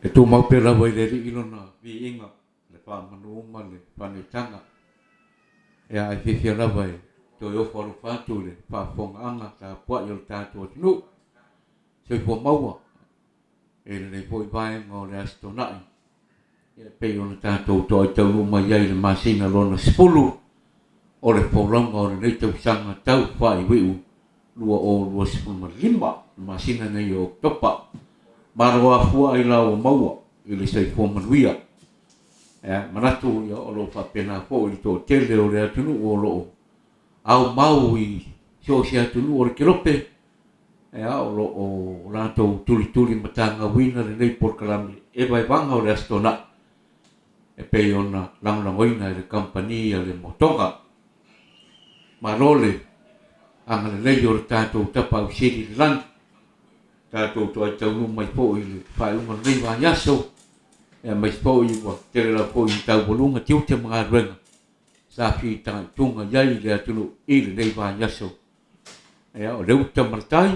E tumau pea lava i le Alii lona viiga, le faamanu ma le faanaitaga. Ea ai fiafia lava e toe ofo alofa atu i le faafofogaaga tapuai o le tatou atunuu. Soifua maua e lenei foi vaega o le Aso Toonai e pei ona tatou toai taunuu mai ai i le masina lona 10 o le folauga o lenei tausaga tau faaiuiu 2025, le masina nei o Oketopa. Malo afua ai la ua maua i le soifua manuia. E manatu ia o lo o faapena foi le toatele o le atunuu o lo o aumau i so o se atunuu o le Kelope, ea, o lo o latou tulituli matagauina lenei polokalame e vaevaga o le Aso Toonai e pei ona lagolagoina e le kamupani a le Motoga. Malo le agalelei o le tatou Tapaau Sili i le lagi, tatou toai taunuu mai foi i le faaiuga o lenei vaiaso, aemaise foi ua tele lava foi ina taualuga tiute ma galuega sa fitagaituga i ai le atunuu i lenei vaiaso. Ia, o le uta ma le tai,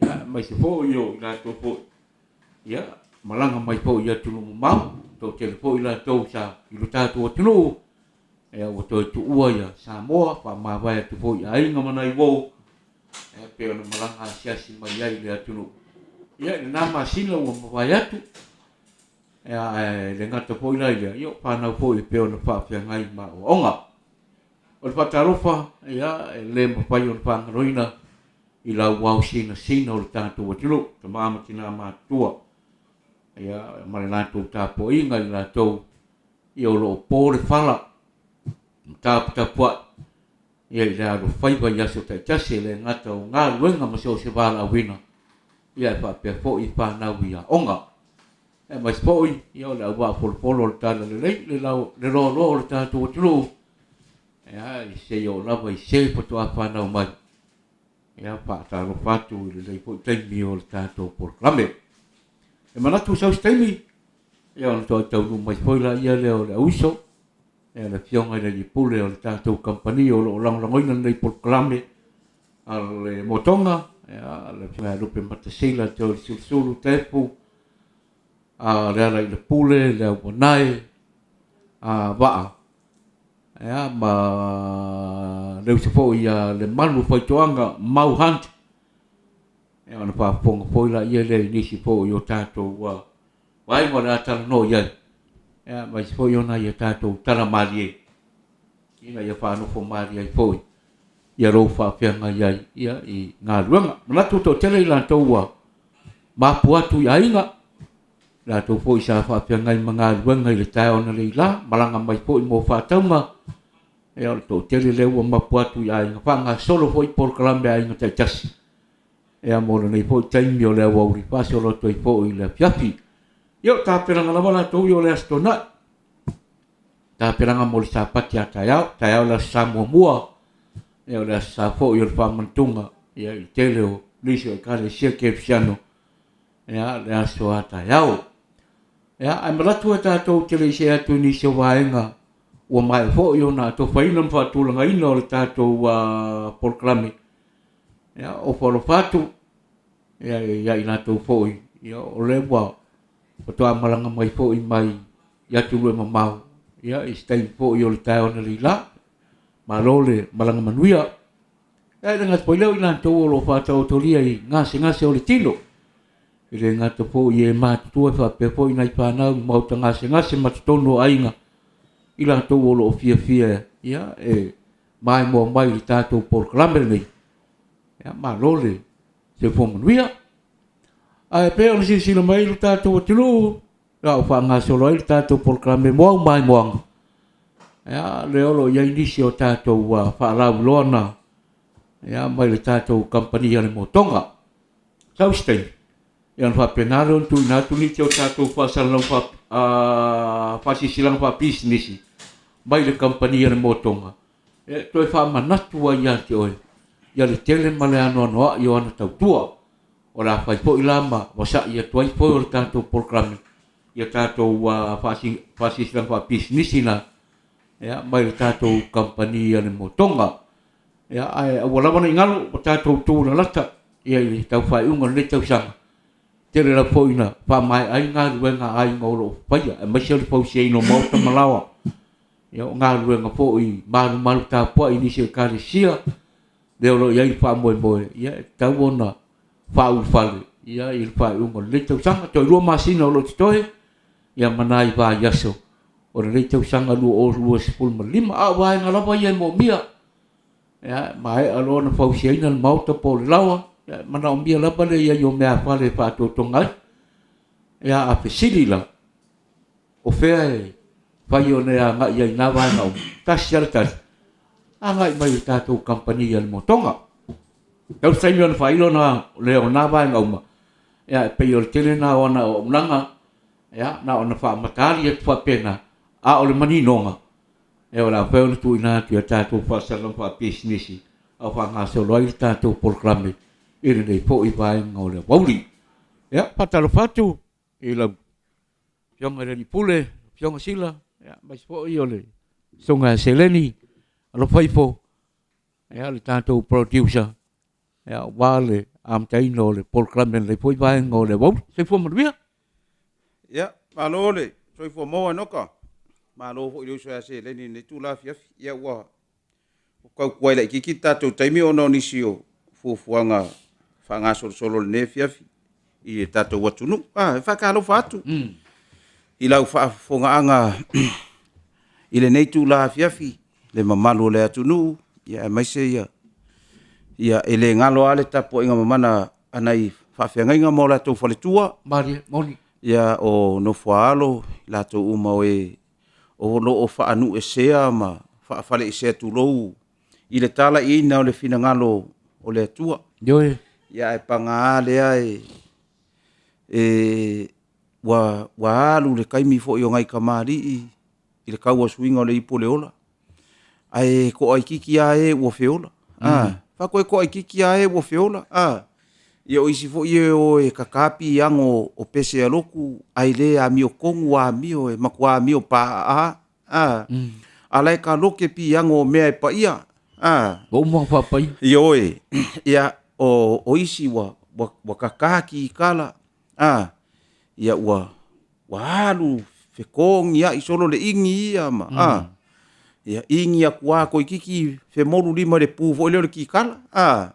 ia, aemaise foi o i latou foi, ia, malaga mai foi i atunuu mamao, toatele foi i latou sa i lo tatou atunuu, ia, ua toe tuua ia Samoa, faamavae atu foi i aiga ma nai uo, ia, pei ona malaga asiasi mai ai i le atunuu. Ia, i lena masina ua mavae atu, ia, ae le gata foi la i lea, ia, o fanau foi e pei ona faafeagai ma aoaoga. O le faatalofa, ia, e le mafai ona faagaloina i lau ao sinasina o le tatou atunuu, tama ma tina matutua, ia, ma le latou tapuaiga i latou, ia, o lo o po le fala ma taputapuai, ia, i le alofaiva i aso taitasi, e le gata o galuega ma so o se valaauina, ia, ae faapea foi fanau i aoga. Aemaise foi, ia, o le auvaa folofolo o le Talalelei, le loaloa o le tatou atunuu, ia, seia oo lava i se faatoa fanau mai. Ia, faatalofa atu i lenei foi taimi o le tatou polokalame. E manatu sau se taimi, ia, ona toe taunuu mai foi laia lea o le auiso, ia, le Afioga i le Alii Pule o le tatou kamupani o lo o lagolagoina lenei polokalame a le Motoga, ia, le Afioga ia Lupematasila Toeolesulusulu Tefu, a Lealailepule, Leauanae, a Vaa, ia, ma le uso foi ia Lemalu Faitoaga, Mau Hunt, ia, ona faafofoga foi laia lea i nisi foi o tatou vaega o le a talanoa i ai, ia, aemaise foi o nai a tatou tala malie, ina ia faanofo malie ai foi ia lou faafeagai ai ia i galuega. Manatu e toatele i latou ua mapu atu i aiga, latou foi sa faafeagai ma galuega i le taeao analeila, malaga mai foi mo faatauga, ia o le toatele lea ua mapu atu i aiga, faagasolo foi polokalame a aiga taitasi, ia mo lenei foi taimi o le aoauli faasolo atu ai foi i le afiafi. Ia o tapenaga lava latou ia o le Aso Toonai. Tapenaga mo le Sapati a taeao, taeao le Aso Sa muamua, ia o le Aso Sa foi o le faamanatuga, ia i le tele o nisi o Ekalesia Kerisiano, ia le aso a taeao. Ia, ae manatu e tatou te le i see atu i nisi o vaega ua maea foi ona atofaina ma faatulagaina o le tatou polokalame, ia, ofo alofa atu ia, ia i latou foi, ia, o lea ua faatoa malaga mai foi mai i atunuu e mamao, ia, i se taimi foi o le taeao analeila. Malo le malaga manuia. Ia, e le gata foi lea o i latou o lo o faataotolia i gasegase o le tino, e le gata foi i e matutua e faapea foi nai fanau i maota gasegase ma totonu o aiga, i latou o lo o fiafia ia, e maimoa mai i le tatou polokalame lenei. Ia, malo le soifua manuia. Ae pei ona silasila mai lo tatou atunuu, a o faagasolo ai le tatou polokalame mo au maimoaga, ia, lea o lo o i ai nisi o tatou faalauiloa na, ia, mai le tatou kamupani a le Motoga. Sau se taimi, ia ona faapena lea ona tuuina atu nisi o tatou faasalalau faasilasilaga faapisinisi mai le kamupani a le Motoga e toe faamanatu ai ia te oe ia le tele ma le anoanoai o ana tautua. O le a fai foi la ma vasa'i atu ai foe o le tatou polokalame ia tatou faasilasilaga faapisinisi na, ia, mai le tatou kamupani a le Motoga. Ia, ae aua lava ne i galo ua tatou tulalata ia i le tau faaiuga o lenei tausaga. Tele lava foi ina faamaea ai galuega a aiga o lo o faia, aemaise o le fausiaina o maota ma laoa. Ia, o galuega foi malumalu tapuai i nisi o ekalesia, lea o lo o i ai le faamoemoe, ia e tatau ona faaulufale ia i le faaiuga o lenei tausaga. Toe 2 masina o lo o totoe, ia ma nai vaiaso o lenei tausaga 2025. A o vaega lava ia e moomia. Ia, maea loa ona fausiaina le maota po o le laoa, ia e manaomia lava le i ai o meaafale e faatotoga ai. Ia, a fesili la, o fea e fai ona e agai ai i na vaega uma? Tasi lava le tali, agai mai i le tatou kamupani a le Motoga. Tau le taimi ona faailo lea o na vaega uma, ia e pei o le tele na o ana auaunaga, ia na ona faamatali atu faapena, a o le maninoga, Ia o le a mafai ona tuuina atu i a tatou faasalaga faapisinisi a o faagasolo ai le tatou polokalame i lenei foi vaega o le aoauli. Ia, faatalofa atu i lau Afioga i le Alii Pule, Afioga Sila, ia, aemaise foi o le Susuga ia Seleni Alofaifo, ia, le tatou producer, ia, aua le amataina o le polokalame i lenei foi vaega o le aoauli. Soifua manuia. Ia, malo le soifua maua Enoka. Malo foi i le uso ia Seleni i lenei itula afiafi. Ia ua tau tuai laitiiti le tatou taimi ona o nisi o fuafuaga faagasolosolo o lenei afiafi i le tatou atunuu. Ah, e faatalofa atu i lau faafofogaaga i lenei itula afiafi le mamalu o le atunuu, ia aemaise ia, ia e le galo lava le tapuaiga mamana a nai faafeagaiga ma o latou faletua. Malie, moni. Ia o Nofoaalo, i latou uma o e o lo o faanuuesea ma faafaleesea tulou i le talaiina o le finagalo o le Atua. Ioe. Ia ae paga lea e ua alu le taimi foi o nai tamalii i le tauasuina o le ipu o le ola, ae toaitiiti lava e ua feola. Faatoe toaitiiti lava e ua feola. Ia o isi foi e o e tata piano o pese a lotu ae le amiotonu amio, e matua amio paaa lava. A o la e taloke piano o mea e paia. Ua uma ona faapaia. Ioe. Ia, o isi ua tata kikala, ia ua alu fetogiai solo le igi ia ma, ia igi atu lava toeitiiti femolu lima i le pu foi lea o le kikala, a.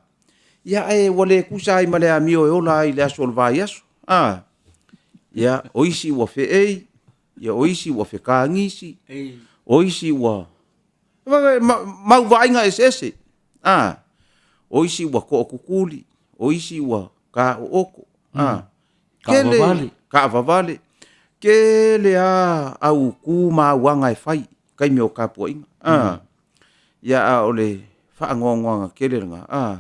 Ia ae ua le tusa ai ma le amio e ola ai i le aso o le vaiaso, a. Ia, o isi ua feei, ia o isi ua fetagisi, o isi ua mau vaaiga eseese, a. O isi ua tootutuli, o isi ua taoooto, a. Taavavale. Taavavale. Tele lava au tu ma auaga e fai i taimi o tapuaiga. A, ia a o le faanoanoaga tele lena, a,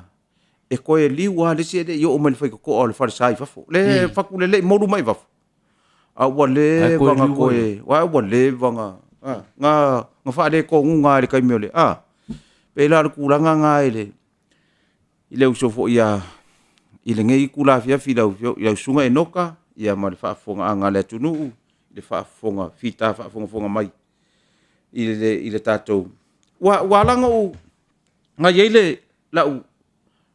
e toe liu lava le isi e le i oo mai i le faitotoa o le falesa i fafo. Le fatulelei molu mai fafo, a ua leva ona toe, aua ua leva ona, na faaletonuga lava i le taimi o le, a, pei la o le tulaga lena i le i le uso foi a, i lenei itula afiafi i lau Susuga Enoka ma le faafofogaaga a le atunuu, le faafofoga fita faafogafoga mai i le tatou. Ua ala ona ou, na i ai lau,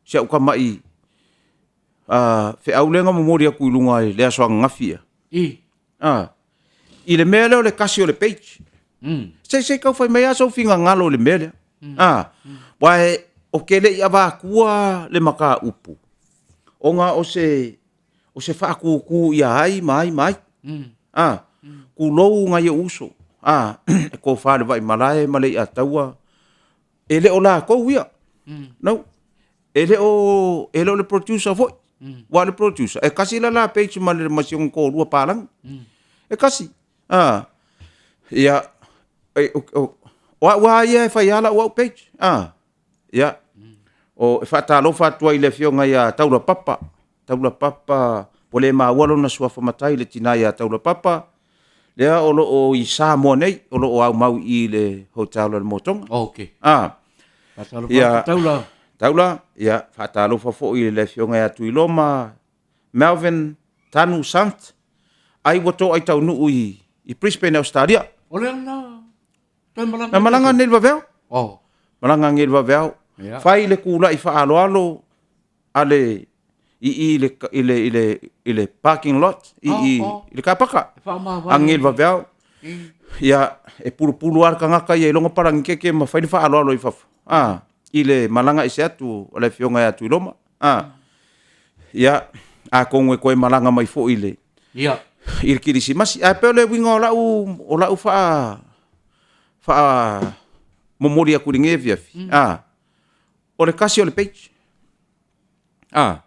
si au tamai feau lea na momoli atu i luga i le aso ananafi ea, i le mea lea o le tasi o le page. Se i tau fai mai lava sou finagalo i le mea lea. Aua ou te le i avatua le mataupu ona o se faatutu ia ai ma ai ma ai. Tulou nai ou uso, le Tofa i le Vaimalae ma le Leiataua, e le o latou ia, no. E le o le producer foi, aua o le producer, e tasi le la page ma si ona toalua palagi, e tasi. Ia, o au lava ia e fai lava lau au page. Ia, e faatalofa atu ai i le Afioga ia Taulapapa, Taulapapa ua le maua lona suafa matai, le tina ia Taulapapa, lea o lo o i Samoa nei, o lo o aumau i le hotel o le Motoga. Ok. Faatalofa atu Taula. Taula, ia faatalofa foi i le Afioga ia Tuiloma Melvin Tanu Sant, ai ua toai taunuu i Brisbane, Australia. O lea na toe malaga. Na malaga nei i le vaveao. Oh. Malaga nei i le vaveao. Yeah. Fai le tulai faaaloalo a le. i i le i le i le i le parking lot i i i le kapaka. Agi le vaveao. Ia e pulupulu lava le tagata ia iloga palagi keke ma fai le faaaloalo i fafo a i le malaga ese atu o le afioga ia Tuiloma a. Ia atonu e toe malaga mai foi i le Ia. i le Kirisimasi. Ae pei o le uiga o lau o lau faa faa momoli atu i lenei afiafi, a o le kasi o le page. A,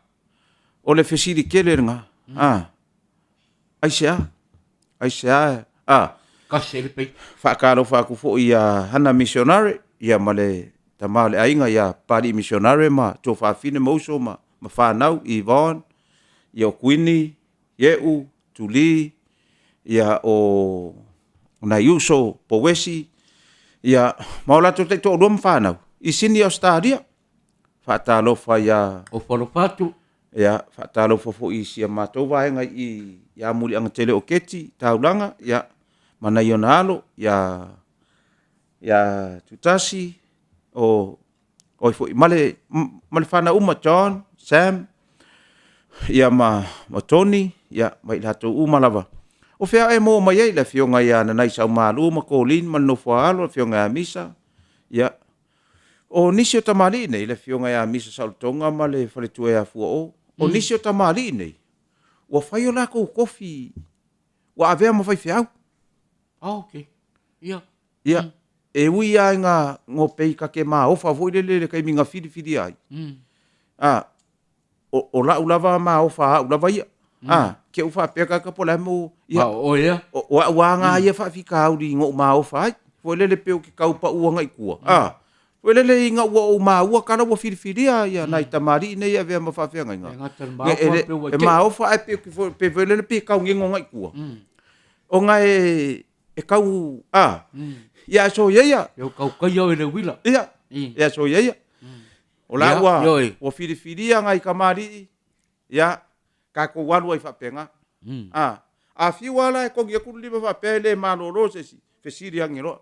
o le fesili tele lena. A, aisea? Aisea? A, Kasi ai le page. Faatalofa atu foi ia Hana Missionary, ia ma le tama o le aiga ia Papalii Missionary ma Tuafafine ma uso ma, ma fanau, Yvonne, ia o Kuini, Ieu, Tuli, ia o nai uso, Pouesi, ia ma o latou taitoalua ma fanau i Sini Ausetalia. Faatalofa ia Ofo alofa atu. Ia, faatalofa foi i si a matou vaega i ia Muliaga Tele o Keti, Taulaga, ia, ma nai ona alo, ia, ia Tutasi, o, oi foi, ma le, ma le fanau uma, John, Sam, ia ma, ma Tony, ia, ma i latou uma lava. O fea e maua mai ai le afioga ia Nanai Saumalu ma Colin ma le nofo a alo, le afioga ia Misa, ia, O nisi o tamalii nei, le afioga ia Misa Saolotoga ma le faletua ia Fuaoo, o nisi o tamalii nei, ua fai o latou tofi, ua avea ma faifeau. Ah, ok. Ia. Ia, e ui lava ina no pei ta te maofa foi lele i le taimi na filifilia ai, a, o, o lau lava maofa a au lava ia. A, ke ou faapea tagata po o le a mo, ia, Ma o oe ea. o, o au lava na ia faafitauli na ou maofa ai. Foi lele pei ou te tau pau agai i tua. A, foi lele ina ua ou maua tala ua filifilia ia nai tamalii nei e avea ma faafeagaiga. E gata i le E, maofa e, le- pe ua e te. maofa ae pe, pe foi lele pe tau gego agai i tua. Ona e, e tau, a, ia soia ia. Pe ua tau taia oe i le uila. Ia, ia soia ia. O la ua, ua filifilia nai tamalii, ia, tatou alu ai faapena. A, a fiu lava la e togi atu le lima faapea e le malolo se isi, fesili ane loa.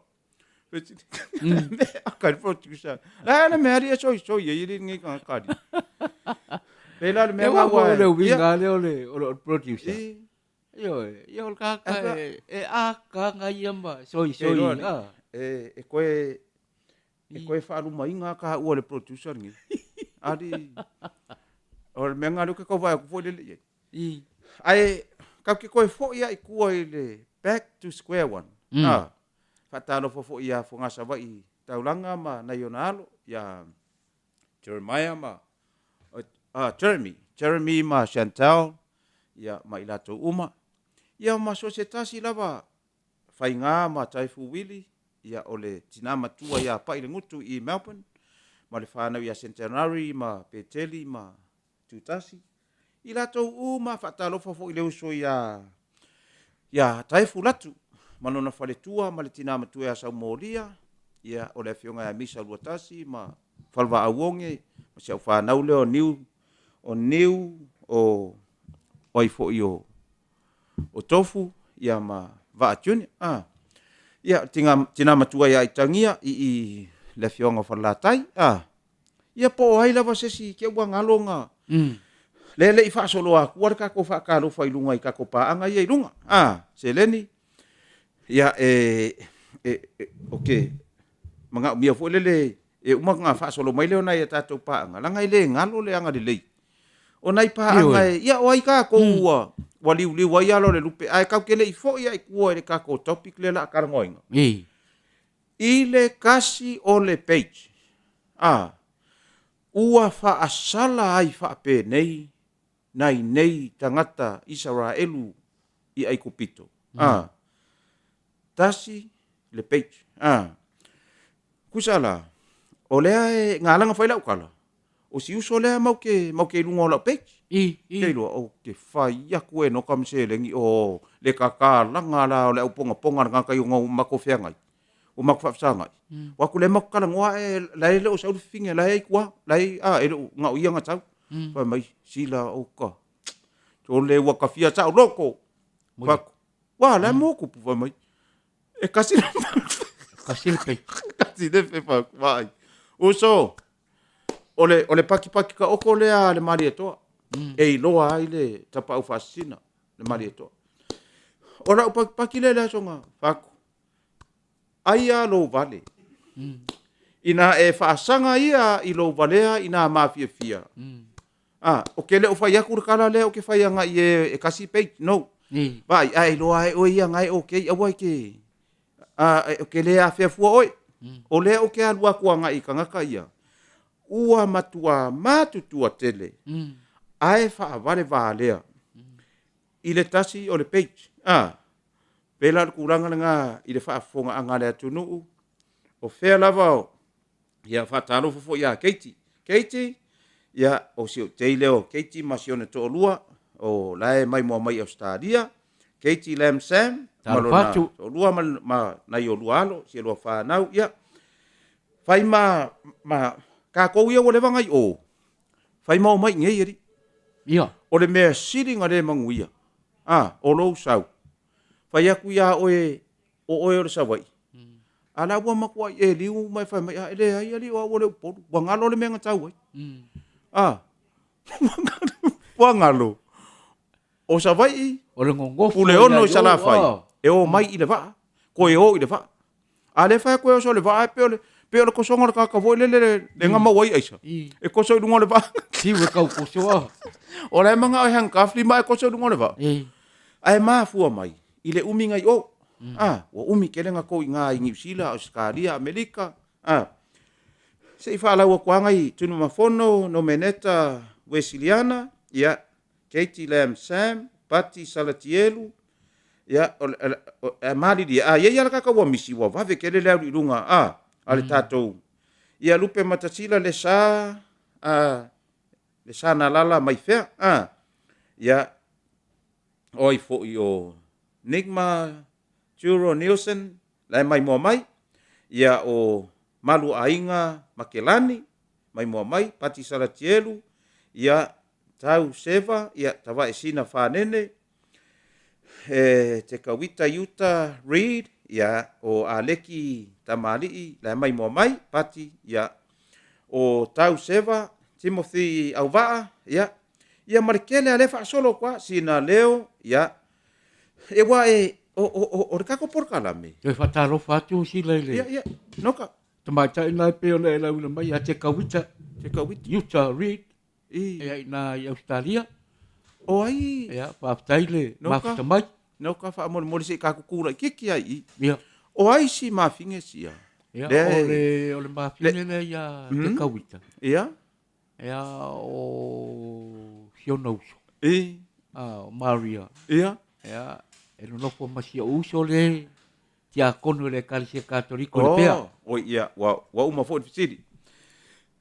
Fesili. Aka le producer. La le mea alii e soisoi ai alii lenei tagata alii. Pela le mea E nga ua ua. le uiga lea o le o le producer. I, Ioe, ia o le tagata Ae e, e akaga ia ma E soisoi. iloa alii. A. E, e koe E koe faalumaina ka ua le producer lenei. Ali, o le mea lena lea ou te tau vaai atu foi lele i ai. Ae tatou te toe foi lava i tua i le back to square one. A, faatalofa foi ia Fogaa Savaii Taulaga ma nai ona alo, ia Jeremiah ma, a, Jeremy, Jeremy ma Chantel, ia ma i latou uma. Ia ma so o se tasi lava Faiga ma Taifu Willie, ia o le tina matua ia Pailegutu i Melbourne, ma le fanau ia Centenary ma Peteli ma Tutasi. I latou uma faatalofa foi i le uso ia ia Taefu Latu ma lona faletua ma le tina matua ia Saumolia, ia o le afioga ia Misa Luatasi ma Falevaauoge ma si au fanau lea o Niu o Niu o o ai foi o o Tofu ia ma Vaa Junior. A. Ia, tina, tina matua ia Aitagia i, i le afioaga o Falelatai. A. Ia po o ai lava se isi ke ua galo na le le i faasoloa atua le tatou faatalofa i luga i tatou paaga ia i luga. A, seleni. Ia e, e, e o ke manaomia foi lele e uma ona faasolo mai lea o nai a tatou paaga, leaga e le galo le agalelei. O nai paaga e, ia o ai tatou ua, ua liuliu ai ala o le lupe, ae tatou te le i foi lava i tua i le tatou topic lea o le a talanoaina. I le kasi o le page, a, ua faasala ai faapenei nai nei tagata Isaraelu i Aikupito. A, tasi le page. A, kusa la, o lea e galaga fai lau tala, o si uso lea mau ke, mau ke i luga o lau page. I, i. Ke iloa, o ke fai aku e noka ma seleni, o le kakalaga la o le au pongaponga a le tagata i ona matou feagai, o matou faafesagai. O aku le matou talanoa ae la e le o sau le fifine, la e i tua, la e, a, e le o, na o ia na sau. Fai mai, sila o ka, o le ua kafia saoloto. Fai atu, Ua, la e mo kupu, fai mai. E kasi le Kasi le pei. Kasi le pe fai atu, vaai. Uso, o le, o le pakipaki taoto lea a le Malietoa. E iloa ai le tapaau faasisina, le Malietoa. O lau pakipaki lea i le aso na Faku, ai a lou vale. Ina e faasaga ia i lou valea i nā mafiafia. A, ou te le o fai atu le tala lea ou te fai agai e e kasi page, no. Vaai, a e iloa e oe ia na e okay, aua e te, a, ou te le afea fua oe. O lea ou te alu atu agai i tagata ia, ua matuā matutua tele, ae faavale valea i le tasi o le page. A, pei la o le tulaga lena i le faafofogaaga a le atunuu, o fea lava o, ia faatalofa foi ia Keiti. Keiti, ia o si ou tei lea o Keiti ma si ona toalua, o la e maimoa mai i Ausetalia, Keiti Lam Sam ma lona toalua ma, ma nai o lua alo, si a lua fanau, ia fai ma, ma tatou ia ua leva na i o, fai ma omai i nei alii. Ia. O le mea sili na le manuia, a, o lou sau, fai atu ia oe, o oe o le Savaii, a la ua matuai e liu ma e fai mai, a e leai alii o au o le Upolu, ua galo le mea na tau ai. A, ua galo. O Savaii, O le gogofo Puleono i Salafai, e omai i le vaa, toe o i le vaa. A lea e fai atu e oso i le vaa, e pei o le, pei o le tosoga o le tagata foi lele le na maua ai aisa. E toso i luga o le vaa. Fiu e kau toso a. O la e manao e handcuff lima ae toso i luga o le vaa. Ae mafua mai i le umi na i o. A, ua umi tele na tou i ina i Niu Sila, Ausetalia, Amerika, a. Se i faalau atu lava nai Tunumafono, Nomeneta Uesiliana, ia, Katie Lam Sam, Pati Salatielu, ia, o, o, o, malilie, a i ai lava le tagata ua misi, ua vave tele le alu i luga, a, a le tatou, ia, Lupe Matasila, Lesa, a, Lesa Nalala mai fea, a, ia, o ai foi o Nigma Juro Nielsen, la e maimoa mai, ia, o Maluaaiga Makelani, maimoa mai, Pati Salatielu, ia, Tau Seva, ia, Tavaesina Fanene, e Te Kawita Iuta Reid, ia, o Aleki Tamalii, la e maimoa mai, Pati, ia, o Tau Seva, Timothy Auvaa, ia, ia ma le tele a lea e faasolo atu lava, Sina Leo, ia, e ua e, o, o, o, o le tatou polokalame. Toe faatalofa atu Sila i le. Ia, ia, Noka. Tamaitai na e pei ona e lauina mai ia Te Kawita. Te Kawita. Iuta Reid. I. Ia ina i Ausetalia. O ai. Ia, faafetai le mafuta mai. Noka faamolemole se i tatou tu laitiiti ai i i. Ia. O ai si mafine sia? Ia, o le, o le mafine lea ia Te Kawita. Ia. Ia, o si ona uso. I. A, o Maria. Ia. Ia, e nonofo ma si ou uso le tiakono i le Ekalesia Katoliko i Lepea. Oh, oi ia, ua, ua uma foi le fesili.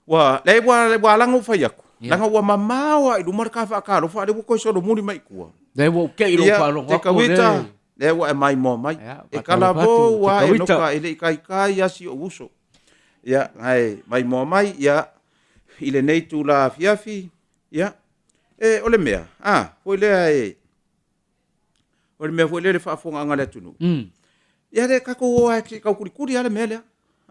Ua, leai ua, ua ala ona ou fai atu. Ia. Leaga ua mamao lava i luma le ta faatalofa, a o lea ua toe solomuli mai i tua. Lea ua ou te i lou Ia, faalogo te atu Kawita, lea. lea ua e maimoa mai. Ia, E faatalofa atu, talavou te lava e Kawita. Noka e le i taitai lava si ou uso. Ia, ae maimoa mai, ia, i lenei itula afiafi, ia, e, o le mea, a, foi lea e, O le mea foi lea le faafofogaaga a le atunuu. Ia lea tatou o lava se i tau kulikuli lava le mea lea.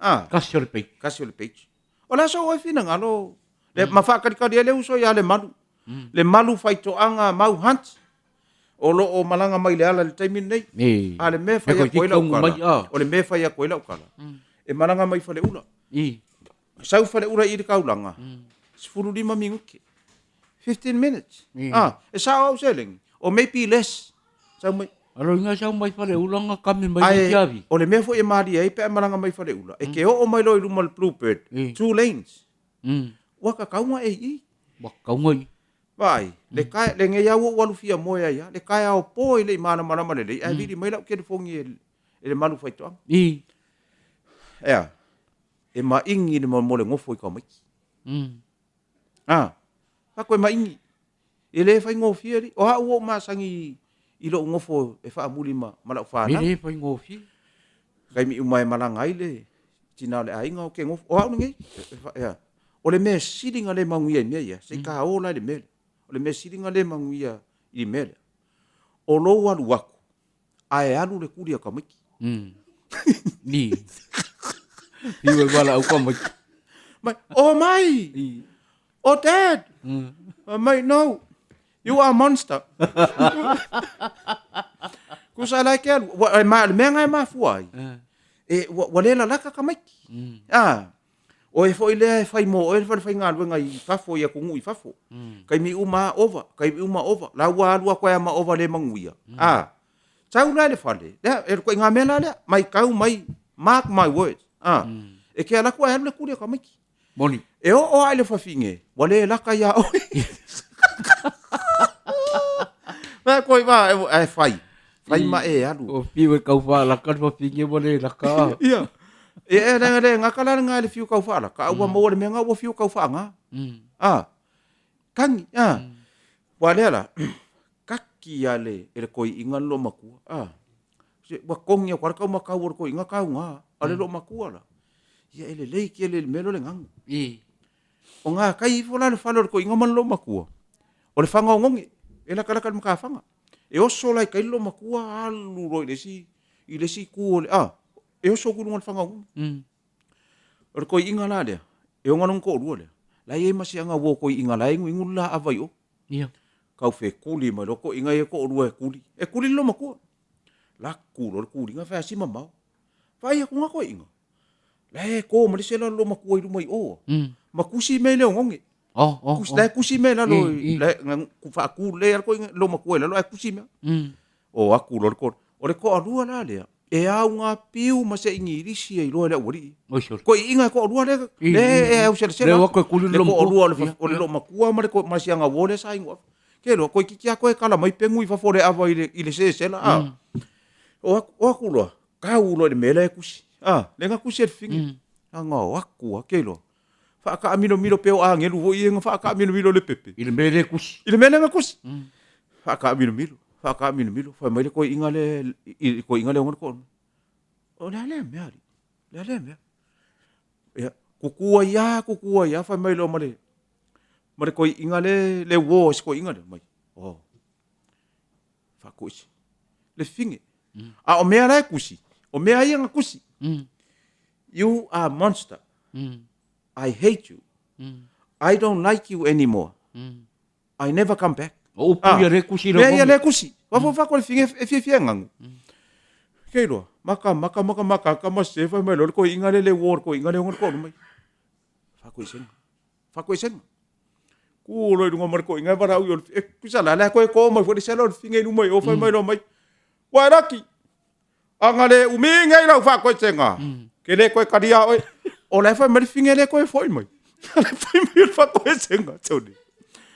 A. Kasi o le page. Kasi o le page. O le a sou oe finagalo le ma faatalitali ai le uso ia Lemalu. Lemalu Faitoaga Mau Hunt o lo o malaga mai i le ala i le taimi lenei. A le mea e fai atu ai lau tala, o le mea e fai atu ai lau tala, e malaga mai i Faleula. Sau Faleula i le taulaga, 15 minute. 15 minutes. Ah, e sao au seleni. Or maybe less. Sau mai. Alo inga sau mai Faleula nga kame mai le tiavi. O le mea foi e malie ai pe a malaga mai Faleula, e ke oo mai loa i luma o le Bluebird, two lanes. Ua kakauga e i i. Ua kakauga i. Vaai, le kae, lenei lava ua ou alu fia moe ai lava, le kaeao po e le i malamalama lelei, ae vili mai lau telefoni e le malu faitoaga. Ea, e maigi le mo le gofo i tamaiti. A, fako e maigi. E le faigofie alii. O au ua ou masani i lou gofo e faamuli ma, ma lau fanau. E le faigofie. Taimi uma e malaga ai le tina o le aiga ou te gofo. O au lenei. Ea. O le mea sili na le manuia i mea ia, se i ta ola i le mea lea. O le mea sili na le manuia i le mea lea, o lou alu atu, ae alu le tuli a tamaiti. Ni. Fiu e valaau tamaiti. Mai, o mai! O dad! Mai, no! You are monster. Kusa la ke alu, wa e ma le mea nga e mafua ai. E ua, ua le lalaka tamaiti. Ah. O e foi lea e fai mo oe le fale faigaluega i fafo i atunuu i fafo. Taimi uma lava ova, taimi uma ova. La ua alu atu ai lava ma ova le manuia. Ah. Sau la i le fale, lea, e ituaiga mea la lea, matau mai, mark my words. Ah. E te alu atu ae alu le tuli a tamaiti. Moni. E oo lava i le fafine, ua le laka ia oe. Fai koe va, ae fai. Fai ma e alu. O fiu e kau whaalaka le fafine ua le laka. Ia. E e le le ngaka la nga le fiu kau whaalaka. A ua maua le mea nga ua fiu kau whaanga. Ah. Kangi. Ah. Wa lea la. Kaki a le e le koiiga le loomatua. Ah. Se ua kogi atu lava le kaumakau o le koiiga kauga a le loomatua la. Ia e lelei tele i le mea lea o le gagu. O ngā kai ifo la le fale o le koiiga ma le loomatua, o le faga ogoge, e lakalaka i le matafaga. E oso la i tai le loomatua alu loa i le isi, i le isi itu o le, ah, e oso atu i luga o le faga ogoge. O le koiiga la lea, e oga lona toalua lea, la e i ai ma si aga uo koiiga la e inuinu le laava i o. Ia. Kau fekuli mai loa koiiga ia e toalua e kuli. E kuli le loomatua. Laku loa le kuliga fai lava si mamao. Vaai atu nga koiiga, la e ko ma le isi lalo matua i luma i o. Ma kusi mea i le ogoge. Oh, oh, oh. La e kusi mea i lalo, la e faaku lelei lava le koiiga matua i lalo ae kusi mea. O aku loa le ko. O le toalua la lea, e auga piu ma se igilisi ai loa e le aualii. Koiiga e toalua lea, lea e au selasela. Lea ua toe kuli le toalua o le loomatua ma le ma si aga uo lea sa inu ava. Ke loa, toeitiiti lava toe kala mai pegu i fafo o le ava i le sesela. O aku, o aku loa, kau loa i le mea lea e kusi. A, lea na kusi e le fafine. Aga o aku lava, ke loa. Faakaamilomilo pea o agelu foi ia na faakaamilomilo i le pepe. I le mea lea e kusi. I le mea lea na kusi. Faakaamilomilo, faakaamilomilo, fai mai le toeaina lea, i le toeaina lea e ona le toalua. O le a lea mea alii? O le a lea mea? Ia, tutu ai lava, tutu ai lava, fai mai loa ma le, ma le toeaina lea, le uo a si toeaina lea, mai, oh. Faakuisi. Le fafine. A o mea la e kusi, o mea ia na kusi. You are monster. I hate you. I don't like you anymore. I never come back. O upu ia le kusi Mea ia le kusi. Wa fo le fafine e fiafia e gagu. Kei loa, maka maka maka maka ka ma se fai mai loa le koiiga le le uo le koiiga le onga le koalu mai. Faakuisenga. Faakoesega. Ku loa i luga ma le koiga e valaau i o le, e kusa la, la koe ko mai foi le sela o le figa i luma i o fai mai loa mai. Ua e laki, aga le umi nei lau faakoesega, ke le koe kalia oe. O la e fai mai le figa e le koe foi mai. O la e fai mai o le faakoesega, Tony.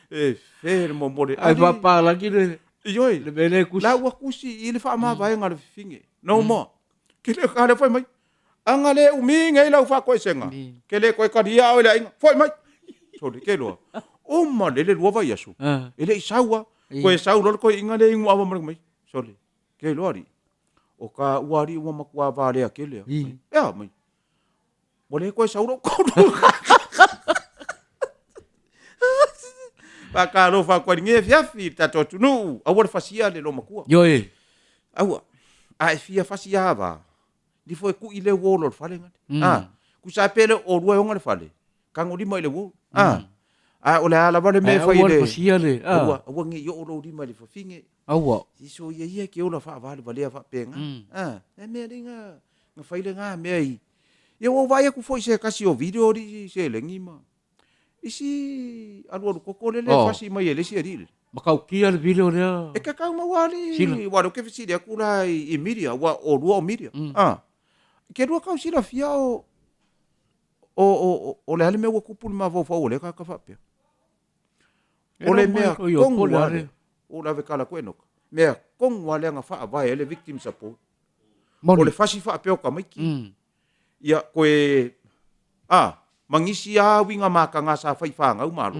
E fe le momole. Ai faapalagi le, Ioe, le mea le kusi. La ua kusi i le faamavaega a le fafine. No more. Ke le ka le fai mai. Aga le umi nei lau faakoesega, ke le koe kalia oe le aiga, foi mai. Sole, ke loa. Uma le le lua vaiaso, e le i sau a, koe sau loa le koiiga le igu ava ma le mai. Sole, ke loa alii, o ka ua alii ua matua valea tele a. E a mai, ua le koe sau lou kolu. Faatalofa atu ai i lenei afiafi i le tatou atunuu, aua le fasia le loomatua. Ioe. Aua, a e fia fasi ava, Ni foi kui le wall o le fale ngale. Ah, ku sa pe le o lua e onga le fale. Kango lima i le wall. Ah. Ah, o le a lava le mea e fai i le. Aua le. Ah. Aua, aua nge i oo lou lima i le fafine. Aua. Si so ia ia ke ola whaavale valea whaapenga. Ah, e mea le nga, nga fai le nga mea i. Ia ua vaai aku foi se kasi o video ri se lengi ma. Isi alualu koko lele oh. fasi mai e le isi alii lele. Matautia le video lea. E kakau mau alii. Sila. Ua lea ou ke fesili atu la i media, ua o lua o media. Ah. Ke lua kau silafia o o o o le a le mea ua tupu i le mafaufau o lea tagata faapea. O le mea tonu lava lea, o le ave kala koe noka. Mea tonu lava lea na faavae ai le victim support. O le fasi faapea o tamaiti. Ia, koe, a, ma nisi a uiga mataga sa fai fanau malo.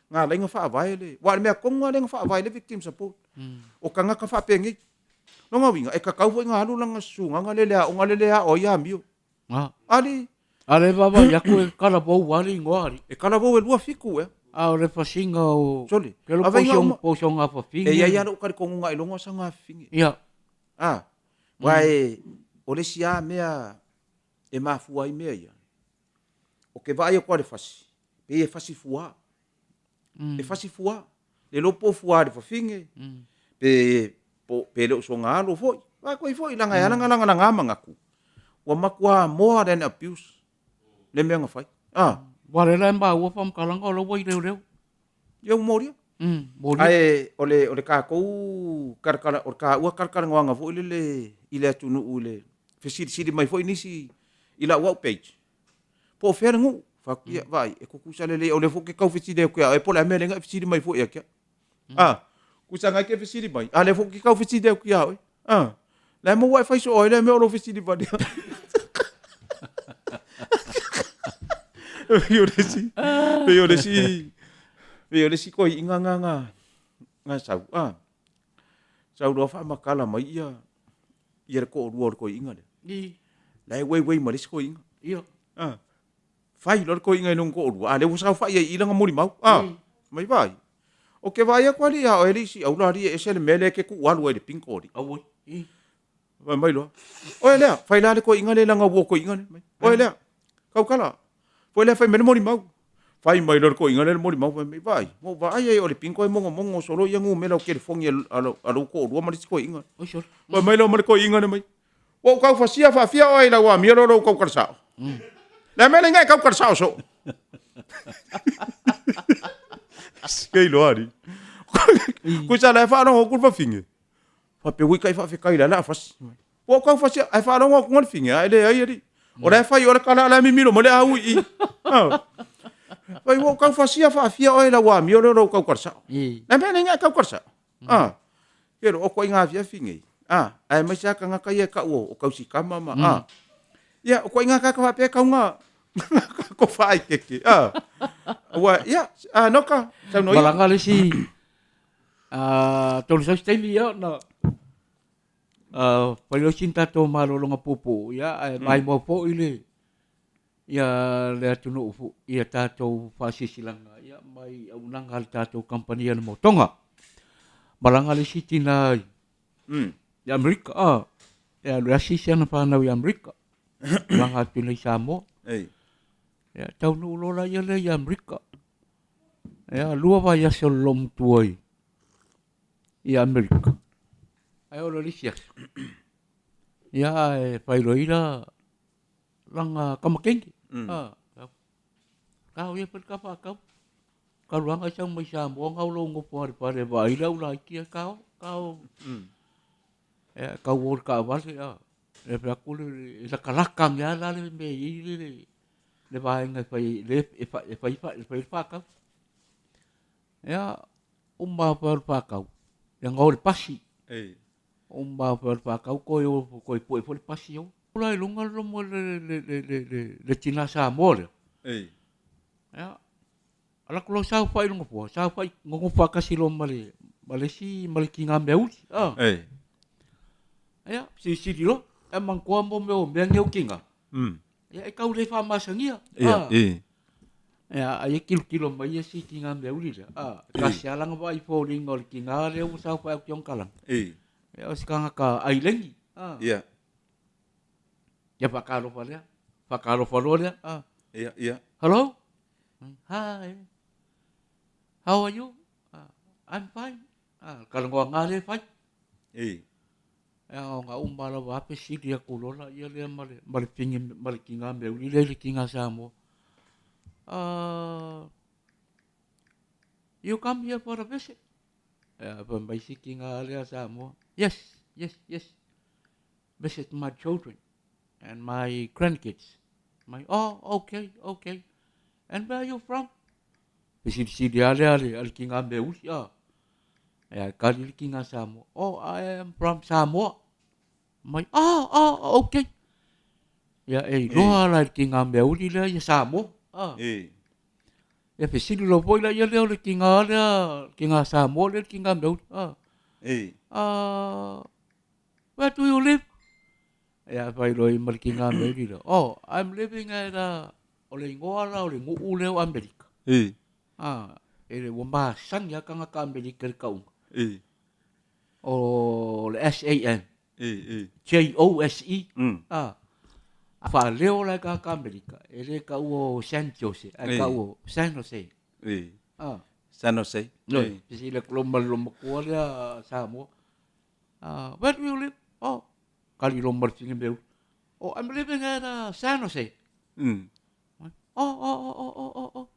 Nga alai na faavae le, wa le mea tonu lava lea na faavae le victim support. O tagata faapenei. Lona uiga, e tatau foi na alu lana susugaga lea i le aoga lea le ao ai amio. Ali. A le vaavaai atu e talavou lava le igoa alii. E talavou e 27 ea. A o le fasiga o. Sole. Ke lo po o si o gafafine. E i ai lava lou talitonuga ailoga o sa gafafine. Ia. A, Aua e, o le isi lava mea e mafua ai mea ia, o ke vaai atu a le fasi, pei e fasi fuā. E fasi fuā. Le iloa po o fua i le fafine, pe, po, pe le o soga alo foi. Aua koe foi leaga e ala ona lagalaga manatu, ua matua more than abuse le mea na fai. Ah. Aua o lea la e maua faamatalaga o la ua i leoleo. Ia ua molia. Molia. Ae o le, o le tatou talatala, o le taua talatalanoaga foi lele i le atunuu i le fesilisili mai foi nisi i lau au page, po o fea le nuu. Fai atu, ia vaai, e tutusa lelei, o lea foi ou te tau fesili atu ia oe po o le a le mea lea na e fesili mai foi ia te au. A, tusa na e te fesili mai, a lea foi ou te tau fesili atu ia oe. A, la e maua e fai soo ai lea mea o lou fesili mai. Pei o le isi, pei o le isi, pei o le isi toeaiina na, na, na sau, a, sau loa faamatala mai ia, ia le toalua o le toeaina lea. La e uei uei ma le isi toeaina. Ia. A, Fai loa le toeaina i lona toalua, a lea ua saofai ai i i lana molimau. A, mai vaai. Ou te vaai atu alii ia oe alii si aula alii e ese le mea lea e te tuu alu ai i le bingo alii. Auoi. I. Fai mai loa, oe lea, fai la le toeaina lea i lana uo toeaina lea. Oe lea, tautala. Foi lea fai mai le molimau. Fai mai loa le toeaina lea le molimau, fai mai, vaai, na ou vaai ai o le bingo e mogomogo solo ia numera o telefoni a lou toalua ma le isi toeaina. Oi sole. Fai mai loa ma le toeaina lea mai, Ua ou tau fasia faafia oe i lau amio lea o lou tautala sao. Le a mea le iga e tautala sao soo? Kei loa ali. Kusa la e faalogo atu le fafine. Faapea ua ikai faafetai la la a fasi. Ua ou tau fasia ae faalogo atu le fine ae leai alii. O la e fai o le tala la e mimilo mai le au i i. Fai ua ou tau fasia faafia oe i lau amio lea o lou tautala sao. Le a mea le iga e tautala sao? A, ke o koʻi ngā afiafi nei. A, aemaise lava tagata ia e tau o tausikama ma, a. Ia, o koʻi ngā kāka faapea e tau ngā, ko whaaikeke. A, ua, ia, a, Noka, saunoa ia. Malaga le isi, a, tolu sau se taimi, ia, ona, a, fai loa sina tatou malologa puupuu, ia, ae maimoa foi le, ia le atunuu foi ia tatou faasilasilaga ia mai auaunaga a le tatou kamupani a le Motoga. Malaga le isi tina i i Amerika a, e alu e asi si ana fanau i Amerika, malaga atu i inei i Samoa. Ia taunuu loa la ia lea i Amerika, ia lua vaiaso o le loomatua i i Amerika, ae oo loa i le isi aso, ia ae faailoaina lana tamateine. A, tau ia fai ka whakau. Ka ruanga i sau mai Samoa ngau lou ngofo hare pare wa ai lau laiti e kao, kao. E kau o le kaawale a. E pe aku le e lakalaka me ala le me i le le le vaenga e fai le e fai e fai e fai le whakau. Ea uma pa le whakau. Ia ngau le pasi. Ei. Uma pa le whakau koe o koe poe fo le pasi o. Pula i luga le lomo le, le, le, le, le, le tina Samoa lea. Ei. Ia, ala ku lo saofai i luga fua, saofai nonofo faatasi loa ma le, ma le isi, ma le tiga meauli. Ah. Ei. Ia, silisili loa, e manatua mo mea o mea nei o tiga. Ia, e tau le faamasania. Ia, Ah. i. Ia, ai e tilotilo mai ia si tiga meauli lea. Ah, tasi lava lana vaai foliga o le tiga lea ua saofai atu i ona kalana. Ei. Ia, o se tagata aileni. Ah. Ia. Ia faatalofa lea. Faatalofa loa lea. Ah. Ia, ia. Hello. Hi. How are you? Ah, I'm fine. Ah, talanoaga lea e fai. Ei. E ao nga uma lava a fesili atu loa laia lea ma le, ma le figi, ma le tiga meauli lea i le tiga Samoa. Ah, you come here for a visit? Ea, fai mai si tiga lea Samoa. Yes, yes, yes. Visit my children and my grandkids. My, oh, okay, okay. And where are you from? Fesilisili lava lea a le, a le tiga meauli, a. Ea, e kali le tiga Samoa. Oh, I am from Samoa. Mai, oh, oh, okay. Ia, e iloa la i le tiga meauli lea ia Samoa. A. E. Ia fesili loa foi laia lea o le tiga lea, tiga Samoa lea le tiga meauli. A. E. Ah, Where do you live? Ia fai loa i ma le tiga meauli lea, Oh, I'm living at a, o le igoa la o le nuu lea o Amerika. E. Ah, e le ua masani lava tagata Amerika i le tauga. E. O le S-A-N. E, e. J-O-S-E. Ah, a faaleo la e tagata Amerika, e le taua o San Jose, ae taua o San Jose. E. Ah. San Jose. Oi, fesili atu loa ma le loomatua lea Samoa. Where do you live? Oh, kali loa ma le finemeu. Oh, I'm living at San Jose. Oh, oh, oh, oh, oh, oh, oh.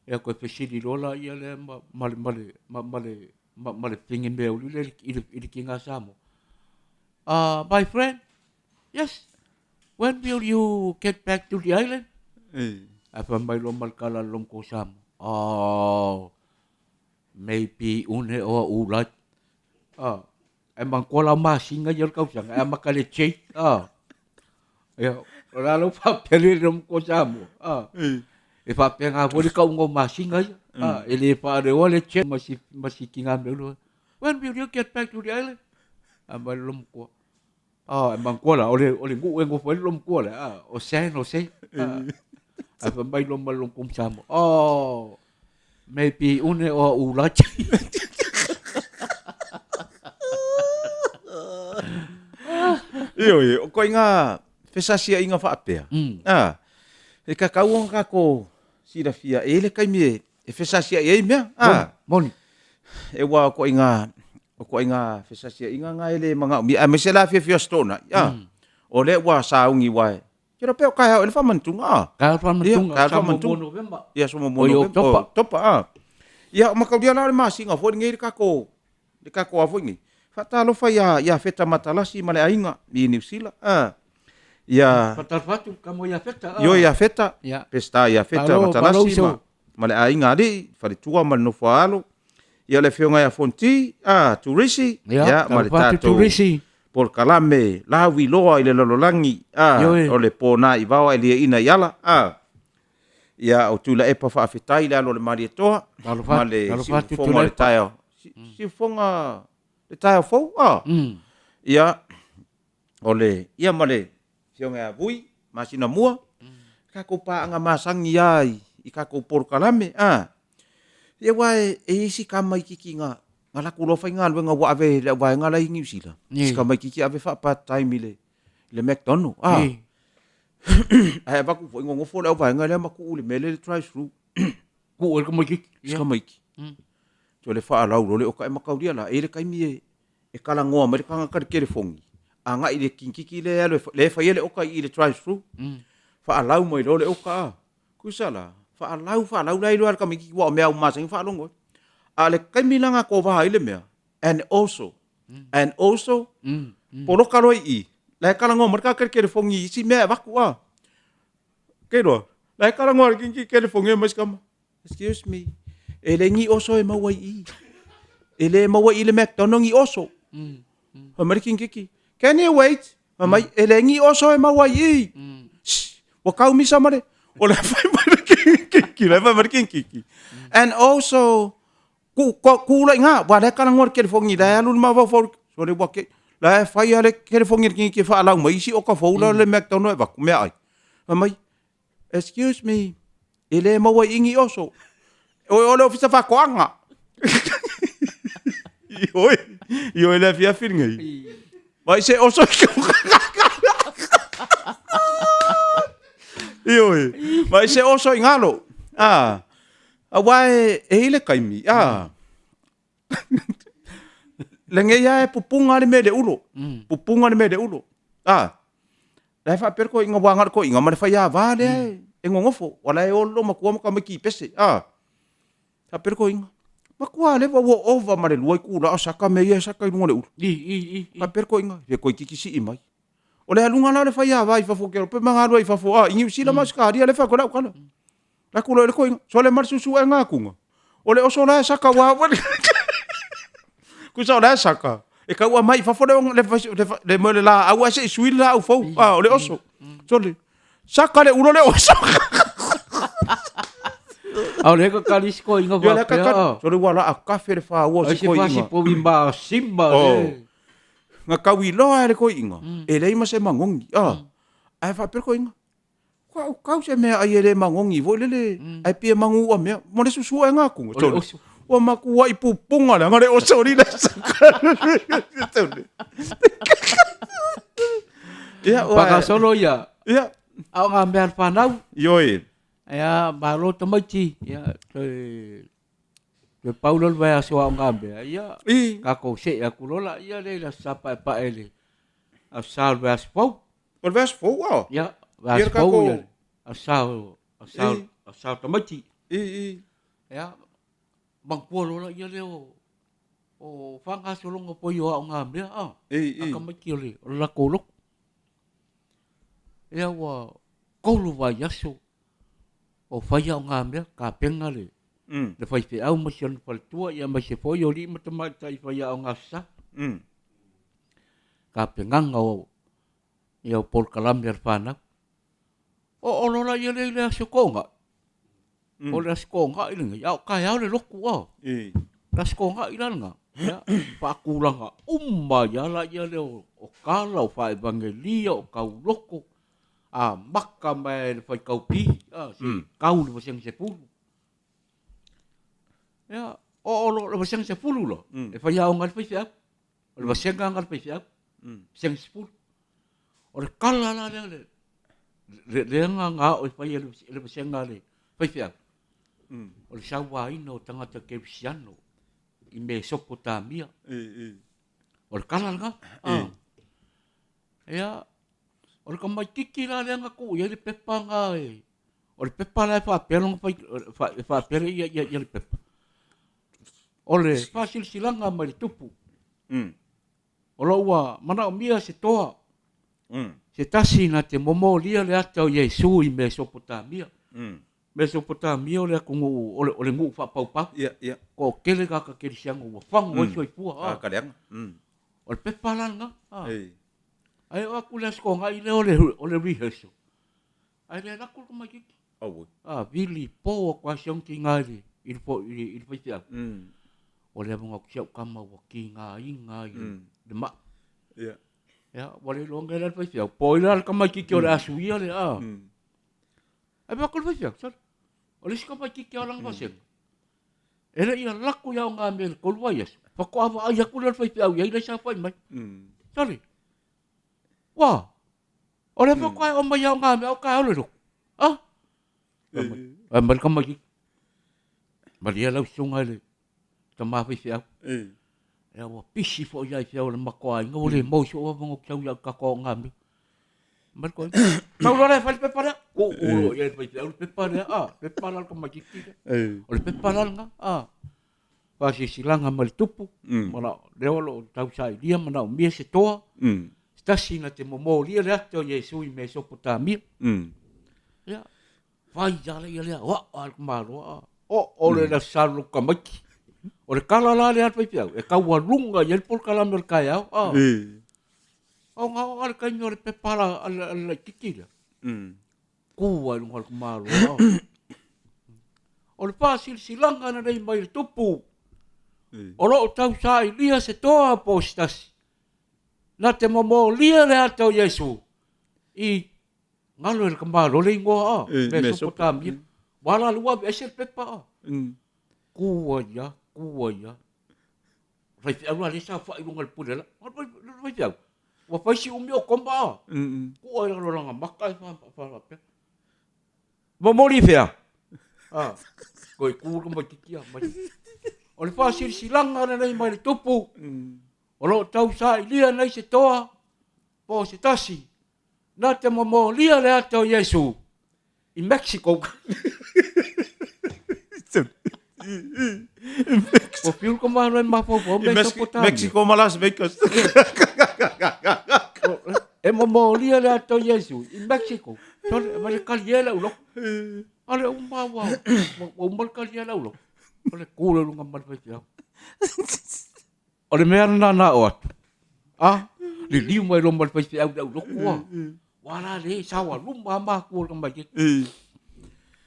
Ia koe fesili loa la ia lea ma, ma, le, ma, le, ma, ma, le, ma, ma le finemeuli lea i le, i le kinga Samoa. My friend, yes, when will you get back to the island? Ae fai mai loa ma le tala a le lomoko Samoa, oh, maybe une oa ulai. Ah, Ae manatua la o masina ia o le tausaga e amata i le J. Ah. Ia, o le a lau faapea le lomoko Samoa. Ah. E faapena foi le tauga o masina ia. Ah, e le faaleoa le J ma si ma si kinga mea. When will you get back to the island? Ae mai le lomoko. Ah, e manatua la, o le, o le nuu e nofo ai le loomatua lea, ah, o San Jose. Ah, ae fai mai loa ma le loomatua Samoa, oh, maybe une o au lati. Ioe, o koe ngā fesasiaiga faapea. Ah, e kakau ona kako silafia e le kaimi e, e fesasiai ai mea. Ah, Moni. E ua o koe ngā, o koe ngā fesasiaiga ngā e le manaomia, aemaise la afiafi o Aso Toonai, a, o lea ua sauni ua e, ke iloa pea o kaeao i le faamanatuga, a. Kaeao le faamanatuga, Ia, kaeao le aso muamua faamanatuga. Novema. Ia, aso muamua Oi, Novema, Oketopa. o Oketopa, a. Ia, o mataulia la o le masina foi lenei le tatou, le tatou a foi nei, faatalofa ia, ia Feta Matalasi ma le aiga i Niu Sila, a. Ia. Faatalofa atu, kamo ia Feta, a. Ioe ia Feta, Ia. Pesita ia Feta Malo, malo Matalasi uso. ma, ma le aiga alii, faletua ma le nofo a alo, ia le afioga ia Fonti, a, Turisi, Ia, ia, ma le talofa atu tatou Turisi. polokalame lavi loa i le lalolagi, a, Ioe. o le pōnā i vao ae liaina i ala, a. Ia, o Tuilaepa faafetai i le alo o le Malietoa, Talofa ma atu, le talofa atu siufofoga o le Tuilaepa. taeao, si, siufofoga le taeao fou, a. Ia, o le, ia ma le Afioga ia Vui, masina mua, tatou paaga masani lava i, i tatou polokalame, a. Ia aua e, e i ai si tamaitiiti na, na latou loa faigaluega ua ave e le auvaega la i Niu Sila, si tamaitiiti ave faa-part time i le, i le McDonald, a. Ae avatu foi nonofo le auvaega lea ma tuu i le mea lea i le drive through. Tuu ai le tamaitiiti. Si tamaiti. Toe le faalau loa le oka e mataulia la, e i ai le taimi e, e talanoa mai le tagata i le telefoni agai i le tinikipi lea e alu lea e fai ai le oka i le drive through. Faalau mai loa le oka a. Tusa la, faalau faalau la iloa e le tamaititi aua o mea uma masani ona faalogo ai. A o le taimi la na kova ai le mea, and also, and also, poloka loa i i, la e talanoa mai le tagata i le telefoni i isi mea e avatu a. Ke iloa, la e talanoa i le tinikipi telefoni e aumai si tama. Excuse me, e le ni oso e maua i i. E le maua i le McDonald ni oso. Fai mai le tinikipi, can you wait? Fai mai, e le ni oso e maua i i. Shh, ua kau misa ma le, o le fai mai le tinikipi, le fai mai le tinikipi. And also, ku, ku, ku la inga, wa le kala ngor telefoni, la alu le mafaufau, so le wa ke, la e fai a le telefoni le tinikipi whaalau mai, isi o ka fou la le McDonald e vaku mea ai. Fai mai, Excuse me, e le maua i ni oso. O, o le ofisa faatoaga. Ioe, ioe le afiafi lenei. Vai se oso i Ioe, vai se oso i ngalo. Ah, aua e, e i le kaimi. Ah. Lenei lava e pupuga le mea i le ulo. Pupuga le mea i le ulo. Ah. La e faapea le toeaina ua agai le toeaina ma le faiava lea e nonofo. Ua la e o le loomatua ma tamaiti i pese. Ah. Faapea le toeaina, Matua leva ua ova ma le lua itula o saka mea ia e saka i luga o le ulu. Faapea le toeaina, Se toeitiiti sii mai. O le aluga la o le faiava i fafo ke pe magalua i fafo a i Niu Sila ma Ausetalia le fai atu ai lau tala. La ku loa i le koiga, sole ma le susuega atuga. O le oso la e saka ua Kusa o la e saka. E kau a mai i fafo le le le le mo le laau ae se i sui le laau fou. Ah, o le oso. Sole. Saka le ulo le oso. A o le ka kali si koiga Ia le ka faapea. kali. Sole ua laa kafe le whāua Ai si se koiga. fasi povi ma simba Oh. le. Nga kau iloa e le koiga. E lei ma se magogi. Ah. Ae faapea le koiga. Kua au kau se mea ai e le magogi foi lele, ae pia magu ua mea, mo le susuega aku. O le oso. Ua makuai pupunga leaga le oso li le saka. Ia, ua. Whakasolo ia. Ia. A o ngā mea a le whanau. Ioe. Ia, malo tamaiti. Ia, toe. Toe pau lea o le vaiaso aogamea, ia, tatou see atu loa laia lea i le Aso Sa Paepae i le Aso Sa o le vaiaso fou. O le vaiaso fou a? Ia, vaiaso fou ia, Aso Sa o, Aso Sa, Aso Sa o tamaiti. Ia, manatua loa laia lea o, o faagasologa foi o aogamea, a, a tamaiti o le, o le latou lotu. Ia ua tolu vaiaso o fai aogamea, tapena le, le faifeau ma si ona faletua, ia aemaise foi o alii ma tamaitai fai aoga Aso Sa. Tapenaga o, ia o polokalame a le fanau. Oo loa laia lea i le Aso Toonai, o le Aso Toonai lenei, a o taeao le lotu a. Le Aso Toonai la lena, ia, faatulaga uma ai lava laia lea o tala, o faevagelia, o tauloto, amata mai lava i le faitau pi, a, seia tau i le vasega 10. Ia, oo loa i le vasega 10 loa, e faiaoga ai le faifeau. O le vasega lena a le faifeau, vasega 10. O le tala la lea, le, lea na ao e fai e le vasega a le faifeau, o le sauaina o tagata kerisiano i Mesopotamia. O le tala lena. Ia, o le tamaitiiti la lea na tuu i ai le pepa lena e, o le pepa la e faapea lona fai, e faapea le ia, ia, ia le pepa. O le faasilasilaga mai le tupu. O lo o ua manaomia se toa, se tasi na te momolia le ata o Iesu i Mesopotamia. Mesopotamia o le atunuu, o le, o le nuu faapaupau. Ia, ia. Toatele tagata kerisiano ua fagu ai soifua. Ah, kaleaga. O le pepa la lena. Ah. Ei. Ae oo atu le Aso Toonai lea o le, o le rehearsal. Ae le alu atu le tamaitiiti. Auoi. Ah, vili po atu lava si ona tiga i le, i le, i le, i le faifeau. Ua le avanoa atu si au tama ua tigaina ai le, le mai. Ia. Ia, ua le iloa nei la le faifeau. Po o ai la le tamaitiiti o le a suia le, ah. Ae fai atu le faifeau, sole, o le isi tamaitiiti lava o lana vasega, e le i alu atu i aogamea i le tolu vaiaso, faatoa vaai atu lea o le faifeau i ai la e saofai mai. Sole, ua, o lea faatoa e oo mai i aogamea a o taeao le lotu. Ah! Fai mai le tamaitiiti, malie lau susuga i le tama faifeau. Ia ua pisi foi ia i fea o le matou aiga ua le maua i sou avanoa ou te sau ia tatou aogamea. Mai le toeaina, Tau loa lea e fai le pepa lea. Tuu loa i ai le faifeau le pepa lea, a, pepa la le tamaitiiti lea. O le pepa la lena, a. Faasilasilaga mai le tupu, manao, lea o lo o tausailia manaomia se toa, se tasi na te momolia le ata o Iesu i Mesopotamia. Ia, Fai lava ia lea, o au a le tamaloa a. Oo le le salu lou tamaiti. O le tala la lea a le faifeau, e taualuga i ai le polokalame o le taeao. A. O na oo lava le taimi o le pepa a le laitiiti lea, tu lava i luga o le tamaloa. O le faasilasilaga lenei mai le tupu, o lo o tausailia se toa po o se tasi, na te momolia le ata o Iesu i Galo e le tamaloa le igoa a, Mesopotamia. Ua la lua ave ese le pepa a. Ku ai a, ku ai a. Faifeau la lea saofai i luga o le pule la. Faifeau, ua fai si umi o koma a. Ku ai lalo lana maka e faapea. Momoli i fea? A, toe ku le tamaitiiti a mai. O le faasilasilaga lenei mai le tupu, o lo o tausailia nei se toa po o se tasi Na te momolia le ata o Iesu i Mexico. Ua fiu le tamaloa e mafaufau Mesopotamia. Mexico ma Las Vegas. E momolia le ata o Iesu i Mexico. Sole, ma le kali e lau loto. A le uma ua, ua uma le kali e lau loto. O le ku le lunga ma le faifeau. O le mea lena na oo atu, a, liliu mai loa ma le faifeau i le aulotu a. Ua la le, sao a luma a matua o le tamaitiiti.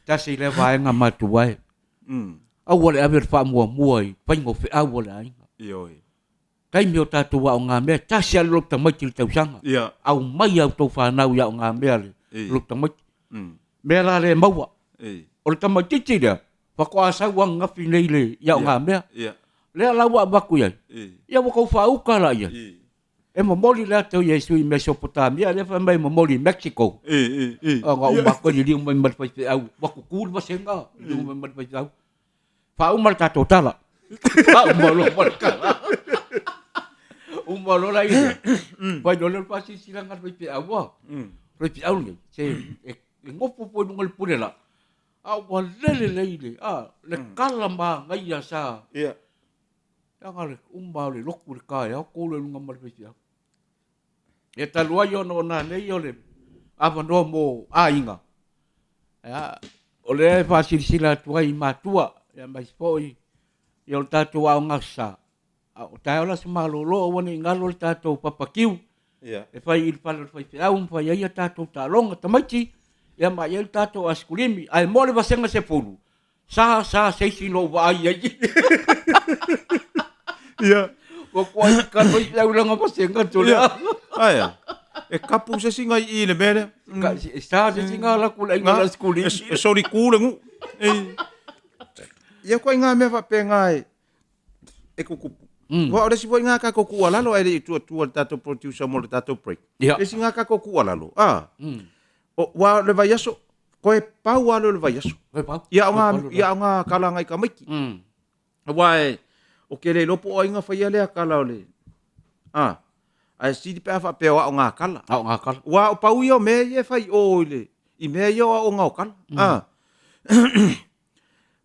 Tasi lea vaega matua e. Aua le ave le faamuamua i faiga o feau a le aiga. Ioe. Taimi o tatou aogamea, e tasi lava le lotu tamaiti i le tausaga. Ia. Aumai a outou fanau i aogamea le lotu tamaiti. Mea la lea e maua. O le tamaitiiti lea, faatoa sau ananafi nei le i aogamea. Ia. Lea la ua avatu i ai. Ia ua tau faauka la i ai. E momoli le ata o Iesu i Mesopotamia, lea fai mai e momoli i Mexico. Ona uma atu liliu mai ma le faifeau, ua tutu le vasega, liliu mai ma le faifeau. Faauma le tatou tala. Uma loa ma le kala. Uma loa la ia. Fai loa lea o le faasilasilaga a le faifeau a. Faifeau lenei, se e nofo foi i luga o le pule la, a ua lele lelei le, a, le kala manaia sa. Ia. Leaga le uma o le lotu i le taeao, tu loa i luga ma le faifeau. Ia talu ai ona o nanei o le avanoa mo aiga, ia, o lea e faasilasila atu ai i matua, aemaise foi ia o le tatou Aoga Aso Sa, a o taeao le aso malolo, aua ne i galo le tatou papakiu e fai i le fale o le faifeau ma fai ai a tatou taaloga tamaiti, ia ma i ai le tatou asikulimi. Ae mo le vasega 10, Sa, sa, se isi na ou vaai ai. Ia. Ua kuai i ka noi pe au langa vasega tu lea. Aia. E kapu se isi ngai i le mea lea. Ka, sa se isi ngā laku le ainga la skuli. E sori ku le ngu. Ia koe ngā mea whape ngā e, e kukupu. Wa o le isi foi ngā kako kualalo ai le i tua tua le tatou producer mo le tatou break. Ia. Le isi ngā kako kualalo. Ah. O, wa o le vaiaso, koe pau lava lea o le vaiaso. Koe pau. Ia o ngā, ia o ngā kala ngai tamaiti. Aua e, o ke le iloa po o ai na faia lea kala o le, a, ae sili pe a faapea o ao ngā kala. Ao ngā kala. Ua o pau ia o mea ia e fai o i le, i mea ia o ao ngā o kala. A,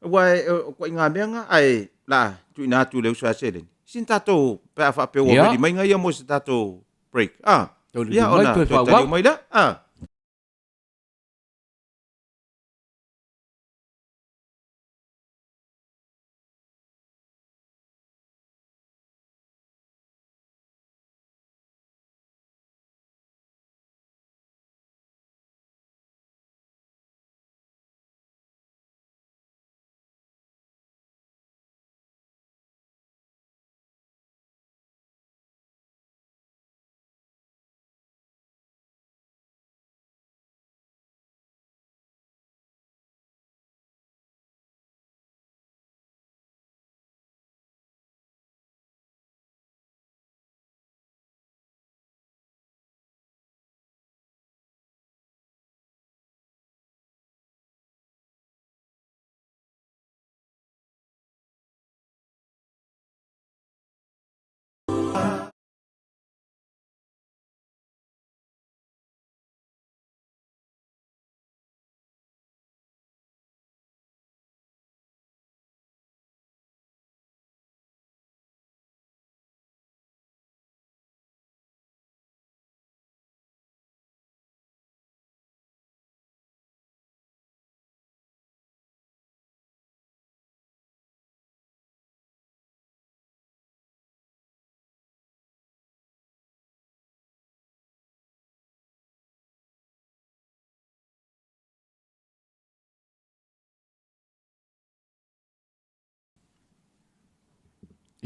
aua e, o koe ngā mea ngā, ae, la, tuuina atu i le uso a Seleni. Sina tātou, pe a faapea ua ready mai ngā ia mo se tātou break. A, ia ona toe taliu mai lea. A.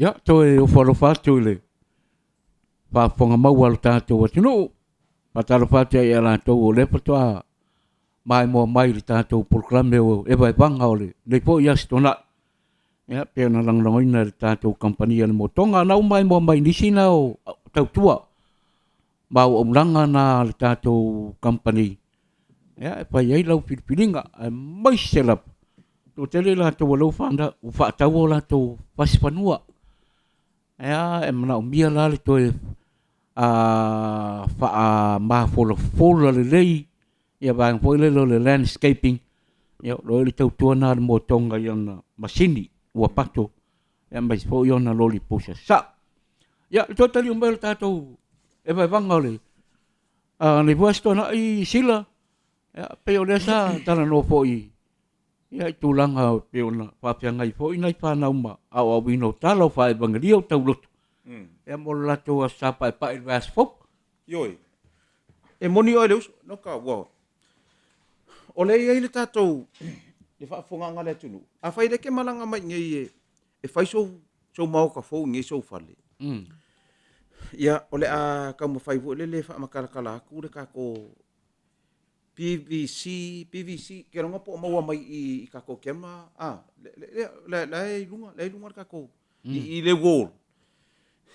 Ia, toe ofo alofa atu i le faafofoga maua a lo tatou atunuu. Faatalofa atu ia i latou o lea faatoa maimoa mai i le tatou polokalame o Evaevaga o lenei foi Aso Toonai. Ia, pei ona lagolagoina e le tatou kamupani a le Motoga. Na uma maimoa mai nisi na o tautua ma auaunaga na a le tatou kamupani ia, e fai ai lau filifiliga, aemaise lava toatele i latou o lea ua faatau o latou fasi fanua. Ia, e manaomia la le toe faamafolafola lelei ia vaega foi lele o le landscaping, ia o lo o i ai le tautua lena a le Motoga i ana masini ua pato, aemaise foi ona loli pusa sasao. Ia, le toe taliu mai o le tatou evaevaga o le nei foi Aso Toonai Sila, ia, pei o lea sa talanoa foi ia, i tulaga e pei ona faafeagai foi nai fanau ma aoaoina o tala o faaevagelia o tauloto, ia mo le latou Aso Sa Paepae i le vaiaso fou. Ioe. E moni oe le uso, no ka, ua, o lea e i ai le tatou, le faafofogaaga a le atunuu, afai o lea e te malaga mai i inei e, e fai sou, sou maota fou i inei sou fale, ia, o le a taumafai foi lele e faamatalatala atu le tatou PVC, PVC, ke iloga po o maua mai i i tatou camera, a, le, le, le, la e i luga, la e i luga le tatou, i, i le wall.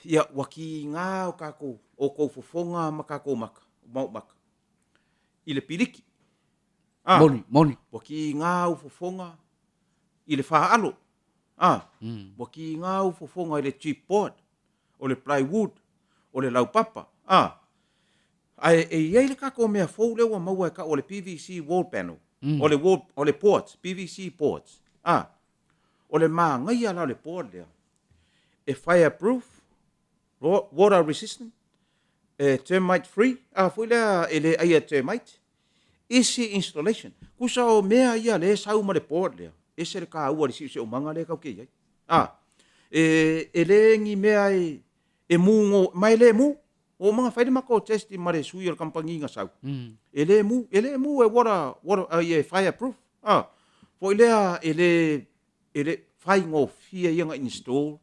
Ia, ua tiga o tatou, o tou fofoga ma tatou maka, mau maka, i le piliki. A, moni, moni. Ua tiga ou fofoga i le faalo. A, ua kiga ou fofoga i le chipboard, o le plywood, o le laupapa, a. Ae e i ai le tatou mea fou lea ua maua e tau o le PVC wall panel, o le wall, o le boards, PVC boards, a. O le manaia la o le board lea, e fireproof, water resistant, e termite free, a foi lea e le aia e termite, easy installation. Tusa o mea ia lea e sau ma le board lea, ese le taua i le siosiomaga lea tatou te i ai. A, e, e le ni mea e, e mu go, ma e le mu. Ua uma ona fai le matou test ma le sui o le kamupani na sau. E le mu, e le mu e water, water, e fireproof. A, foi lea e le, e le faigofie ia ona install.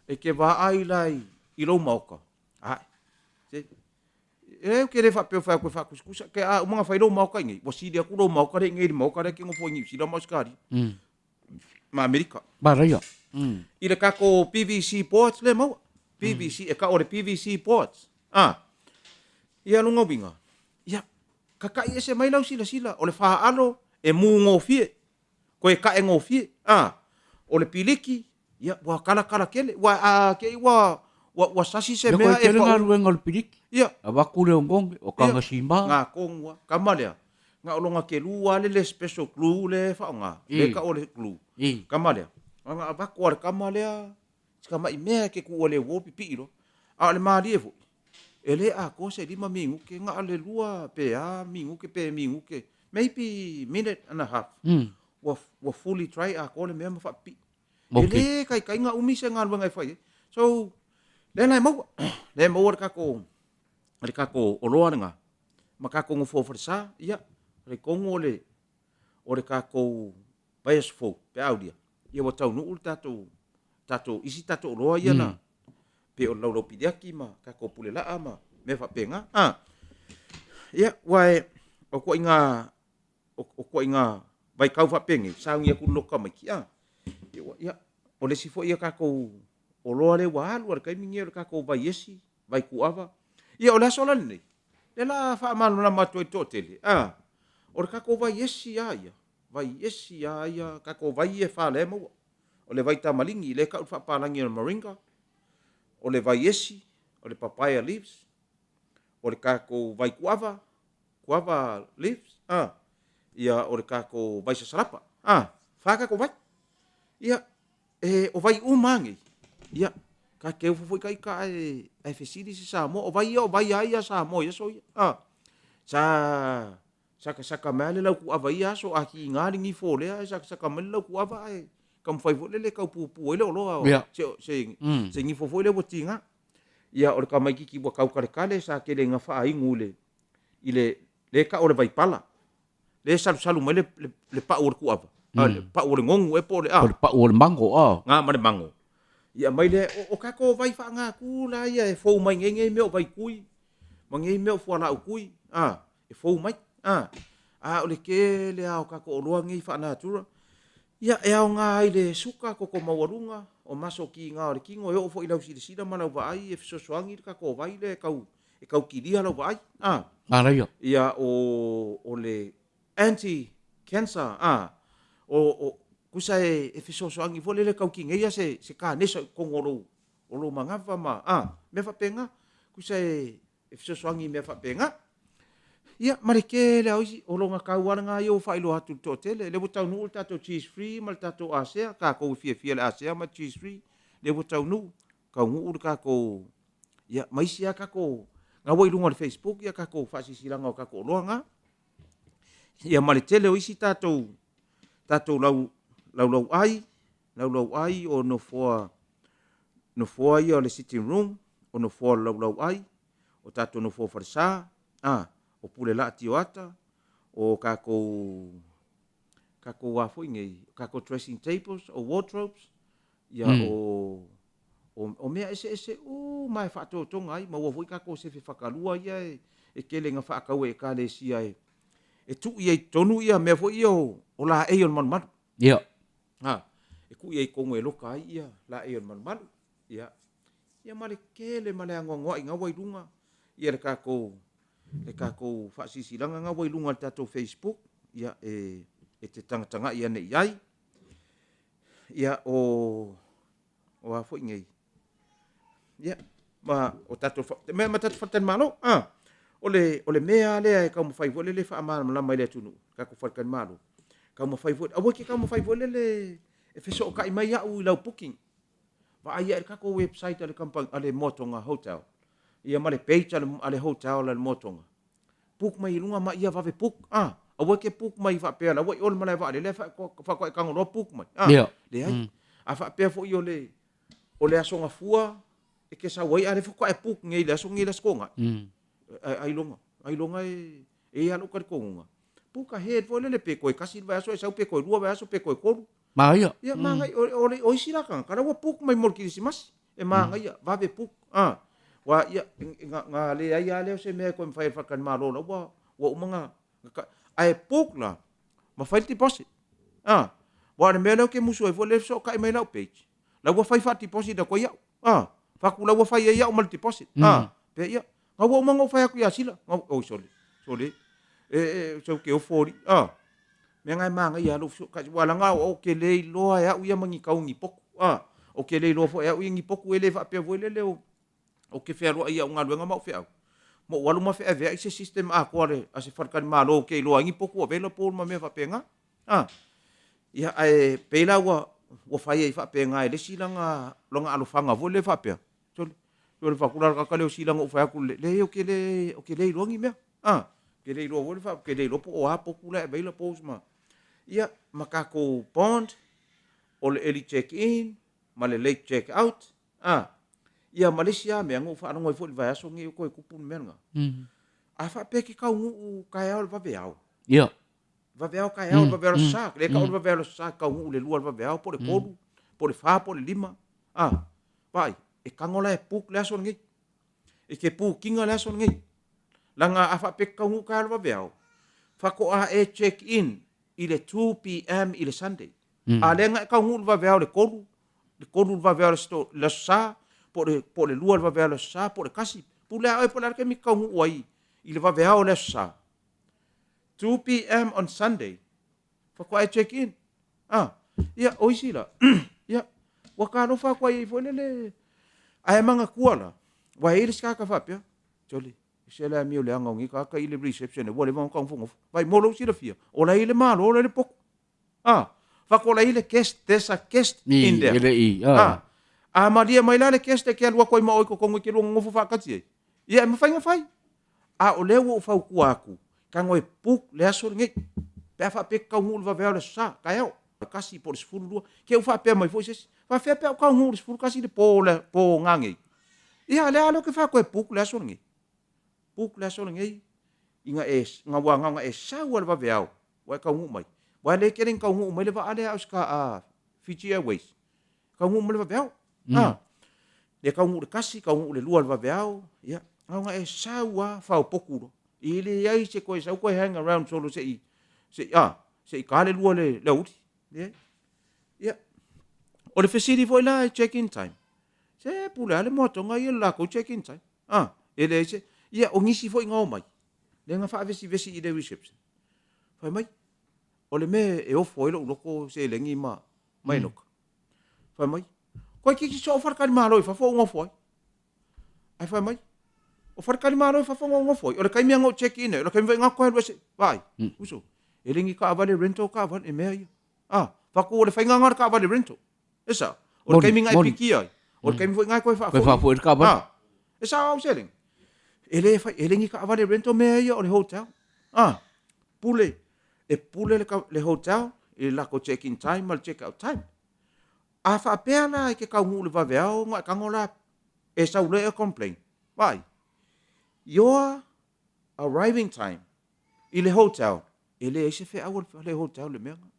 E te vaai la i lou maota, ae, se, e ou te le faapea o fai atu e faatusatusa, ke a uma ona fai lou maota i inei, ua sili atu lou maota lea i inei i le maota lea e te nofo ai i Niu Sila ma Ausetalia ma Amerika. Manaia. I le tatou PVC boards lea e maua. PVC, e tau o le PVC boards. A, ia lona uiga, ia, tata'i ese mai lau silasila, o le faalo e mu gofie. Toe tae gofie, a, o le piliki, ia, ua talatala tele, ua, a te i ua, ua, ua sasi se mea e pau. galuega o le piliki. Ia. Avatu le oneone, o taga sima. Ngā tonu a, kama lea, na o lona kelu lava le le special glue lea e faaaoga, lea e tau o le glue. Kama lea, na avatu lava e le kama lea, si tamai mea e te tuua i le uo pipii loa. A o le malie foi, e le atoa se 5 minute, na o le 2 pe a minute pe minute, maybe minute and a half, ua, ua fully dry atoa le mea ma faapipii. E le taitai na umi se galuega e fai ai. So, lea la e maua, lea e maua le tatou, le tatou oloa lena, ma tatou nofoa falesa, ia, talitonu o le, o le tatou vaiaso fou pe a aulia, ia ua taunuu le tatou, tatou, isi tatou oloa ia na, pei o le laulau piliaki ma tatou pule laa ma mea faapena. A, ia, aua e, o ituaiga, o ituaiga vaitau faapenei, sauni atu le loto tamaiti, a, ia, o le isi foi ia tatou oloa lea ua alu lava i le taimi lenei o le tatou vai esi, vai kuava. Ia, o le aso la lenei, lea o le a faamalamalama atu ai i le toatele, a, o le tatou vai esi lava ia, Vai esi a ia tatou vai ia e fa lea e maua. O le vai tamaligi lea e tau i le faapalagi o le moringa, o le vai esi, o le papaya leaves, o le tatou vai kuava, guava leaves, a, ia o le tatou vai sasalapa, a, fa tatou vai. Ia, e, o vai uma lava nei, ia, ta te ofo foi ita ae, ae fesili se Samoa, o vai ia o vai a ia a Samoa i aso ia, a. Sa Sakasaka mai lava le laukuava i ia aso, a kiga le gifo lea ae sakasaka mai le laukuava ae taumafai foi lele e tau pupu ai le oloa o se, se, se gifo foi lea ua tiga. Ia, o le tamaitiiti ua taukaletale sa tele ina faainu i le, i le, lea e tau o le vaipala, lea e salusalu mai le, le, le pau o le kuava, mm. le pau o le gonu ea po o le a. O le pau o le mango, a. Ngā ma le mango. Ia aumai lea, o, o tatou vai faagatu la ia e fou mai nei nei mea o vaikui, ma nei mea o fualaau tui, a, e fou mai, a, a o le tele lava o tatou oloa nei faa-natura, ia, e aoga ai le suka, toto maualuga, o maso kiga o le tino, e oo foi i lau silasila ma lau vaai e fesoasoani le tatou vai lea e tau, e tau kilia lau vaai, a. Manaia. Ia, o, o le anti cancer, a, o, o, tusa e, e fesoasoani foi lele e tau kineia se, se kanesa i totonu o lou, o lou manava ma, a, mea faapena, tusa e, e fesoasoani i mea faapena. Ia, ma le tele lava o isi, o lona tau lava lena ia ua faailoa atu i le toatele. Lea ua taunuu le tatou cheese free ma le tatou asea, tatou e fiafia i le asea ma le cheese free, lea ua taunuu, taunuu le tatou, ia, ma isi lava tatou, na ua i luga o le Facebook ia tatou faasilasilaga o tatou oloa na. Ia ma le tele o isi tatou, tatou lau, laulauai, laulauai o nofoa, nofoa ia o le sitting room, o nofoa o le laulauai, o tatou nofoa falesa, a, o pule laa tioata, o tatou, tatou a foi nei, tatou dressing tables, o wardrobes, ia o, o, o mea eseese uma e faatotoga ai, maua foi tatou sefe fakalua ia e, e tele ina faatau e Ekalesia e, e tuu i ai i totonu ia mea foi ia o, o laei o le malumalu. Ia. A, e tuu i ai i totonu e loka ai ia laei o le malumalu. Ia, ia ma le tele ma le anoanoai na ua i luga ia le tatou, le tatou faasilasilaga na ua i luga o le tatou Facebook, ia e, e te tagatagai ane i ai. Ia, o, o a foi nei? Ia, ma o tatou, mea ma tatou faletalimalo, a, o le, o le mea lava lea e taumafai foi lele e faamalamalama i le atunuu, tatou faletalimalo, taumafai foi, aua e te taumafai foi lele e fesootai mai au i lau booking. Vaai ae i le tatou website a le company, a le Moatoga Hotel, ia ma le page a le, a le hotel a le Moatoga. Book mai i luga ma ia vave book, a. Aua e te book mai faapea la ua i o le malae vaalele ae faatoa e tago loa book mai, a. Ia. Leai. A faapea foi o le, o le Aso Gafua e te sau ai, a o lea faatoa e book nei i le aso lenei le Aso Toonai. Ailoga, ailoga e, e i ai lava lou talitonuga, book ahead foi lele pe toe tasi le vaiaso e sau pe toe lua vaiaso pe toe tolu. Manaia. Ia, manaia. O, o, o isi la tagata, la ua book mai mo le Kirisimasi. E manaia, vave book. A, aua, ia, na, na leai lava lea o se mea e toe mafai e le faletalimalo la ua, ua uma ona, ae book la, ma fai le deposit. A, aua o le mea lea ou te musu ai foi lea e fesootai mai lau page, la ua fai faa-deposit atu ai au. A, fai atu la ua fai ai au ma le deposit. A, pea ia, na ua uma ona ou fai atu ia Sila, na, oi sole, sole, e, e, se ou te ofo alii. A, mea na e manaia lava lou fesootai, aua leaga ou te le iloa e au ia ma ni tau ni potu. A, ou te le iloa foi e au ia ni potu, e le faapea foi lele ou te fealuai i au galuega ma au feau, ma ou alu ma feaveai se system atoa a se faletalimalo ou te iloa ai ni potu available ma mea faapena. A, ia, ae pei la ua, ua fai ai faapena e le isi lana, lona alofaga foi lea faapea, sole, sole fai atu la le tagata lea o Sila na ou fai atu, leai ou te le, ou te le iloa ni mea. A, ou te le iloa foi le faa, ou te le iloa po o a potu la e availables ma, ia, ma tatou bond, o le early check in ma le late check out, a, ia ma le isi lava mea na ou faalogo ai foi i le vaiaso lenei o toe tupu le mea lena. A faapea e te taunuu taeao i le vaveao, Ia. Vaveao taeao, vaveao le aso Sa. Lea e tau o le vaveao le aso Sa, e taunuu i le 2 le vaveao po o le 3, po o le 4 po o le 5. A, vaai, e tago la e book le aso lenei. E te book ina le aso lenei. Leaga a faapea e te taunuu taeao i le vaveao, faatoa e check in i le 2 PM i le Sunday. A lea na e taunuu i le vaveao i le 3, le 3 i le vaveao i le aso Sa, po o le, po o le 2 i le vaveao i le aso Sa, po o le 1. Pule lava oe po o le a le taimi e te taunuu ai i le vaveao o le aso Sa. 2 PM on Sunday, faatoa e check in. Ah, ia, o isi la, ia, ua talofa atu ai foi lele, ae manatua la, ua i ai le isi tagata faapea, sole, ese le amio leaga o nei tagata i le reception ua leva ona taunofonofo. Vai mo lou silafia, o la e i ai le Malo, o la e i ai le potu. Ah, faatoa la e i ai le guest, there's a guest in there. E le i, ah. Ah, a malie mai la le guest e ke alu atu ai ma oe i totonu e te lua nonofo faatasi ai. Ia, e mafai ona fai. A o lea ua ou fautua atu, tago e book le aso lenei, pe a faapea e te taunuu i le vaveao i le Aso Sa, taeao, le 1 po o le 12. Te i ua faapea mai foi se isi, faafefea pe a ou taunuu i le 11 i le po o le po nanei? Ia, o lea lava ou te fai atu e book le aso lenei. Book le aso lenei, ina e, ina ua na ona e sau lava i le vaveao, ua e taunuu mai. Aua e le tele ina taunuu mai le vaa lea a Fiji Airways. Taunuu mai le vaveao. A, lea taunuu i le 1, taunuu i le 2 i le vaveao, ia, na ona e sau lava faaopootu loa. E leai se toe sau toe hang around solo se i, se i, a, se i ta le 2 i le aoauli. Leai. Ia, o le fesili foi la i check in time, se pule lava le moatoga ia i le latou check in time. A, e leai se, ia, o nisi foi na omai, lea na faavesivesi i le reception, fai mai, o le mea e ofo ai lou loto seleni ma, ma Enoka. Fai mai, toeitiiti soo faletalimalo i fafo ou nofo ai. Ae fai mai, o faletalimalo i fafo na ou nofo ai, o le taimi lava na ou check in ai, o le taimi foi na toe alu ese, vaai, uso, e le ni taavale rental taavale, e mea ia. Ah, fai atu o le faiga lena o le taavale rental. E sao, o le taimi na e pikia ai, o le taimi foi na e toe faafoi. Toe faafoi le taavale. Ah, e sao au seleni. E le fai, e le ni taavale rental mea ia o le hotel. Ah, pule, e pule le, le hotel i le latou check in time ma le check out time. A faapea la e te taunuu i le vaveao ona e tago la e sau loa e complain, vaai, your arriving time i le hotel, e leai se feau a le hotel i le mea lena.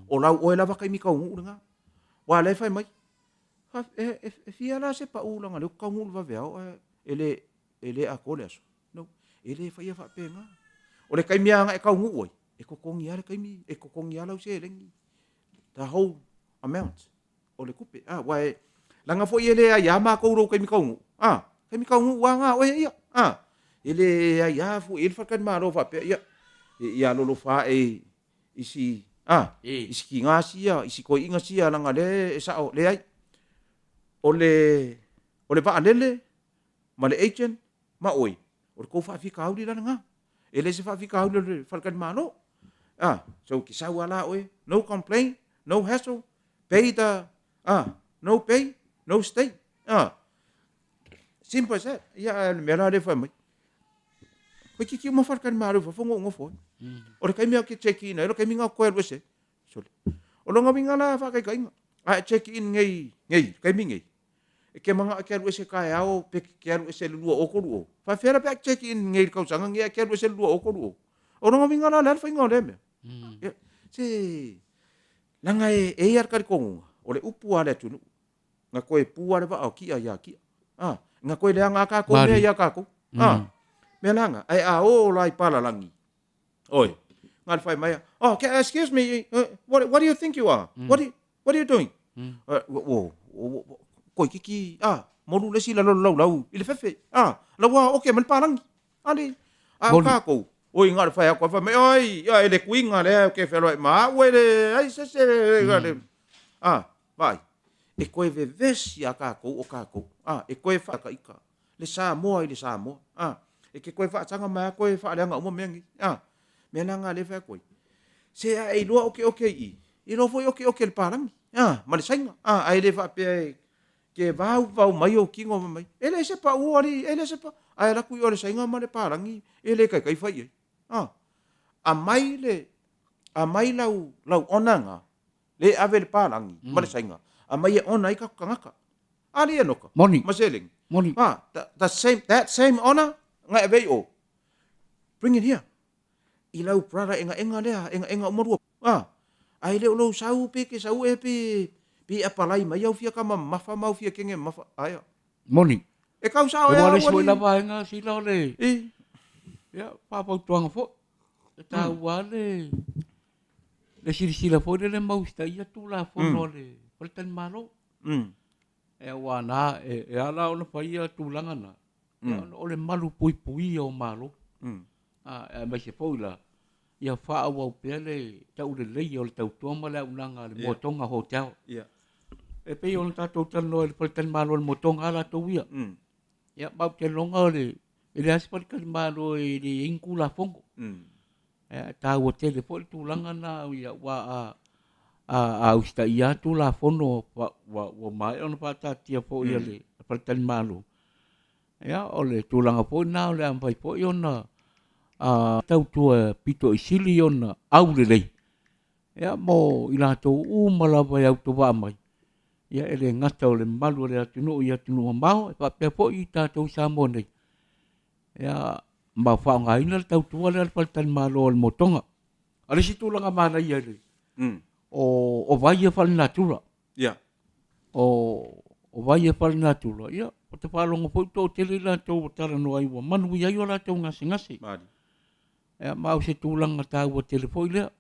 O lau oe lava taimi taunuu lena. Aua o la e fai mai, e, e, e fia la se pau leaga o lea ou te taunuu i le vaveao ae e le, e le atoa le aso. No, e le faia faapena. O le taimi lava na e taunuu ai, e totogi lava le taimi, e totogi lava lau seleni, the whole amount o le tupe. Ah, aua e, leaga foi e le aia matou i lou taimi taunuu. Ah, taimi taunuu lava na oe ia. Ah, e le aia foi i ai le faletalimalo faapea, ia, ia lolofa ae i si, ah. A, i si kiga sia, i si toeaiina sia leaga lea e sao, leai. O le, o le vaalele ma le agent ma oe, o le tou faafitauli la lena. E le se faafitauli o le faletalimalo. A, so e te sau lava la oe, no complain, no hassle, pay the, a, no pay, no stay. A, simple as that. Ia, ae o le mea la lea e fai mai, Toeitiiti uma faletalimalo i fafo na ou nofo ai. O le taimi ou te check in ai, o le taimi na ou toe alu ese ai. Sole. O lona uiga la faataitaiga, a e check in nei, nei, taimi nei, e te manao e te alu ese taeao pe e te alu ese i le 20 30, faafefea la pe a e check in nei i le tausaga lenei ae e te alu ese i le 20 30? O lona uiga la o le a le faiga o lea mea? Ia, se leaga e i ai lava le talitonuga, o le upu lava a le atunuu, Na toe pu lava le vaa o Ki'a iā Ki'a. A, na toe leaga a tatou mea iā tatou. A, mea la na, ae a o la i palalagi, oi, na le fai mai, oh, excuse me, what do you think you are? What, what are you doing? Ua, toeitiiti, a, molu le isi i lalo o le laulau i le fefe, a, la ua oke mai le palagi. Ale, a o tatou, oi, na o le fai atu lava, fai mai, oi, ia, e le tuiga lea ou te feloai ma au, e leai se isi, a, Vaai, e toe vevesi a tatou o tatou, a, e toe faataita le Samoa i le Samoa, a, e te toe faataga mai a toe faaleaga uma mea nei, a, mea la na lea e fai atu ai, se a e iloa okeoke i i, iloa foi okeoke e le palagi, a, ma le Saina, a, ae le faapea e te vauvau mai ou tino fai mai, e leai se pau o alii, e leai se pau, ae alu atu i o i le Saina ma le palagi, e le taitai fai i ai, a, aumai le, aumai lau, lau honour na, Le ave le palagi ma le Saina, aumai e ona ai tatou tagata. A lea Enoka? Moni. Ma seleni. Moni. Ha, the, the same, that same honor na e ave i o. Bring it here. I lau brother engaenga lea, engaenga uma lua. Ha, ae le o lou sau pe ke sau e pe, pe apalai mai au fia kama mamafa ma au fia kenge mamafa. Aia. Moni. E kau sao e au. Aua le isi foi la vaega sila o le, I. ia, faafautuaga foi. E taua le, le silasila foi lele ma usitaia Tulafono a le Faletalimalo. E aua na, e ala ona faia tulaga na, ona o le malu puipuia o Malo. Aemaise foi la, ia faaauau pea le tauleleia o le tautua ma le auaunaga a le Moa Tonga Hotel. E pei ona tatou talanoa i le Faletalimalo o le Moa Tonga a latou ia. Ia, ma ou te lagona e leai se faletalimalo e leai ni Tulafono. E taua tele foi le tulaga lena aua a usitaia lava Tulafono ua maea ona faataatia foi e le faletalimalo, ia o le tulaga foi lena o le a mafai foi ona tautua pito i sili ona aulelei mo i latou uma lava e autovaa mai. Ia e le gata o le mamalu o le atunuu i atunuu mamao, e faapea foi i tatou i Samoa nei. Ia, ma faaaogaina le tautua lea a le faletalimalo a le Moa Tonga. A o le isi tulaga manaia i le, o vai ia faalenatura. Ia. O vai ia faalenatura, ia, ou te faalogo foi ua toatele i latou ua talanoa ai ua manuia ai o latou gasegase. Malie. Ia, ma o se tulaga taua tele foi lea.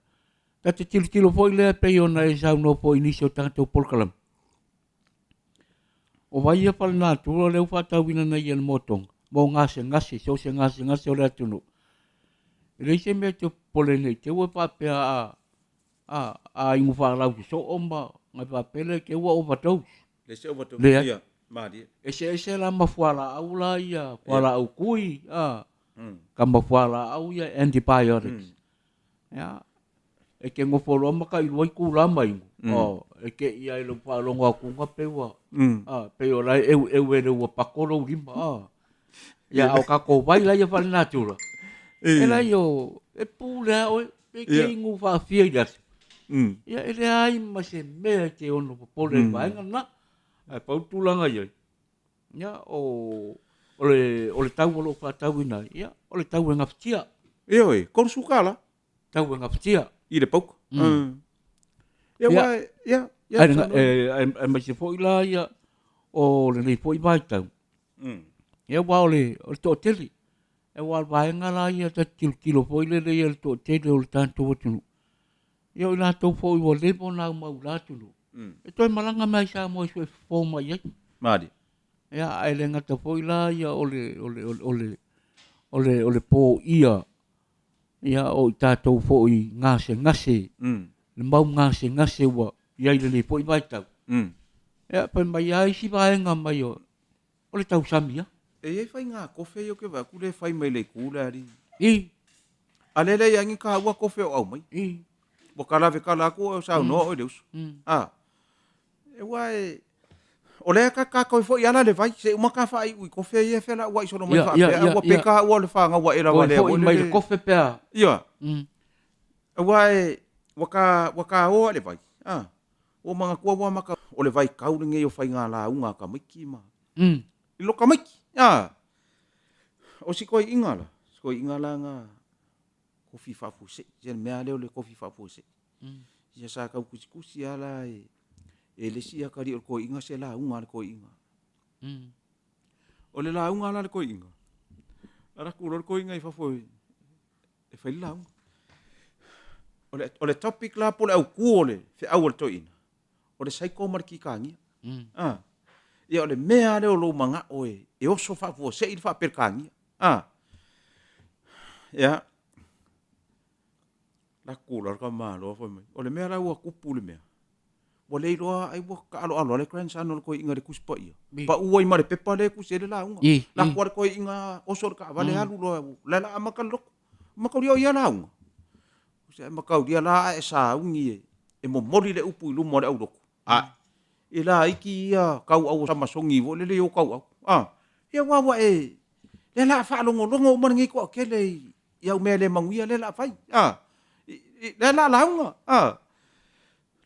Ta te tilotilo foi lea e pei ona e saunoa foi i nisi o tatou polokalame. O vai ia faalenatura lea ua faatauina nei e le Moa Tonga mo gasegase, so o se gasegase o le atunuu. E leai se mea e te popole nei te ua faapea a, a, a inu faalau sosoo ma nai faapea lea te ua overdose. Leai se overdose. Leai. Ia, malie. Eseese la ma fualaau la ia, fualaau tui, a, ka ma fualaau ia antibiotics. Ia, e te nofo loa ma tailua itula ma inu, oh, e te ia i lou faalogo atu pei ua, ah, pei o la e eueu e le ua pako lou lima, ah. Ia, a o tatou vai la ia faalenatura, e lai o, e pule lava oe, pe te inu faafia i le aso. Ia, e leai ma se mea e te ono popole ai i le vaega lena. Ae pau le tulaga i ai, Ia, o, o le, o le tau o lo o faatauina ai, ia, o le tau e gafatia. Ioe, $30. Tau e gafatia. I le pauka. Ia, Ia. ua, ia, ia. Ae, e, aemaise foi la ia, o lenei foi vaitau, ia, aua o le, o le toatele. Aua o le vaega la ia ta te tilotilo foi lele ia i le toatele o le tatou atunuu, Ia o i latou foi ua leva ona aumau i la atunuu, e toe malaga mai i Samoa e sue fofo mai i ai. Malie. Ia, ae le gata foi la ia o le, o le, o le, o le, o le, o le poia ia o i tatou foi gasegase. le mau gasegase ua i ai i lenei foi vaitau. Ia, fai mai lava isi vaega mai o o le tausami lava. E i ai faiga kofe ia ou te vaai atu lea e fai mai le itu lea alii. I. A lea e leai ni taua kofe o aumai. I. Ua talave tala atu oe o saunoa oe i le uso. A. Aua e, o lea ta tatou foi ala le vai, se i uma ta faaiu i kofe ia e felauai solo mai faapea, a ua peka ua le fanau ae lava lea foi mai le kofe pe a. Ia. Aua e, ua ta, ua ta o le vai. A. Ua manatua ua maka o le vaitau lenei o faiga lauga a tamaiti ma. I lo tamaiti. A. O si toeaina la, si toeaina la na kofi faafuasei, se le mea lea o le kofi faafuasei. Ia sa tau tusitusi lava la e, e le isi atalii o le toeaina se lauga a le toeaina. O le lauga la a le toeaina, alu atu loa le toeaina i fafo e, e fai le lauga. O le, o le topic la po o le autu o le feau a le toeaina, o le saiko ma le kitania. Ah. Ia o le mea lava lea o lou manao e, e oso faafuasei le faaperekania. Ah. Ia. La ku la ka malo fai mai. O le mea la ua tupu le mea. Ua le iloa ai ua taaloalo le grandson o le toeaina i le Tusi Paia. Pau ai ma le pepa lea e tusi ai le lauga. La ku le toeaina oso le taavale alu loa la la amata le lotu. Mataulia o ia lauga. Se mataulia la ae sauni e e momoli le upu i luma o le aulotu. A e laiti ia tauau o Samasoni foi lele i ou tauau. A ia ua ua e lea la faalogologo uma lenei toatele i i au mea le manuia lea la fai. A lea la lauga. A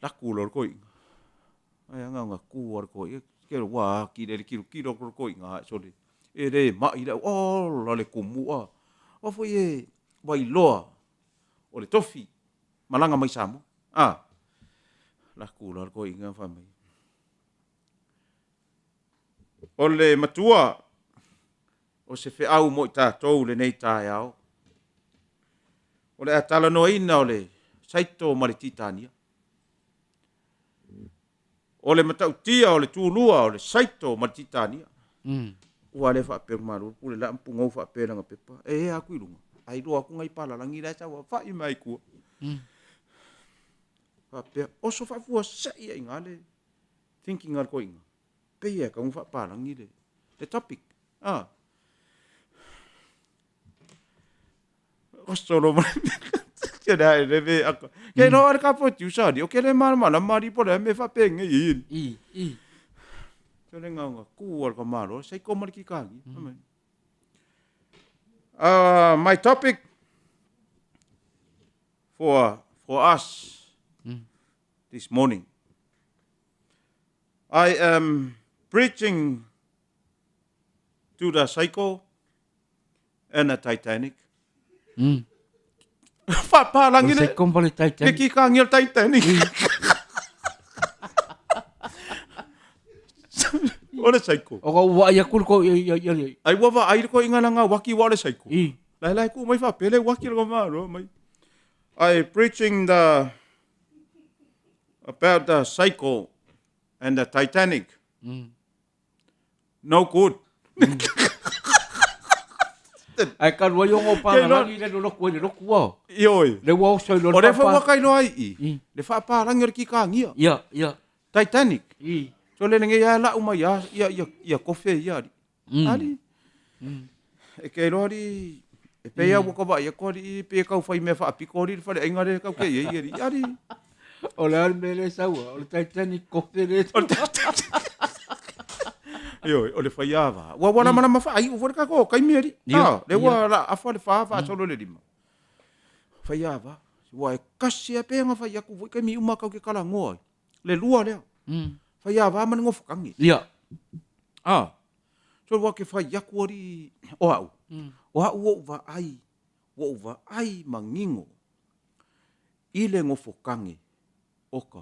laku loa le toeaina. Ai aga ona tu a le toeaina. Ke ua ati le tilotilo atu le toeaina ae sole. E le mai le au, ola le tumu a. Aua foi e ua iloa o le tofi malaga mai Samoa. A laku loa le toeaina fai mai. O le matua o se feau mo i tatou i lenei taeao, o le a talanoaina o le Saito ma le Titania. O le matautia o le tulua o le Saito ma le Titania. Ua le faapea malo pule la pugou faapea lana pepa. E ea atu i luga. Ai iloa atu nai palalagi la e sau fai mai i tua. Faapea, oso faafuasei ai ina le thinking a le toeaina. Pei e tatau ona faapalagi le, le topic. Ah. Oso lo mai. Ke le ai le ve aka. Ke no ale ka producer ali. O ke le malamalama ali po le me faapenge i. I, i. So le nganga ku al ka malo, sei ko mali ki kangi. My topic for us this morning. I am preaching to the psycho and the Titanic. Faapalagi le Se kompa le le Titanic. kikagi o le Titanic. O le psycho. O ka ua ai aku le ko ia ia ia. Ai ua vaai le koiga langa waki wa o le psycho. I. Lai lai ku mai faapea le waki le malo mai. I preaching the about the psycho and the Titanic. No good. Ai ka rua i ongo Kei pāngalagi le loloku ai le loku ao. Ioi. Le ua oso i lo O le foi ua kailoa ai i. I. Le faapalagi o le kikāgia. Ia, ia. Titanic. I. So le lenei a lau mai a ia ia ia kofe ia ali. Ali. E ke iloa ali e pei a ua ka vaai atu ali pe kau fai mea faapiko ali le faleaiga le kau ke iai ali. Ali. O le a le mea le saua, o le Titanic kofe le. O le Titanic. Ioi, o le faiava. Ua ua lamalama faaiu foi le tatou taimi ali. Ia, Ah, le ua la afa le fa faasolo le lima. Faiava. Ua e kasi a pe nga fai atu foi taimi uma kau ke kalagoa ai. Le lua lea. Faiava ma le gofokangi. Ia. Ah. So ua ke fai atu ali o au. O au ua ou vaai, ua ou vaai manino i le gofokangi oka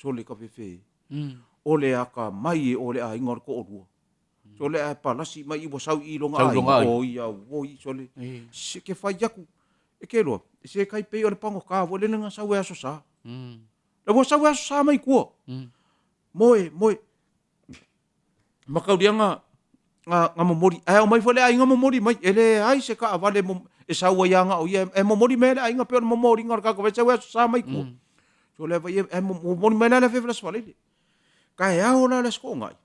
sole ka fefe. O le aka mai e o le aiga o le toalua. Sole ae palasi mai i ua sau i loga Sau i loga aiga. aiga. O ia oi sole. Se ke fai atu e ke loa, se kai pei o le pagota foi lele na sau e aso sa. Le ua sau e aso sa mai kua. Moe, moe. Makaulia nga, nga, nga momoli. Ae ao mai foi le aiga momoli mai. E leai se kaavale e sau ai ia nga o ia. E momoli mai le aiga pei o le momoliga o le tatou vai sau e aso sa mai kua. Sole vai e momoli mai la le afiafi o le Aso Faraile. Taeao la le Aso Toonai,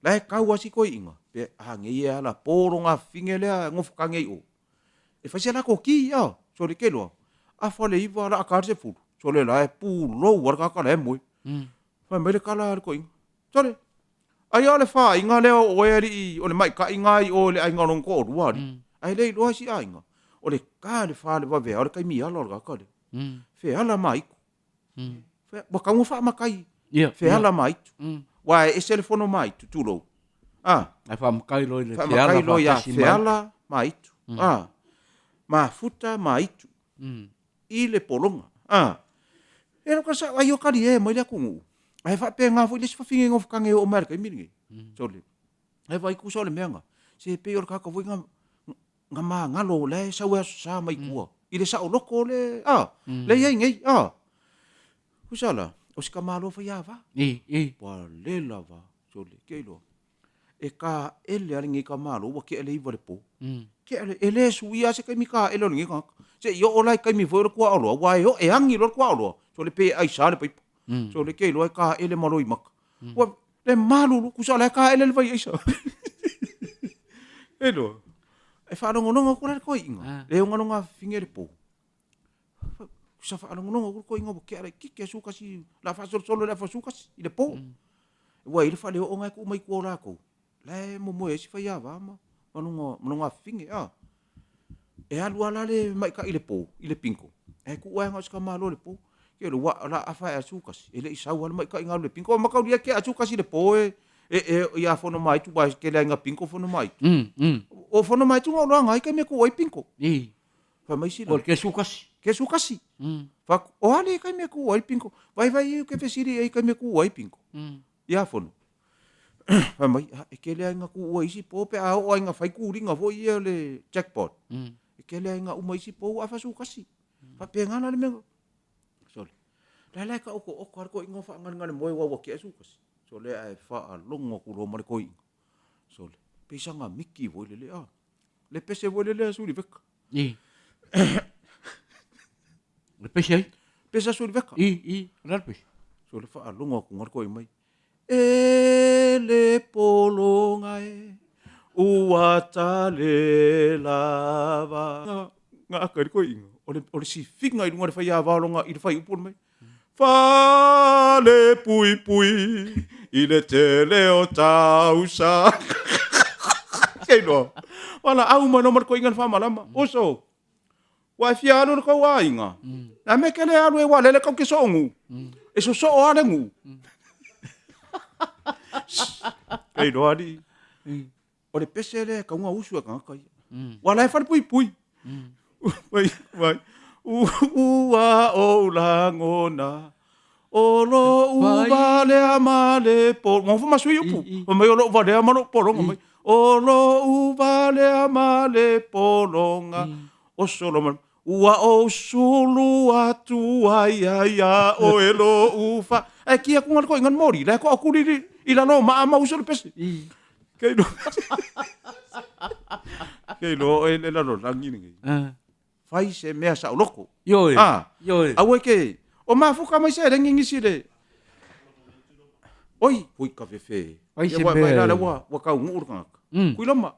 la e tau lava si toeaina, pe a nei e ala po lona afafine lea e nofo tane ai i o, e fai se latou ti, a, sole te iloa, afa le iva o le a ta le 10, sole la e pulou lava le tagata la e moe. Fai mai le tala a le toeaina, sole, ai o le fāiga lea o oe alii, o le maita'i lena i o i le aiga o lona toalua alii, ae le iloa isi aiga, o le ta i le fa i le vaveao le taimi ala o le tagata lea. Feala ma aitu. Ua tatau ona faamatai feala ma aitu. Aua e ese le fono ma aitu, tulou. A. Ae faamatai loa i le feala loa ia feala ma aitu. A. Mafuta ma aitu. I le pologa. A. E lou sao ai o talie mai le atunuu. Ae faapena foi le isi fafine nofo tane e oo mai lava i le taimi lenei. Sole. Ae vaai tusa o le mea na, se pei o le tagata foi na na magalo la e sau e Aso Sa mai tua i le saoloto le a le i ai nei a. Tusa la, o si tamaloa faiava. I, i. Pale lava, sole, ke iloa. E kaele lava lenei tamaloa ua tea le 9 i le po. Tea le, e le suia lava se taimi kaele o lenei tagata. Se i oo la i taimi foi o le tuaoloa, aua e, e agi loa le tuaoloa, sole pe aisa le paipa. Sole ke iloa e kaele ma loimata. Ua le malulu, tusa o la e kaele le vai aisa. E iloa, e faalogologo atu la le toeaina, le oga lona afafine i le po. Tusa faalogologo atu le toeaina ua tea laitiiti a sukasi, o le a faasolosolo i le afa sukasi i le po. Ua i ai le faleoo na e tuu mai i tua o latou, la e momoe ai si faiava ma lona afafine. E alu lava la le maita'i i le po i le bingo, ae tuu lava na o si tamaloa i le po. Ke ua o le a afa ae a le 11, e le i sau lava le maita'i na alu i le bingo. Ua mataulia e tea a le 11 i le po e ia Fono ma Aitu, aua e tele lava ina bingo Fono ma Aitu. O Fono ma Aitu na ou iloaina ai taimi e tuu ai bingo. Fai mai sila. O le kesu kasi. Kesu kasi. Fai atu, o a le taimi e tuu ai bingo? Vaivai e ke fesili i ai taimi e tuu ai bingo. Ia Fono. Fai mai, ah, e tele lava ina tuua i isi po pe a oo lava ina fai tuliga foi ia o le jackpot. E tele lava ina uma isi po ua afa 11. Faapena la le mea. Sole. La la e taotooto lava le toeaina o faagalegale moe aua ua tea le 11. Sole ae faalogo atu loa ma le toeaina. Sole, pei saga miki foi lele a. Le pese foi lele a Suliveka. I. Le pese ai? Pese a Suliveka. I, i, o le a le pese? Sole faalogo atu le toeaina mai. E le pologa e, ua tale lava. Nga aka i le toeaina, o le, o le sifiga i luga o le faiava o lona, i le fuaiupu mai. Fale puipui i le tele o tausaga. Kei loa. Valaau mai loa ma le toeaina le faamalama. Uso, ua e fia alu i le tou aiga. A mea e ke le alu e ua lele kau ke soo nuu. E sosoo lava le nuu. Kei loa alii. O le pese lea e tatau ona usu e tagata ia. Ua la e falepuipui. Vai, vai. Ua ou lagona o lou valea ma le pologa. Nofo ma sui upu. Fai mai o lou valea ma lou pologa mai. O lou valea ma le pologa. O solo mai. Ua ou sulu atu ai ai ia oe lou fa. Ae ki atu nga le toeaina le moli, la e toa kuli i lalo o maa ma uso le pese. Kei loa. Kei loa oe le lalolagi lenei. Fai se mea saoloko. Ioe. Ah. Ioe. Aua e ke, o mafuka mai seleni nisi le. Oi, oi ka fefe. Fai se mea. mea. Ua, ua, ua taunuu le tagata. Tuiloma.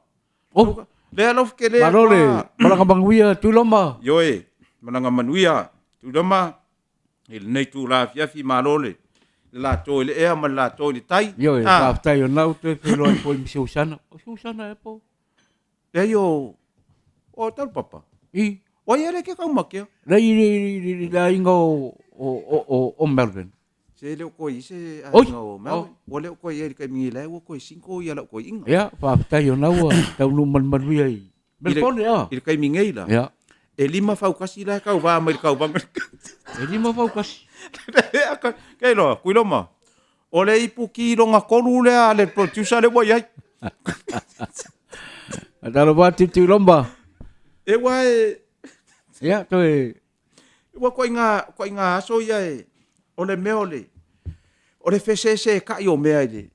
Oh. Lea lau ke le. Malo le malaga manuia Tuiloma. Ioe, malaga manuia Tuiloma i lenei itula afiafi, malo le latou i le ea ma le latou i le tai. Ioe, ah. Faafetai o nau toe feiloai foi ma Susana. O Susana e po. Leai o o tau papa. I. O ai ele ke kau makea. Lei i le aiga o o o o Melvin. Se le o koe i se aiga o Melvin. Ua le o koe i ai le taimi nei la ua koe single ia lau koeina. Ia, faafetai o na ua taunuu malumaluia i Melbourne a. I le taimi nei la. Ia. E lima faukasi la e kauvā mai le kauvaga. E lima faukasi. Kei loa, Kuiloma. O le ipu ki longa kolu lea a le producer le ua i ai. Talofa atu Tuiloma. E ua e... Ia, toe Ua koiga, koiga aso ia e, o le mea o le, o le feseseeka'i o mea i le,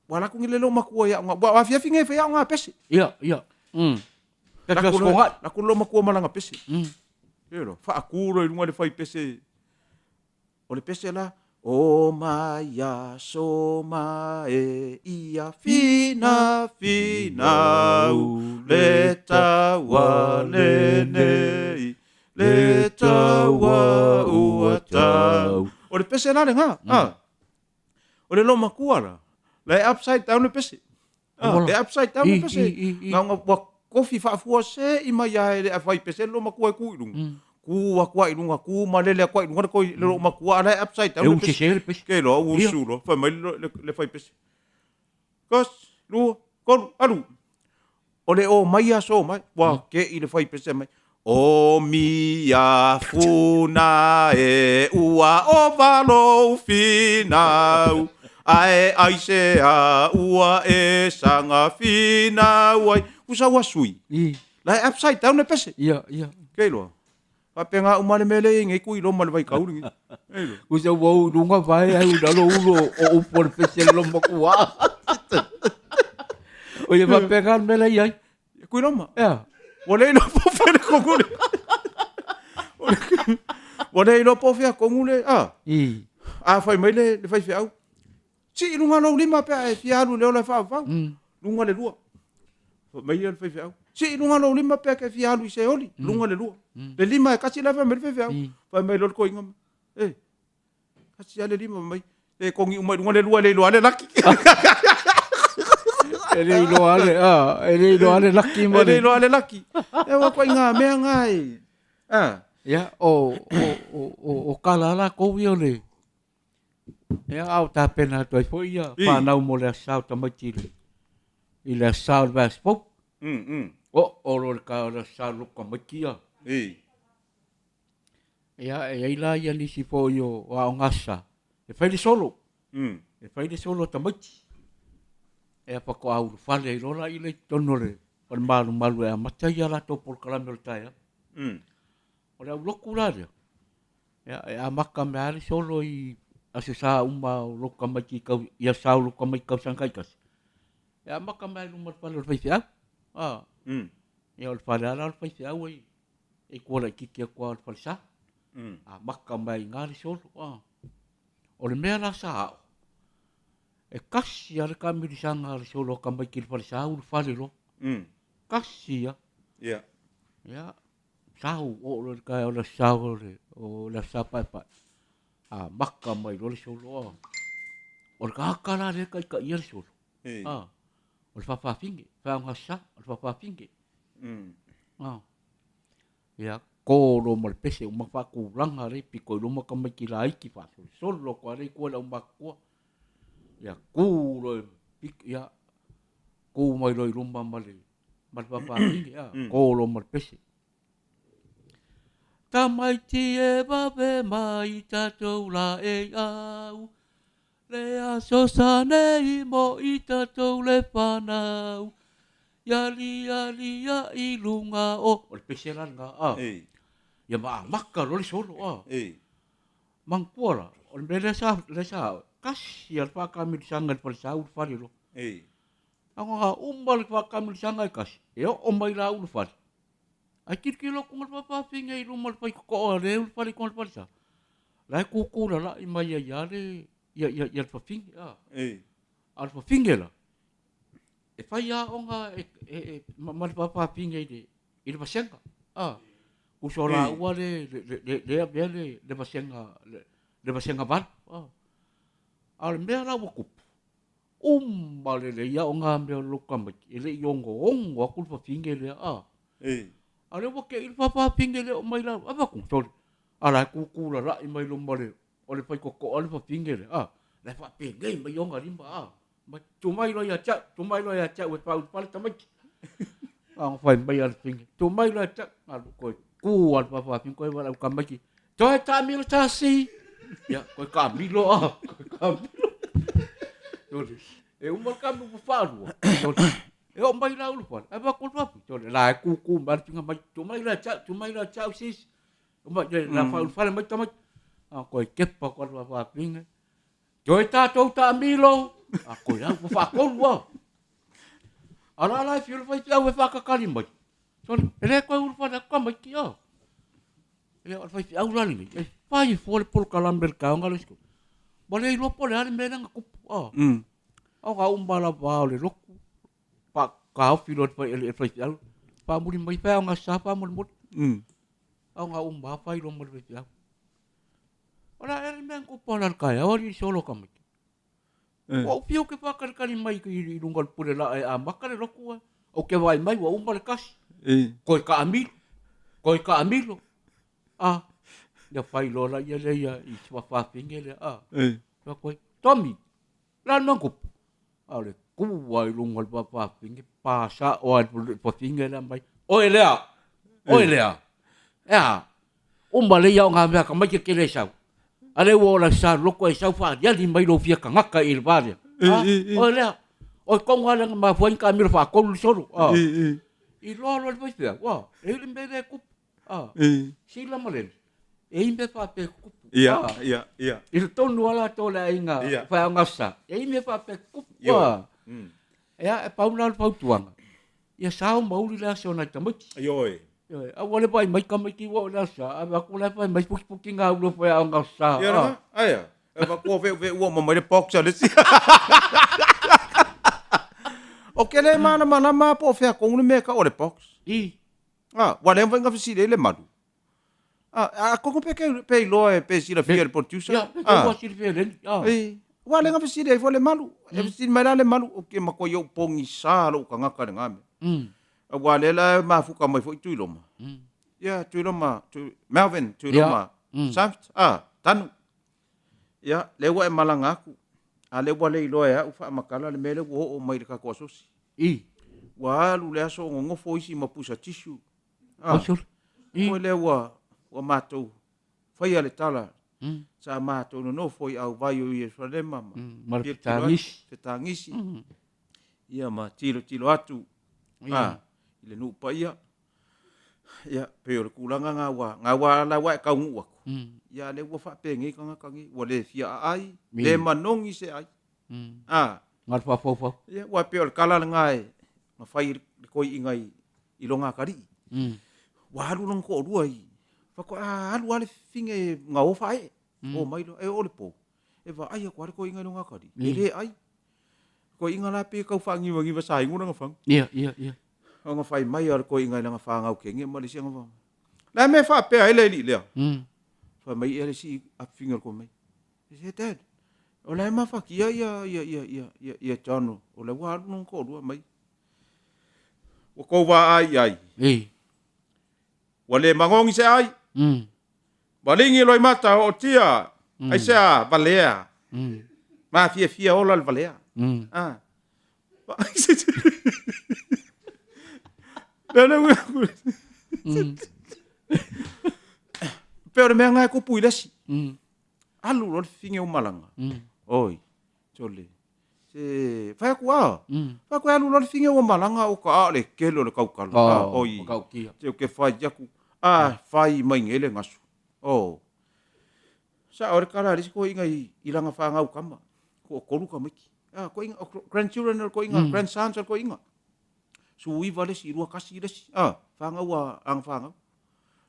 ua laku ni le lou matua ia aoga, ua afiafi nei fai aoga pese. Ia, ia. Laku lo, laku lou matua ma lana pese. Ia lo, faaku loa i luga le fai pese. O le pese la, O mai aso ma e ia fina finau le taua lenei le taua ua tau. O le pese la lena, mm. O le loomatua la, la e upside down le pese. Ah, e upside down le pese. Na ona ua kofi faafua se i mai a e le fai pese le loomatua e tu i luga. Tu atu ai i luga, tu ma lele atu ai i luga le toi le loomatua, a la e upside down le pese. E pese. Ke loa ua usu loa, fai mai le fai pese. Tasi, lua, tolu, alu. O le omai aso mai, ua te i le fai pese mai. O mia funa e ua ova lou finau, ae aisea ua e saga finau ai. Usa ua sui. La e upside down le pese. Ia, ia. Ke iloa. Faapena uma le mea lea e i ai nei Tuiloma i le vaitau lenei. Usa ua ou i luga vae ai i lalo ulo o upu o le pese le lomatua. O ia faapena le mea la e i ai. Tuiloma. Ea. Ua le iloa po o fea le tonu le. Ua le iloa po o fea tonu le, a. A fai mai le faifeau, Sii i luga lou lima pe a e fia alu i le ola e faavavau. Luga le lua. Fai mai le faifeau, Sii i luga lou lima pe a e fia alu i Seoli. Luga le lua. Le lima e kasi la fai mai le faifeau. Fai mai loa le toeaina mai, E, kasi lava le lima mai. E togi uma i luga le lua e le iloa le laki. E le iloa le, a, e le iloa le laki ma le. E le iloa le laki. E ua ituaiga mea na e, a. Ia, o, o, o, o, o tala a latou ia o le, Ia, a o tapena atu ai foi ia fanau mo le Aso Sa o tamaiti i le, i le Aso Sa o le vaiaso fou. Oo loa le taeao o le Aso Sa o lotu tamaiti ia. Ia, e i ai la ia nisi foi o aoga Aso Sa, e fai le solo. E fai le solo a tamaiti. Ia faatoa ulufale ai loa lea i totonu o le o le malumalu e amata ia latou polokalame o le taeao. O le aulotu la lea, Ia, e amata mai lava le solo i Aso Sa uma o lou tamaiti i tau, i Aso Sa o lou tamaiti i tausaga taitasi. E amata mai lava i luma o le fale o le faifeau. A. Ia, o le fale lava la o le faifeau e i tua laitiiti atu lava o le falesa. Amata mai lava i ina le solo. A. O le mea la sa ao, e tasi lava le taamilisaga a le solo a tamaiti i le falesa ulufale loa. Tasi lava. Ia. Ia. Sau, oo loa i le taeao o le Aso Sa o le, o le Aso Sa Paepae, amata mai loa le solo, a. O le tagata la lea e taitaia le solo, a, o le faafafine, faaaoga Aso Sa, o le faafafine. A. Ia, to loa ma le pese uma faatulaga lea i pito i luma tamaiti laiti faasolosolo atu lava lea i tua i le aumatutua. Ia, tu loa i pito, ia, tu mai loa i luma ma le ma le faafafine, a, to loa ma le pese. Tamaiti e vave mai tatou la e au, le aso sa nei mo i tatou le fanau, ia lia lia i luga o, o le pese la lena, a, ia ma amata loa le solo, a. Manatua la, o le mea lea sa, lea sa ao, tasi lava le faatamilosaga i le falesa ulufale loa. A na uma le faatamilosaga e tasi, e oo mai la ulufale, ae tilotilo atu le faafafine i luma o le faitotoa o lea e ulufale i totonu o le falesa, la e tutu lalai mai ai lava le, ia, ia, ia le fafine, a. A o le fafine la, e fai aoga e, e, e, ma le faafafine i le, i le vasega, a. Uso laua le, le, le, le avea le, le vasega, le, le vasega valu, a. A o le mea la ua tupu, Uma lelei aoga mea o lou tamaiti, e le i ogoogo atu le fafine lea, a. A o lea ua te i le fafafine lea o mai lalo, avatu, sole, a la e tutu lalai mai luma o le, o le faitotoa le fafine lea, a. La e faapenei mai ona lima, a. Mai, tu mai loa ia te au, tu mai loa ia te au e faaulufale tamaiti. A ona fai mai a le fafine, tu mai loa ia te au, alu toe tu lava le fafafine, toe valaau tamaiti, Toe taamilo tasi. Ia, toe taamilo a. Toe taamilo. Tole. E uma le taamilo ua faalua. Tole. E oo mai la ulufale. Ae avatu le faapu. Tole. La e kūkū mai le finga mai. Tu mai la te au, tu mai la te au sis. Uma, la faaulufale mai tamaiti. A toe kepa atu le faafinga. Toe tatou taamilo. A koe au, ua faatolu a. A la la e fiu le faifeau e faakakali mai. Tole. E le toe ulufale atu tamaiti a. Ia, o le faifeau la lenei, e. Fai fua le polokalame i le taeaoga le isi. Ua le iloa po o le a le mea lea na tupu. Ah. Aoga uma lava o le lotu, taofi loa e le faifeau. Faamuli mai fai aoga sa faamolemole. Aoga uma lava fai loa ma le faifeau. O le a ea le mea na tupu ala i le taeao alii solo tamaiti? Ua ou fiu ou te faatalitali mai i luga o le pule laa e amata le lotu ae ou te vaai mai ua uma le kasi. Toe taamilo, toe taamilo. Ah, ia fai loa la ia lea ia i si fafafine lea. Ah, fai atu ai, Tommy, o le a le mea na tupu? A o le tu lava i luga o le fafafine, pa sao lava i le fafine lea mai, Oe lea, oe lea, e a? Uma lea o ngā mea ka mai ke kele sau. A lea ua ola sa loko e sau whaaliali mai lo fia kangaka i le vā lea. Oe lea, oe konga lea nga mafua inga kamilo whaakolu le solo. I loa loa le faifeau, ua, e i le mea lea e kupu. Sila ma Lele, e i mea faapea e kupu. I le tonu a latou o le aiga whaeaogasa, e i mea faapea e kupu. Ea, e pau la o le fautuaga, ia sao ma uli le aso o nai tamaiti. Ioe. Ioe, aua le vaai mai tamaiti ua oo i le aso sa, ave atu la e fai mai putiputi ngā ulu e whaeaoga sa. Ia lava, aia. E va kua veu veu ua mai le box a le si. O ke le mana mana ma po fea kongu le mea ka o le box. I. Ah, ua le mafai ona fesili ai le malu. Ah, a koko pe ke pe iloa e pe silafia e le producer. Ia, pe ke ua silafia e Lenny. Ah. E, ua le fesili ai foi le malu. E fesili mai la le malu, o ke matua i ou pogisa lou tagata i lena mea. Aua lea la e mafuta mai foi Tuiloma. Ia, Tuiloma, Melvin, Tuiloma, Saft, ah, Tanu. Ia, lea ua e malaga atu, a lea ua le iloa e au faamatala le mea lea ua oo mai i le tatou asosi. I. Ua alu le aso o nonofo isi ma pusa tissue. Ah, I. Foi lea ua, ua matou faia le tala. Sa matou nonofo i auvai o Ierusalema ma, Ma le fetagisi. Fetagisi. Ia ma tilotilo atu ah, i le nuu paia. Ia, pei o le tulaga na ua, na ua la ua e taunuu atu. Ia, lea ua faapenei tagata nei, ua le fia aai, le manogi se ai. Ah. Na o le faafaufau. Ia, ua pei o le tala lena e na fai e le toeaina i lona atalii. Ua alu lona toalua i, faatoa alu lava le fafine na o faaee. Omai loa, e oo i le po, e vaai atu lava le toeaina i lona atalii, e le ai. Toeaina la pei e tau faaniuaniva sainu lana fagu. Ia, ia, ia. Ona fai mai a le toeaina i lana fanau kene ma le isi ana fanau. Le a mea e faapea ai le alii lea? Fai mai ia le isi afifina o le mai. He said, Dad, o la e mafatia ia, ia, ia, ia, ia, ia John, o la ua alu lona toalua mai. Ua tou vaai i ai. Ei. Ua le magogi se ai. Maligi loimata ootia, aisea valea. Mafiafia ola le valea. Ah. Lea le uia. Pei o le mea lena e tupu i le isi. Alu loa le fafine o malaga. Oi, sole. Se, fai atu a. Fai atu e alu loa le fafine ua malaga o ka a o le tele o le tautala. Oh, oi. Matautia. Se o ke fai atu. A, fai mai nei le gasu. Oh. Sao le tala a le isi toeaina i lana fanau tama. Toatolu tamaiti. Ah, toeaina, grandchildren o le toeaina, grandsons o le toeaina. 19 le isi, 21 le isi. Ah, fanau a ana fanau.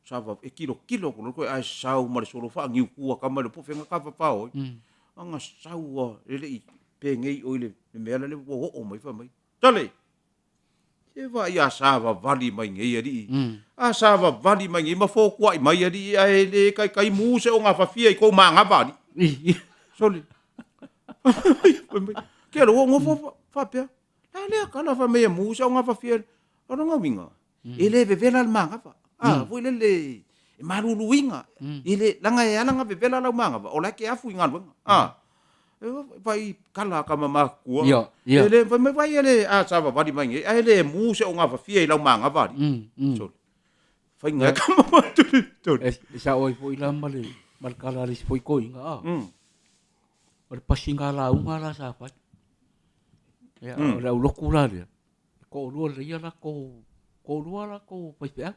Sa va, e tilotilo atu loa le toeaina ae sau ma le solo faaniutu a tama i le po fega tafafao ai. Ana sau a, e le i penei oi le mea la le ua oo mai fai mai, Tale! Se vaai a savavali mai nei alii. A savavali mai nei ma fotuai mai alii ae le taitai mu se ogafafia i kou manava alii. Sole. Ke alo ua nofo faapea. La lea kala fai mai e mu se ogafafia. O lona uiga, e le vevela le manava. A, foi lele e maluluina. E le, leaga e ala ona vevela lau manava, o la e ke afu i galuega. A, Vai kala ka mama kua. Ia, ia. E le fai mai vai ele a savavali mai nei, ae le mu se ogafafia i lau manava alii. Sole. Faiga e ka mama tuli tuli. E sao ai foi la ma le ma le kala a le isi foi toeaina a. O le pasiga lauga la sa fai. Ia, o le aulotu la lea, e toalua lelei ia latou, toalua latou faifeau.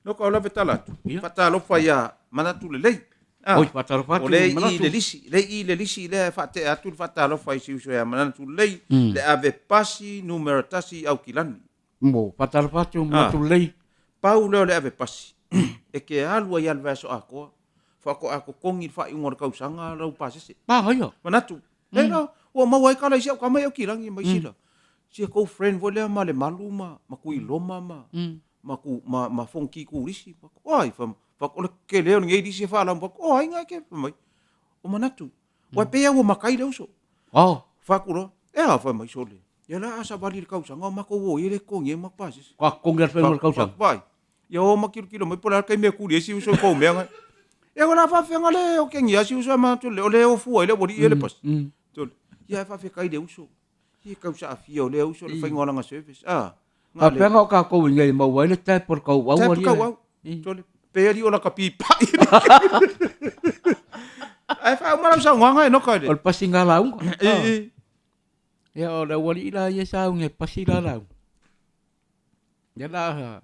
No ka lave tala atu. Ia. Faatalofa ia Manatu Lelei. Ah, Oi, faatalofa atu o lea i Manatu. le lisi, lea i le lisi lea e faatea atu le faatalofa i si uso ia Manatu Lelei, le ave pasi numera tasi i Aukilani. Mo, faatalofa atu Manatu Lelei. Pau lea o le ave pasi, e te alu ai lava i le vaiaso atoa. Faatoa totogi le faaiuga o le tausaga lau pasese. Manaia. Manatu. Mm. La, ua maua ai kala i si au tama i Aukilagi mai mm. sila. Sia kou friend foi lea ma Lemalu ma, ma Tuiloma ma, mm. ma, ku, ma, ma Fonoti Kulisi. O ai, fa, fa, o le tele o lenei lisi e faalamu. O ai ngā ke, mai. O manatu. Mm. Ua pei ua makai le uso. Oh. Fa ku loa. E a, fa mai sole. Ia la a savali le kausaga o makou o ia le totogi ai ma pasese. Ka totogi a le whenua le kausaga. Vai. Ia o ma kilokilo mai po o le a le taimi e kuli ai si uso i kou mea ngai. Ia o le a faafefea le okengi a si uso e manatu le o le o fua ai le aualii ia le pasi. Tole. Ia e faafetai le uso. Ia tau saafia o lea uso le faiga o lana service. Ah. Faafefea o tatou i nei e maua ai le tap o le tauau. Tap tauau. Tole. Pe alii o laka pipai. Ae faauma lau saunoaga e noka le. O le pasiga lauga. Ia o le aualii la ia sa auga e pasi la lauga. Ia la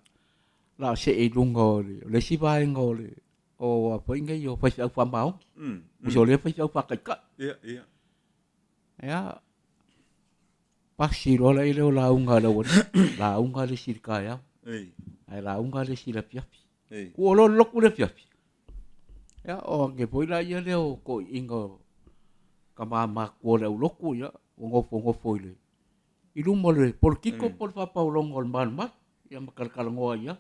la see i luga o le, o le isi vaega o le o a foi nei o faifeau faamaoni. Mm. Mm. O lea faifeau faataitai. Ia, ia. Ia pasi loa la ile o lauga a le aualii. Lauga le isi i le taeao. Ei. Ae lauga le isi i le afiafi. Ei. Kua loa le lotu le afiafi. Ia o ake foi la ia lea o toeaiina o tama matutua o le aulotu ia ua nofonofo i le i luma o le polokiko po o le faapaologa o le malumalu ia ma talatalanoa ai lava.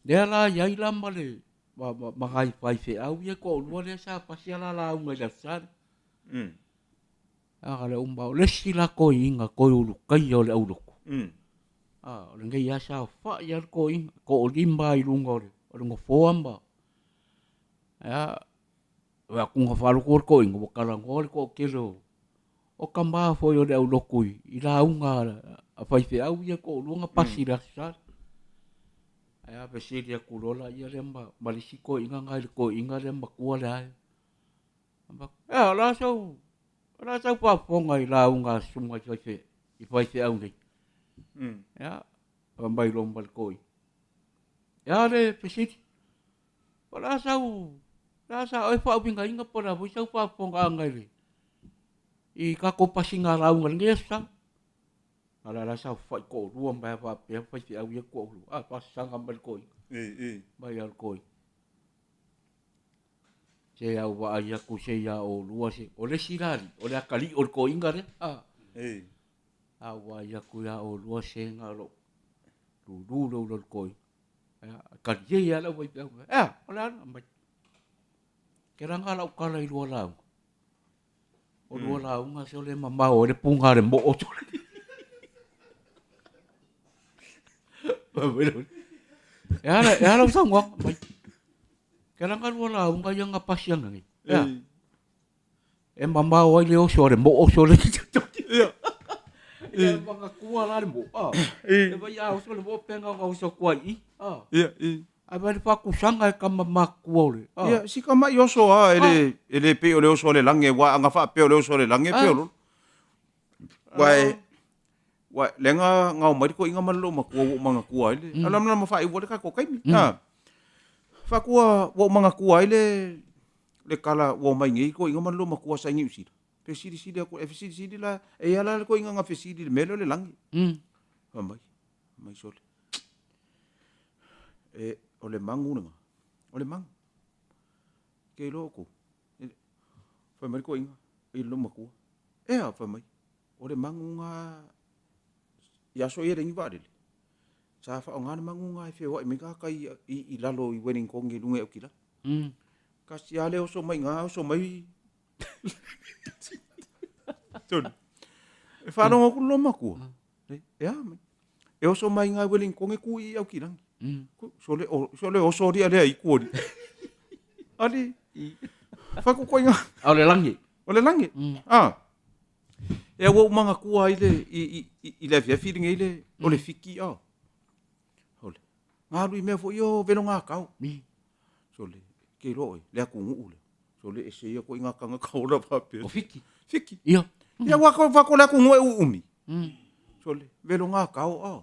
Lea la i ai la ma le ma, ma, ma nai faifeau ia toalua lea sa pasi a la lauga i le Aso Sa lea. A le uma o le isi la toeaina toe ulutaia o le aulotu. A o lenei lava sa aofai lava le toeaina, toalima i luga o le, o le nofoa ma ia o atu na faalogo le toeaina ua talanoa le toatele o O tama foi o le aulotu i lauga a faifeau ia toalua na pasi i le Aso Sa. Ae a fesili atu loa laia lea ma le isi toeaina na i le toeaina lea matua lea e. Ea, o le a sau, o le a sau faafofoga i lauga a susuga i faife, i faifeau nei. Ia, fai mai loa ma le toeaina. Ea le fesili, o le a sau, o le a sa oe faauigaina po o le a foi sau faafofogaaga i le i tatou pasiga lauga i lenei aso Sa. A o la e saofafai toalua mai lava faapea faifeau ia toalua, a faasaga mai le toeaina. Mai lava le toeaina. Se au vaai atu se ia oulua se, o le isi la alii, o le atalii o le toeaina lea. A, au vaai atu ia oulua se na o lou lulu le ula o le toeaina. Ia, talie lava le au faifeau. Ea, o le a le mai. Ke laga lau tala i lua lauga. O lua lauga se o le mamao ai le puga a le moo tole. E ala, e ala saunoaga mai. Ke laga lua lauga ia na pasi ana nei. Ea. E mamao ai le oso a le moo sole. Ia. Ia manatua la le moo. Ah. E vai a oso le moo penga o oso atu ai i. Ah. Ia, i. Ae vai le faakusaga e tama matutua o le. Ah. Ia, si tama'i oso a, e le, e le pei o le oso a le lagi, aua a na faapea o le oso a le lagi e pei o lolo. Aua e, aua lea na na omai le toeaina ma le loomatua ua ou manatua ai le, mm. ala ma faaiu le tatou taimi. Mm. Ah. Faatua ua ou manatua ai le le tala ua omai nei toeaina ma le loomatua sa i Niu Sila. Fesilisili atu, e fesilisili la, e ia la le toeaina na fesili i le mea lea o le lagi. Mm. Fai mai, mai sole. E, o le magu lena. O le magu. Ke iloa outou. Fai mai le toeaina i le loomatua. Ea, fai mai, o le magu na i aso ia e leai ni vaalele. Sa faaaoga le magu na e feoai mai tagata i, i, i lalo i Wellington i luga i Aukilani. Kasi lava le oso mai i ina, oso mai Tonu. E faalogo atu le loomatua. E a mai. E oso mai ina i Wellington e tu i Aukilani. Sole, o, sole oso alii a lea i ku alii. Ali, faakokoiga. A o le lagi. O le lagi. Ah. E ua ou manatua ai le, i, i, i, i le afiafi lenei le, o le fiki a. O le, galu i mea foi o velogakao. Sole, ke iloa oe, le atunuu lea. Sole ese ia koiga tagata ola faapea. O Fiti. Fiti. Ia. Ia ua ko fa ko le atunuu e uumi. Sole, velogakao a.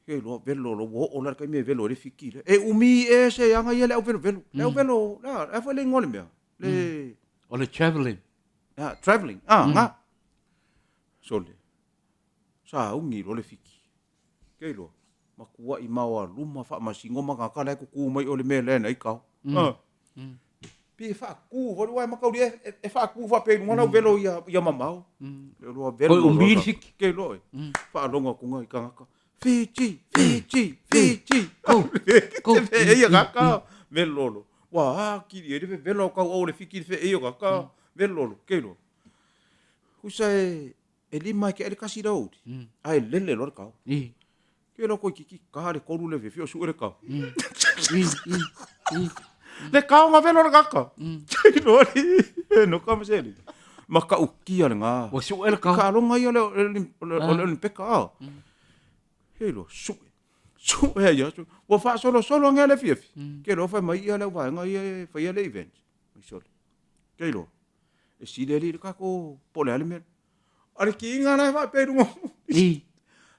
Ke iloa velo lo ua oo la le taimi e velo ai le fiki lea. E umi ea se aga ia le au velovelo. Le au velo, le a foi le igoa o le mea? Le O le travelling. Ah, travelling. Ah, nga. Sole. Sauni loa le fiki. Ke iloa, matuai maoaluma faamasino ma tagata la e tutu mai o le mea lea na i kao. Ah. Pi e faaku foi ua makauli e e faaku faapea i luga lau velo ia ia mamao. Le lua velo. Koi umi le fiki. Ke loa e. Faalogo atu ngai tagata. Fiji, Fiji, Fiji. Go, go. Te ia kaka velo lo. Ua akili e le velo o kau au le fiki le fe ia kaka velo lo ke loa. Usa e e lima e ke ele kasi le aoauli, ae lele loa le kao. Ke loa koe kiki ka le kolu le fiafia o sue le kao. Le kao nga velo le kaka. Ke loa li, e no ka maseli. Ma ka ukia le ngā. Ua sue le kao. Ka alonga ia le o le Olimpeka a. Ke loa sue. Sue ia sue. Ua faasolosolo ange le fiafi. Ke loa fai mai ia le vaega ia e faia le event. Mai sole. Ke loa. E sili alii le kako po o le a le mea. A le kiiga la e faapea i luga. I.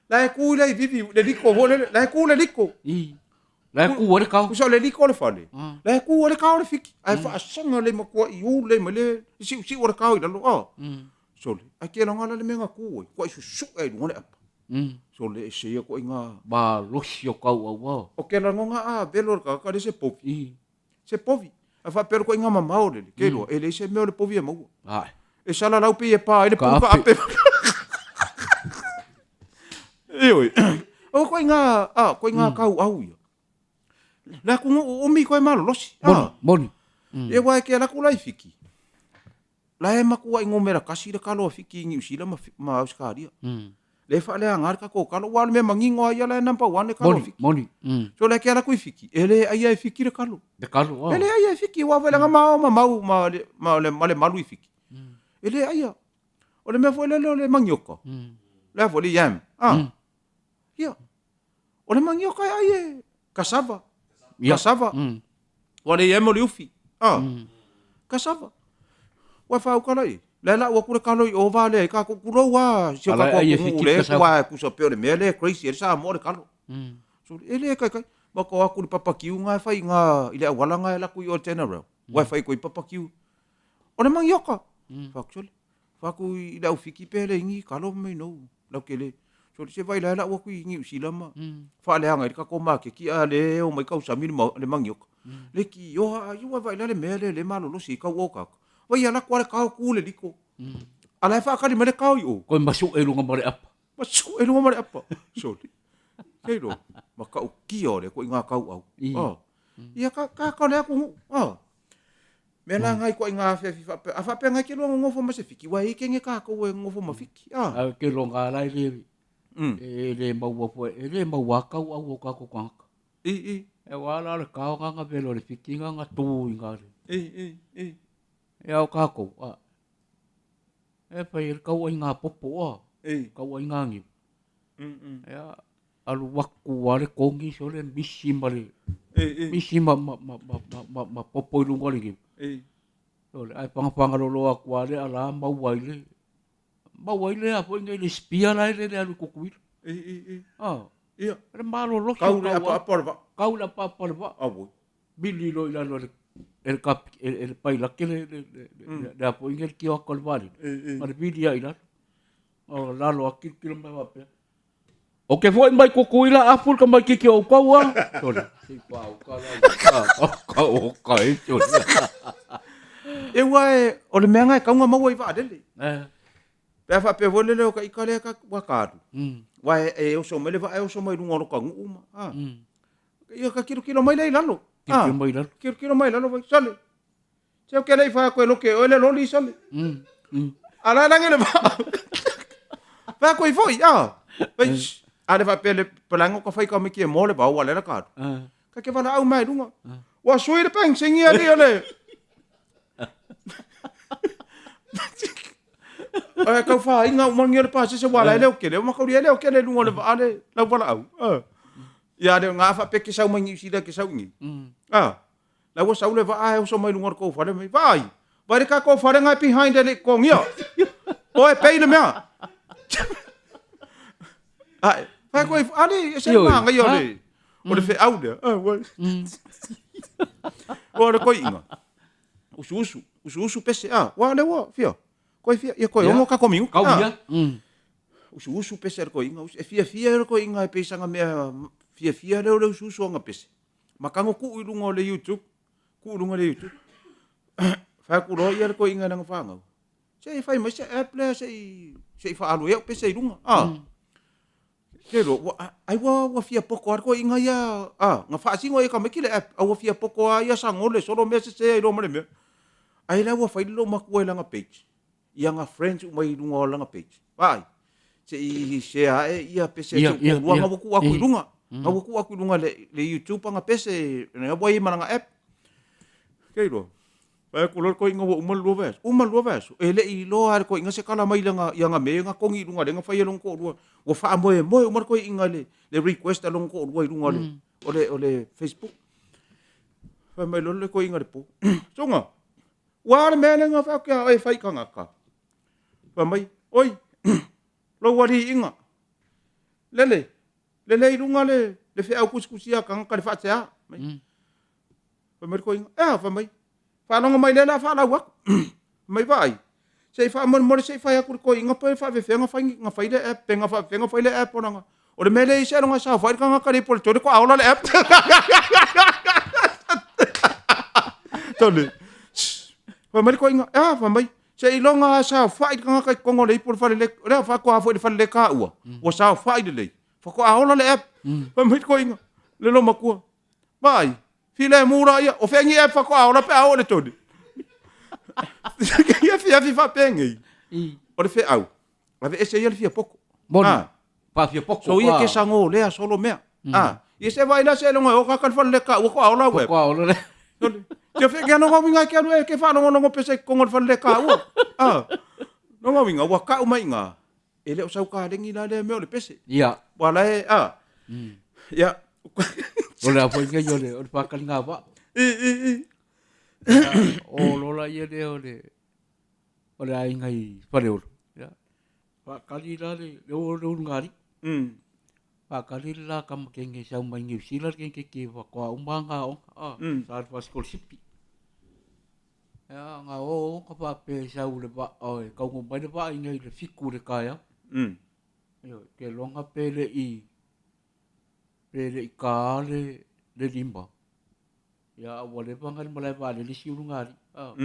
La e ku i le vivi, le liko foi lele, la e ku le liko. I. La e ku ai le kao. Kusa o le liko o le fale. La e ku ai le kao o le fiki. Ae faasaga le matua i u le mai le siusiu o le kao i lalo. Ah. Sole, ai ke laga la le mea na ku ai, kuai susu'e ai luga le apa. Sole, e se ia koe ngā. Malosi o kau au ao. O ke laga a velo le kaka le se povi. I. Se povi. A faapea le koiga mamao lele, ke iloa, e leai se mea o le povi e maua. Ae. E salalau pei e pa ai le Ka puka ape. ape. Ioe. O koiga, a, koiga kauau ia. Le atunuu umi koe malolosi. Moni, A. moni. Ia aua e ke alu atu la i Fiki. La e matuai numera kasi le kalo a Fiki i Niu Sila ma, ma Ausetalia. Le faaleaga le tatou kalo, aua o le mea manino lava ia la e number one le kalo a Moni, Fiki. moni. So le ke alu atu i Fiki, e le aia e Fiki le kalo. Le kalo, E le aia e Fiki, aua foi leaga ma ao ma mau ma le, ma le, ma le malu i Fiki. E le aia. O le mea foi lele o le manioka. Le a foi le yam. Ah. Ia. O le manioka e ai e cassava. Ia. Cassava. Ua le yam o le ufi. Ah. Cassava. Ua whauka lai. Le la ua kure kalo i ova le ka ku kulo wa si o ka Ala ai e ko fiki le cassava. wa kusa pe o le mea le crazy e sa mo le kalo. So e le kai kai ma ko aku le papa kiu nga e whai nga i le awala nga e laku i o general. Wa whai ko i papa kiu. O le manioka. Whakusole. Whaku i le au fiki pe le ingi kalo mai nou. Lau ke le. So se vai la la ua kui ngi usila ma. Whaaleanga i le kako ma ke ki a le o mai kau sami le, ma, le mangioka. Le ki oha a iua vai la le mea le le malolosi i kau o kaka. Vai ala kua le kao ku le liko. Ala e whaakari mai le kao i o. Koe masu e lunga ma le apa. Ma su e lunga ma le apa. Sorry. Kei ro, ma kau kia o le ko i ngā kau au. I. Oh. Ia ka, ka ka le aku ngu. Oh. Mea la ngai ko i ngā awhiawhi whaapea. A whaapea ngai ke loa ngofo ma se fiki. Wai i kenge kākou e ngofo ma fiki. Ah. A ke loa ngā lai le, e le maua foe, e le maua kau au o kako kangaka. I, i. E wā la le kao ngā velo le fiki ngā ngā tū i ngā re. I, i, i. E au kākou, a. E whai e kau ai ngā popo, a. I. Kau ai ngā ngiu. E a, alu waku a le kongi so le misi ma le, I, i. misi ma, ma, ma, ma, ma, ma, ma popo i lunga le ngiu. I. So le ai pangapanga lolo aku a le ala maua i le, maua i le a foi ngai le spia la i le le alu kukuila. I, i, i. Ah. Ia. Le malolosi Kau le apa apa o le vaa. Kau le apa apa o le vaa. Ah, oi. Vili loa i lalo e le, e le, kap, e, e le pailake le, le, le, le, le a foi ngai le kioaka o le vaalele. I, i. Ma le vili ai i lalo. O lalo a kilokilo mai faapea. O ke foi mai Kukuila afu le tamaititi o outou a. Sole, se i paauka la ia. Ka o ka e sole. E ua e, o le mea nga e kaunga maua i vaalele. Eh. Pe a faapea foi lele o ka ika lea ka ua ka alu. Wa e, e oso mai le vaa e oso mai lunga o lo ka nguu ma. Ah. Ia ka kilokilo mai lea i lalo. Kilokilo mai i lalo. Kilokilo mai i lalo vai sole. Se o ke lei whaia koe loke oe le loli sole. A la langi le vaa. Whaia koe i foi, ah. Vai, a le whaapea le palango ka whai ka miki e mō le vao a le la ka alu. Ka ke wala au mai lunga. Ua sui le peng singi ali o le. Ai kau whainga umangi o le pāsese wā la ele o kele. O makauri ele o kele lunga o le vaa le lau wala au. Ia le ngā whaapea ke sau mai Niu Sila ke sau ngi. Ah. La ua sau le vaa e oso mai lunga o le kou fale mai. Vaai! Vai le ka kou fale ngai behind e le kongia. O e pei le mea. Ai, whai koe, ale, e se Ioi, maa ngai o ha? le, o le wheau lea. Ah, wai. O le koi inga. Usu usu, usu usu pese, ah, wa le wa, fia. Koe fia, ia koe Ia. ongo ka komi uka. Kau Ah. ia. Usu usu pese le koi inga. E fia fia le koi inga e peisanga mea, fia fia leo le usu usu anga pese. Ma kango kuu i lunga o le YouTube. Tuu i luga le YouTube. Fai atu loa ia le toeaina i lana fanau, se i fai mai se app lea se i se i faaalu ai au pese i luga. Ah. Ke iloa, ua, ai ua, ua fia poto lava le toeaina ia, ah, na faasino e tamaiti le app, a ua fia poto lava ia sagole solo mea sese ai loa ma le mea. Ai la ua fai le loomatua i lana page. i ana friends uma i luga o lana page. Vaai, se i share ae ia pese ia, ia, ia, ua tuu atu i luga. Na ua tuu atu i luga le, le YouTube ana pese, na ua i ma lana app. Ke iloa. Vai atu loa le toeaina ua uma le lua vaiaso. Uma le lua vaiaso. E le i iloa lava e le toeaina se tala mai lana, i ana mea na togi i luga lea na fai e lona toalua. Ua faamoemoe uma le toeaina i le, le request a lona toalua i luga o le, o le, o le Facebook. Fai mai loa le toeaina i le po. Susuga, Ua a le mea lea na fai atu ia oe e fai i tagata? Fai mai, Oi, lou aliiga, lele, lele i luga le, le feau tusitusia a tagata i le faasea. Mai. Fai mai le toeaina, e a? Fai mai, faalogo mai lea o le a faalau atu. Fai mai, vaai, se i faamolemole se i fai atu i le toeaina pe faafefea ona fai, na fai le app, pe na faafefea ona fai le app o lana, O le mea lea i seiloga e saofai le tagata le ipo i le toilet faatoa ola le app. Tole. Fai mai le toeaina, e a? Fai mai, seiloga a saofai le tagata i totonu o le ipu o le fale le, lea faatoa foi i le fale le taua, ua saofai lelei, faatoa ola le app. Fai mai le toeaina, le loomatua, vaai, filemu laia, o fea ni app faatoa ola pe a oo i le toilet? Ia afiafi faapenei, o le feau, Aveese ia le fia poto. Moni. Ah. Faafia poto. So ia ke sango lea solo mea. Mm. Ah. Ia se vai la se longa o ka ka fale ka ua ko aola web. Ko aola le. Kia fe kia longa winga ke alu e ke whaalongolongo pese kongo le fale ka ua. Ah. Longa winga ua kau mai ngā. E le o sau ka lengi la lea mea o le pese. Ia. Ua la e, ah. Ia. O le a foi ngai o le o le whakalinga wa. I, i, i. O lola ia lea o le o le aiga i Faleolo. Ia. Faakali la le, le o le ulugalii. Faakali le la tama kenge sau mai Niu Sila le kenge ke faatoa uma nga aoga. Ah, sa le faasikolasipi. Ia, nga o o ka faapea e sau le vaa, o e taunuu mai le vaa i nei i le 7 i le taeao. Ioe, ke loga pe le i, pe le i ta le, le 5. Ia, a ua leva na i le malae vaalele si ulugalii. Ah.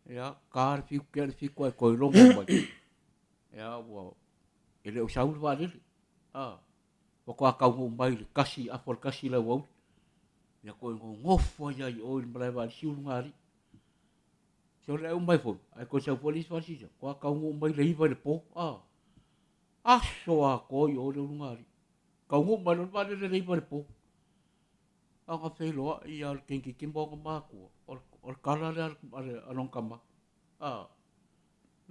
Ia, ta le 7, tea le 7 ae toe logo mai. Ia, ua, e le o sau le vaalele. Ah. Faatoa taunuu mai i le 1, afa o le 1 i le aoauli. Ia, toe nonofo ai lava i o i le malae vaalele si ulugalii. Se o le au mai foi, ae toe sau foi le isi fasi, faatoa taunuu mai i le 9 i le po. Ah. Aso atoa i o i le ulugalii. Taunuu mai loa le vaalele i le 9 i le po. A na feiloai ia le keikiki ma ona matua, o le tala lea a lona tama. A,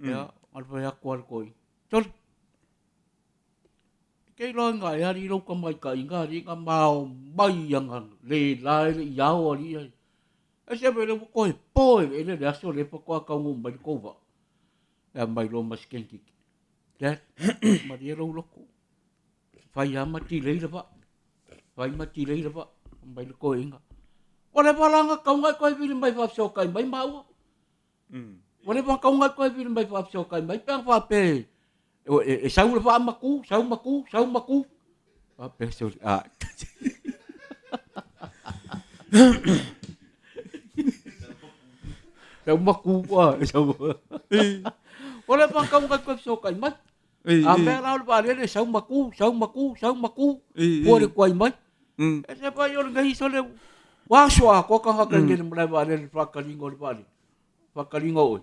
ia, na le fai atu a le toeaina, Sole, e te iloa ina e alii lou tamaitaiga alii na mao mai ana le la e le i ao alii ai. Ai se mea lea ua toe po eleele le aso lea faatoa taunuu mai le tou vaa. Ia mai loa ma si keikiki, Dad, malie lou loto. Fai lava ma delay le vaa. Fai ma delay le vaa. Mai le toeaina. Ua leva la ona tatau ona e toe vili mai faafesoatai mai maua. Ua leva ona tatau ona e toe vili mai faafesoatai mai pe ana faapea e, e sau le vaa ma tu, sau ma tu, sau ma tu. Faapea soli, a. Sau ma tu, a. Sau. Ua leva ona tatau ona e toe fesoatai mai. A mea la o le vaalele, sau ma tu, sau ma tu, sau ma tu, pua le tuai mai. E se pai o lenei sole, ua aso atoa tagata i le malae vaalele i le faataliga o le vaalele, faataliga o oe.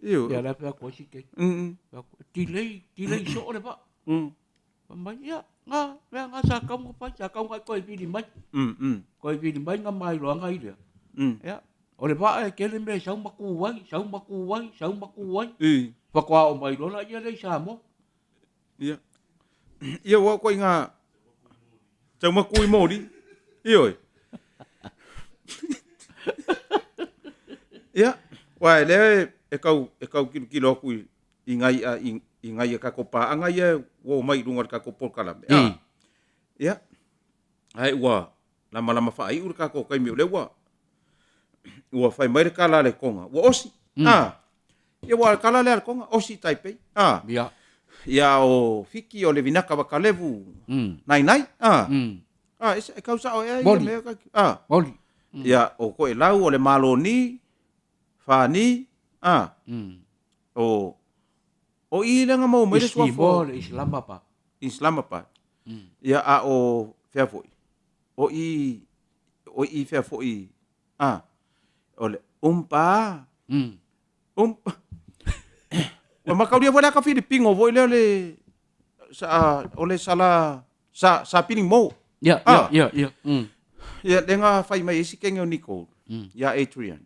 Ia la e fai atu ai si keiki. Delay, delay soo le vaa. Fai mai, ia, nga, mea nga sa tatau ona fai, sa tatau ona e toe vili mai. Toe vili mai na mailoaga ai lea. Ia, O le vaa e tele mea e sau ma ku ai, sau ma ku ai, sau ma ku ai. I. Faatoa oo mai loa laia lea i Samoa. Ia. Ia ua koe ngā sau ma ku i moli. Ioe. Ia, wa e lea e kau e kau kilokilo atu i i ngai a i i ngai a kākou pāʻanga ia ua oo mai i luga o le kākou polokalame. I. Ia. Ae ua lamalama faaiu le kākou taimi o lea ua ua fai mai le kala a le Tonga, ua osi. Ah. Ia ua kala lea a le Tonga, osi Taipei. Ah. Ia. Ia o Fiti o le Vinaka Vakalevu. Nainai. Ah. Ah, e, e kau sao ea ia Moni. mea ka. Ah. Moni. Ia, o Toelau, o le Maloni, Fani, a, o, o i lea na maua mai le suafa. East Timor, le Islamabad. Islamabad. Ia, a o fea foi? O i, o i fea foi, a, o le Umpa, Umpa. Ua mataulia foi le aka Filipino foi lea o le, sa, o le sala, sa, sa pili mo. Ia, ia, ia, ia. Ia, lea na fai mai ai si kenge o Nicole, ia Adrian,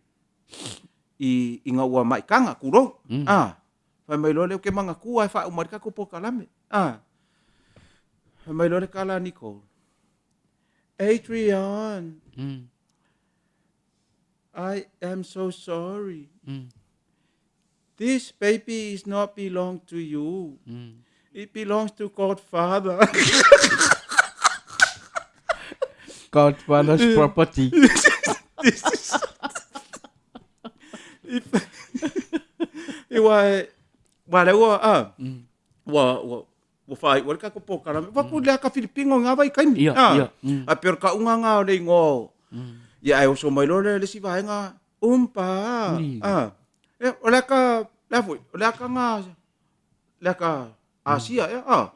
i, ina ua maikaga, tulou. A, fai mai loa lea, ou te manatua e faauma ai le tatou polokalame. A, fai mai loa le tala a Nicole, Adrian, I am so sorry. This baby is not belong to you. It belongs to God Father. Godfather's property. This is... If, ua, ua lea ua, ah, ua, ua, ua faaiu ai le tatou polokalame. Ua ku lea ka Filipino i ngā vaitaimi. Ia, Ah, ia. A pei o le kauga ngā o le ingoa o, ia ae oso mai loa lea le isi vaega, umpa. Ah, ia, o le aka, le a foi, o le aka ngā, le aka Asia, ea, ah.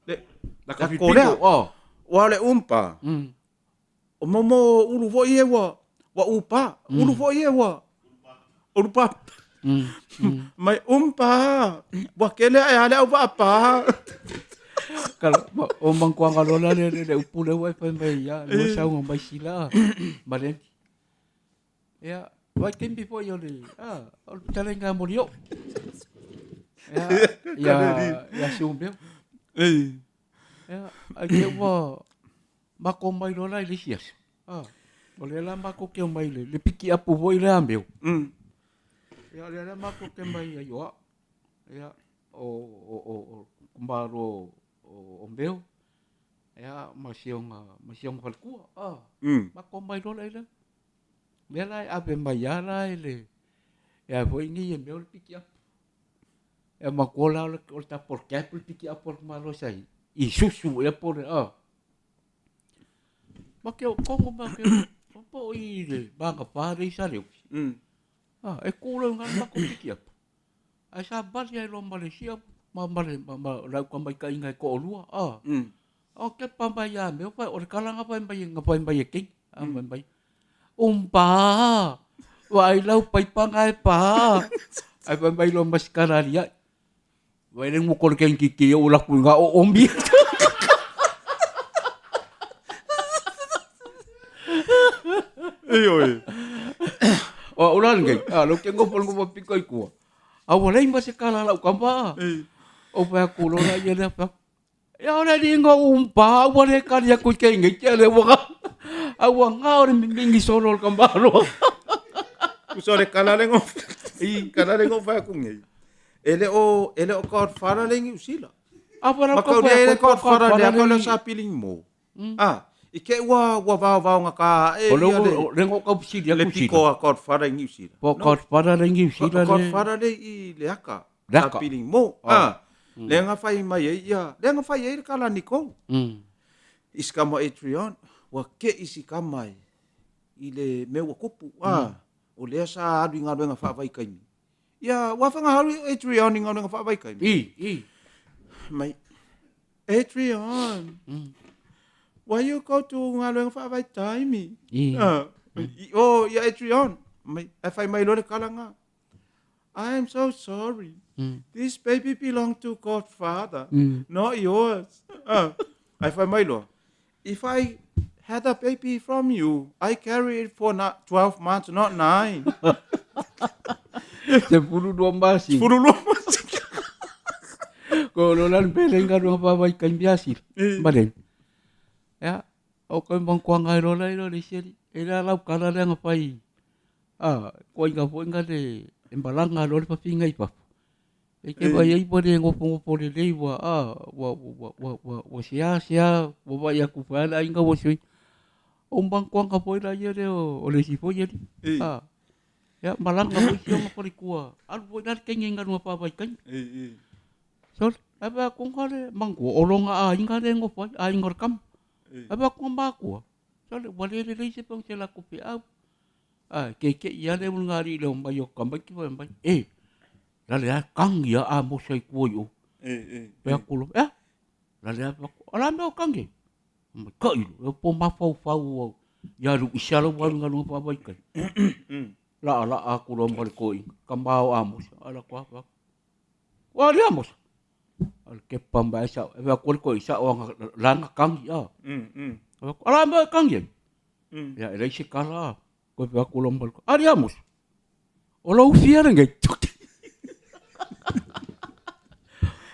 Le, La ka le Korea. Filipino, oh. Ua o le umpa. O momo ulu foi ia ua, ua upa. Ulu foi ia ua, ulu pa. Mai umpa. Ua kele ae a le au vaapa. Kala, ma, o mangkuanga lola le, le, le upu le ua e fai mai ia, le ua saunga mai sila, ma le Ia, vaitaimi foi o le, a, o le fetalaiga molioo. Ia, ia, ia Siumeo. Ia, ai te ua makou mai loa la i le isi aso. A, o lea la makou ke omai le, le pikiapu foi lea a Meo. Ia, o lea la makou ke mai ai o au. Ia, o, o, o, o kumalo o, o Meo. Ia, ma si ona, ma si ona faletua. A, makou mai loa la i lea. Lea la e ave mai a la e le, e a foi nei e mea o le pikiapu. E matua la o le, o le tapo o le cab le pikiapu a le tamaloa sa i, i susu ea po o le a. Ma ke o kongo ma ke o po i le magafa le i Saleofi. A, e ku lau ngā mako pikiapu. Ae sa vali ai loa ma le sia ma, ma le, ma, ma le auka maikaʻiga e toʻalua, a. O kepa mai ia mea, o le kala nga fai mai, nga fai mai e King, a fai mai, Umpa, vaai lau paipa nga e pa. Ae fai mai loa ma si kala aliaʻi, Vai le nguko le keng kiki o laku i nga oomi. Ioe. O au la lenei, a lo ke ngofo ngofo piko i kua. A ua lei ma se kala lau kama. O fai aku loa la ia lea fai aku. Ia ore ni ngo umpa ua le kali aku i ke inge ke le ua a ua ngā o le mimingi solo le kama loa. Uso le kala le ngo. I kala le ngo fai aku ngei. E le o e le o Godfather le Niu Sila. A wala Ma kau le Godfather le ka le sa piling mo. Ah, i ke ua ua vao vao nga ka e O le ia le le ngo kau sili le aku sila. piko a Godfather i Niu Sila. Po Godfather le Niu Sila le. Godfather le i le aka. Le Sa aka. piling mo. Ah. Le nga fai mai ai ia, le nga fai ai le kala Nicole. I si kama Adrian, ua ke i si kama i le mea ua kupu. Ah, o lea sa alu i galuega faavaikaimi. Ia, ua whangaharu i Adrian i galuega faavaikaimi. I, i. Mai, Adrian, why you go to galuega faavaitaimi? I. Ah, i, oh, ia Adrian. Mai, e whai mai loa le kala ngā. I am so sorry. This baby belong to Godfather, not yours. Ah, ai whai mai loa. If I had a baby from you, I carry it for not 12 months, not 9. 12 masina. 12 masina. Ko lo lan pele nga no pa vai kai miasi. Male. Ya, o ko mang kwa ngai lo lai lo le seri. E la lau kala le nga pai. A, ko inga fo inga le e malanga lo le pafinga i pafu. E ke vai ai ua le gofogofo lelei ua a ua ua ua ua ua seasea ua vaai atu foi a le aiga ua sui. O makuaga foi la ia lea o le isi foi alii. A ia malaga foi si ona faletua alu foi la le kenge i galuega faavaitaimi. Sole, ae vaai atu ga le manatua o lona aiga lea e nofo ai, aiga o le tama. Ae vaai atu ga makua. Sole, ua le lelei se pau te lako feau. A, keke'i lava le ulugalii i le omai o tamaiti fai mai, e, lale a kagi a Amosa i tua i o. Fai atu loa, ea, lale a, fai atu, o le a mea o kagi ai? Fai mai, kai loa, e po mafaufau au ia Luisa la ua alu i galuega faavaitaimi. Laalaa atu loa ma le toeaina, tama o Amosa, alu atu lava fai atu, ua alii Amosa. A le kepa mai ai sao, e vaai atu le toeaina, sao lava la na kagi a. Fai atu, o le a le mea e kagi ai? Ia, e leai se tala a. Toe fai atu loa ma le toeaina, alii Amosa, o lou fia lenei.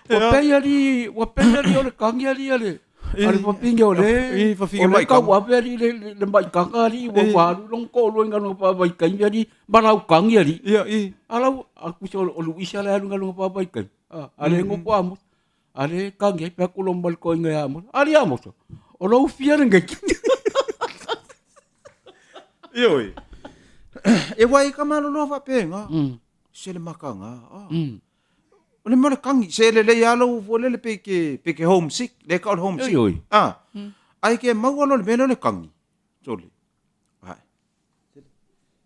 Ua pei alii, ua pei alii o le kagi alii a le a le fafine o le o le tauave alii le le maitaga alii ua ua alu lona toalua i galuega faavaitaimi alii ma lau kagi alii. A lau a tusa o Luisa la e alu i galuega faavaitaimi. A le nofo Amosa, a le kagi ai, fai atu loa ma le toeaina ia Amosa, alii Amosa, o lou fia lenei. Ioe. E wai ka malolo faapena. Se le makaga. Ah. O le mea o le kagi, se lelei lava lou foi lele pe ke pe ke homesick, le ka o le homesick. Ioe. Ah. Ai ke maua lo le mea lea o le kagi. Sole. Ai.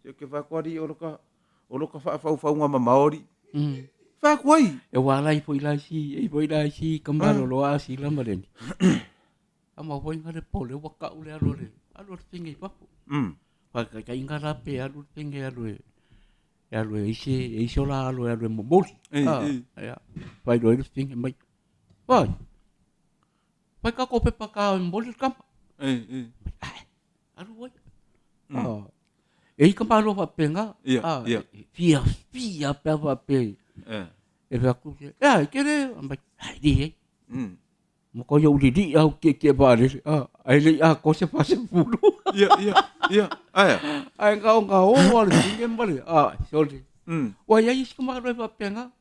Se ke fa ko o ka o lo ka whaafaufauga mamao alii. Fai atu ai. E wā lai foi lai si, e foi lai si ka malolo a si la maleni. A ma foi ngale pole ua kau le alu le alu le finge i fafo. Fa ka ka inga la pe alu le finge alu e e alu e isi e isi o la alu e alu e momoli. Ei, ei. Ia. Fai loa le finge mai. Fai. Fai ka ko pepa ka e momoli le kama. Ei, ei. Ai, alu ai. Ah. E i ka malo faapena. Ia, Ah, ia. e fia fia pe a faapea. Eh. E fai atu, e ke le, mai, ai li ai. Ma ko iau lili au ke ke vaalele. Ah, ai le a ko se fa se fulu. Ia, ia, ia. Aia. Ai ngao ngao o le tinge male. Ah, sole. Ua iai isi ka malo e faapena.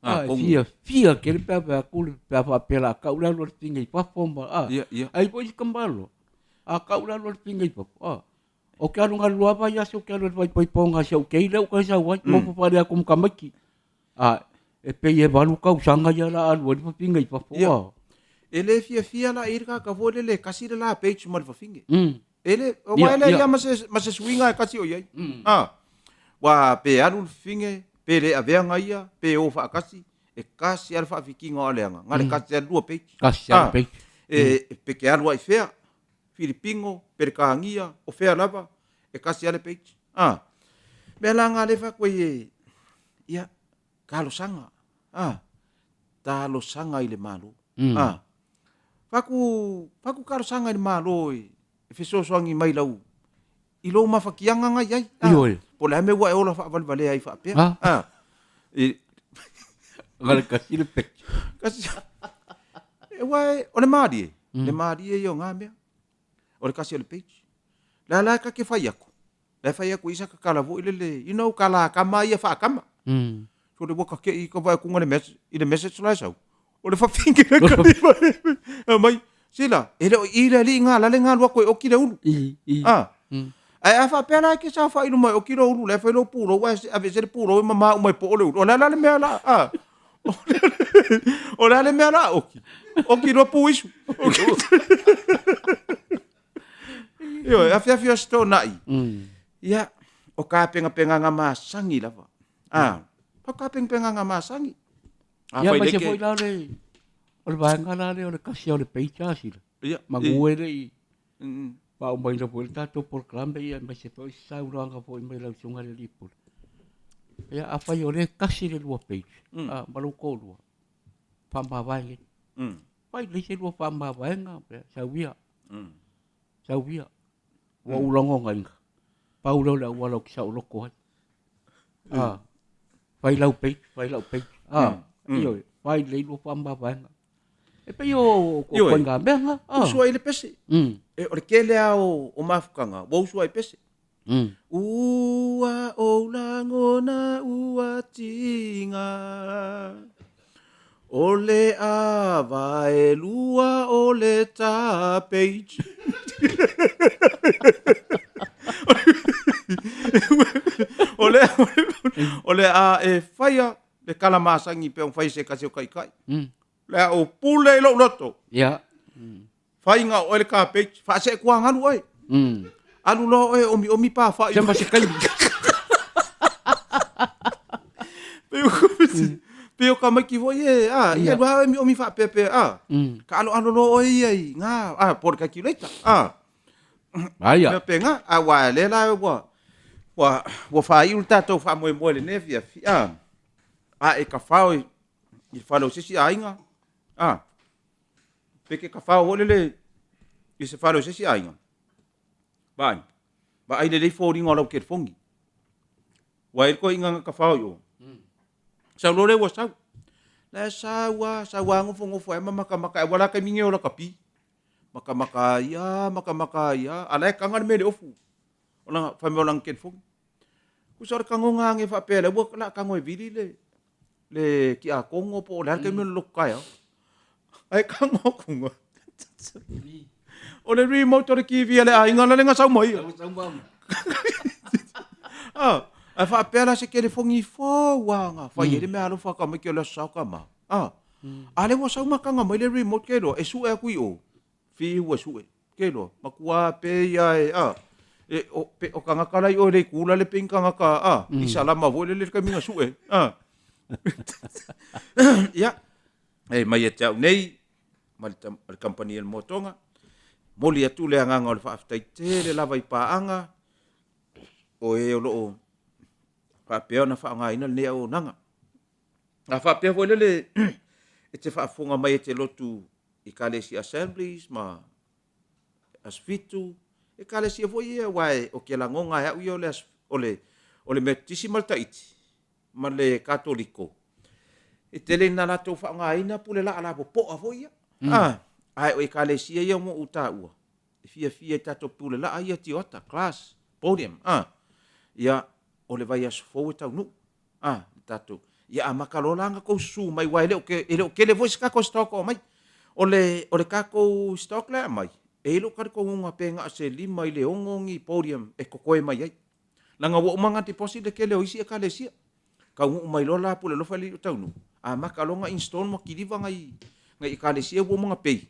Ah, Ah, kongu. fia fia ke le pea pea ku le pea faapea la kau le alu a le finge i fafo ma ah. Ia, ia. Ai foi isi ka malo. A kau le alu a le finge i fafo. Ah. O ke alu ngalu lua vai aso ke alu e vai paiponga si au kei le uka sau ai. Mo fale aku ma tamaiti. Ah, e pei e valu kausaga ia la alu ai le fafine i fafo. Ia. E le fiafia la i le kaka foi lele kasi le la page ma le fafine. E le, wa e le ia ma se, ma se suiga e kasi o i ai. Ah. Wa pe alu le fafine, pe le aveaga ia, pe o faakasi, e kasi a le faafikiga o aleaga, na le kasi a le lua page. Kasi a le page. E, pe ke alu ai fea, Filipino, Perekania, o fea lava, e kasi a le page. Ah. Mea la nga le fa koe e, ia, talosaga, ah, talosaga i le Malo. Ah. Faku, faku talosaga i le Malo e, e fesoasoani mai lau, i lou mafatiaga nga i ai. Ah. Ioe. Po o le a mea ua e ola faavalevalea ai faapea. Ah. Ah. E, Ga le kasi le page. kasi, e ua e, o le malie, le malie ia o nga mea. O le kasi o le page. La la ka ke fai aku. La fai aku isa ka kala voi lele, you know, kala kama ia whaakama. So le waka ke i ka vai kunga le message, i le message la sau. O le whawhingi le kaniva. Mai, sila, e le o i le ali ngā lale ngā lua koe oki le ulu. I, i. Ah. Ai a whapea la ke sa whai mai oki lo ulu, le whai lo pūro, wa se ave se le pūro e mama umai po o le ulu. O le la le mea la, ah. O le a le mea la oki. Oki loa pu isu. Ioe, afiafi o se tona'i. Ia, o kapengapengaga masani lava. Ah, o kapengapengaga masani. A Ia, ma se foi la le, o le vaega la lea o le kasi o le page a sila. Ia, Manu e le i faaumaina foi le tatou polokalame ia aemaise foi se saunoaga foi mai lau Susuga i le Alii Pule. Ia, afai o lea e tasi le lua page, ma lou toalua, faamavae nei. Fai lelei se lua faamavaega, sau ia, sau ia. Ua ou lagonaina, pau lea o le auala ou te saoloto ai. Fai lau page, fai lau page. Ioe, fai lelei lua faamavaega. E pei o Ioe. ituaiga mea na. Ah. Usu ai le pese. E, o le tele lava o, o mafutaga, ua usu ai pese. Ua ou lagona ua tiga O le ava e lua o le ta page. O le, o le a e faia le kala masani pe ona fai se kasi o kaikai. Le a ou pule i lou loto. Ia. Faiga o oe le cabbage, faasee kuagalu oe. Alu loa oe e omiomi pafa'i. Se ma se taimi. Pei o tamaiti foi e, a, ia alu lava oe omiomi faapeapea, a, taaloalo loa oe ia i gā, a, po o le calculator, a. Aia. Mea pēnā, a aua o lea la ua, ua, ua faaiu le tatou faamoemoe i lenei afiafi, a, a e tafao i le fale o se isi aiga, a, pe te tafao foi lele i se fale o se isi aiga, vaai, vaai lelei foliga o lau telefoni. Ua i ai le toeaina na tafao i o. Sau loa lea ua sau. La e sau lava, sau lava nofonofo ai ma matamata ai, aua la taimi nei o lakapi. Matamata ai lava, matamata ai lava, a o la e taga le mea i le ofu, o lana, fai mai o lana telefoni. Tusa o le tagoga ane faapea o lea ua o le a tago e vili le, le tiakono po o le a le taimi o le lotu taeao. Ae tago atu ga, o le remote o le TV a le aiga lale na sau mai ia. Ah, ae faapea la se telefoni fou lava na fai ai le meaalofa a tamaiti o le Aso Sa o tama. Ah, a lea ua sau ma taga mai le remote ke iloa e sue atu i o, fiu e sue. Ke iloa, matua pei lava e, ah, e, o, pe, o tagata la i o e le i kula le pei ni tagata, ah, i salama foi lele i le taimi na sue. Ah. Ia, e mai ia te au nei, ma le, ma le kamupani a le Moatoga, momoli atu le agaga o le faafetai tele lava i paaga o e o lo o faapea ona faaaogaina lenei auaunaga. A faapea foi lele e te faafofoga mai e te lotu i Ekalesia Assemblies ma Aso Fitu, Ekalesia foi ia aua o ke lagona e au ia o le, o le, o le Metotisi ma le Taiti ma le Katoliko, e tele ina latou faaaogaina pule laa lapopoa foi ia. Mm. Ah, ae o Ekalesia ia ua ou taua, e fiafia i tatou pule laa ia tioata, class, podium, ah. Ia, o le vaiaso fou e taunuu. Ah, le tatou. Ia amata loa la ona tou susu mai, aua e le o, e le o tele foi se tatou stock o aumai. O le, o le tatou stock lea e aumai, e i ai lou talitonuga pe na o se 5 i le 6 ni podium e totoe mai ai. Leaga ua uma ona deposit le tele o isi Ekalesia. Taunuu mai loa la Pulealofa e le i o taunuu, amata loa ona install ma kiliva nai, nai Ekalesia ua uma ona pay.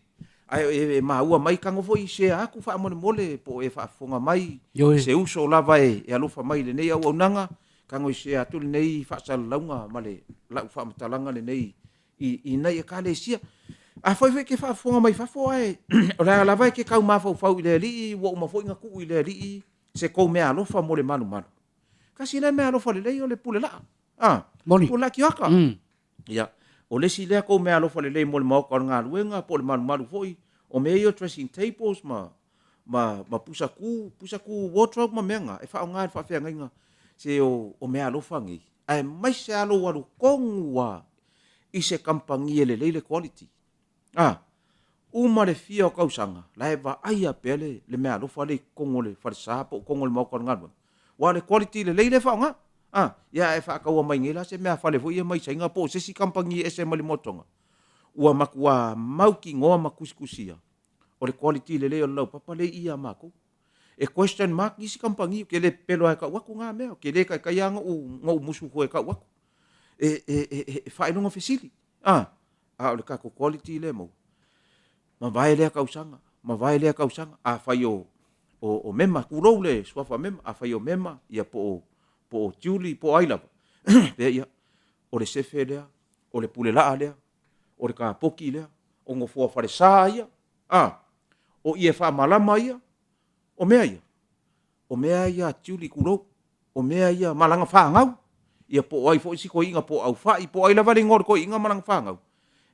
Ae e maua mai tago foi share atu faamolemole po o e faafofoga mai se uso lava e alofa mai i lenei auaunaga, tago e share atu lenei faasalalauga ma le lau faamatalaga lenei i, i nai Ekalesia. Afai foi e te faafofoga mai fafo ae o le a lava e te tau mafaufau i le Alii, ua uma foi ona tuu i le Alii se tou meaalofa mo le malumalu. Tasi lea meaalofa lelei o le pule laa. Ah, Moni. Pule laa tioata. Ia, o le isi lea tou meaalofa lelei mo le maota o le galuega po o le malumalu foi, o mea ia o dressing tables ma, ma, ma pusa ku, pusa ku wardrobe ma mea na, e faaaoga e le faafeagaiga se o, o meaalofa nei, aemaise lava lou alu tonu lava i se kamupani e lelei le quality. A, uma le fia o tausaga, la e vaaia pea le, le meaalofa lea i totonu o le falesa po o totonu o le maota o le galuega. Aua o le quality lelei lea e faaaoga. A, ia ae faataua mai nei la se meafale foi ia mai Saina po o se isi kamupani e ese mai le moatoga, ua matua mautinoa ma tusitusia o le quality lelei o le laupapa lea e i i a matou. E question mark nisi kamupani, ou te le pepelo lava e tau atu na mea, ou te le taitai lava ona ou musu fua e tau atu. E, e, e, e faailoga fesili. A, a o le tatou quality lea e maua, mavae lea tausaga, mavae lea tausaga, afai o, o, o mema, tulou le suafa mema, afai o mema, ia po o, po o Julie, po o ai lava, pea ia, o le sefe lea, o le pule laa lea, o le kapoki lea, o nofoa falesa ia, a, o ie faamalama ia, o mea ia, o mea ia a Julie, tulou, o mea ia ma lana fanau, ia po o ai foi si toeaina po o Aufai, po o ai lava le igoa o le toeaina ma lana fanau,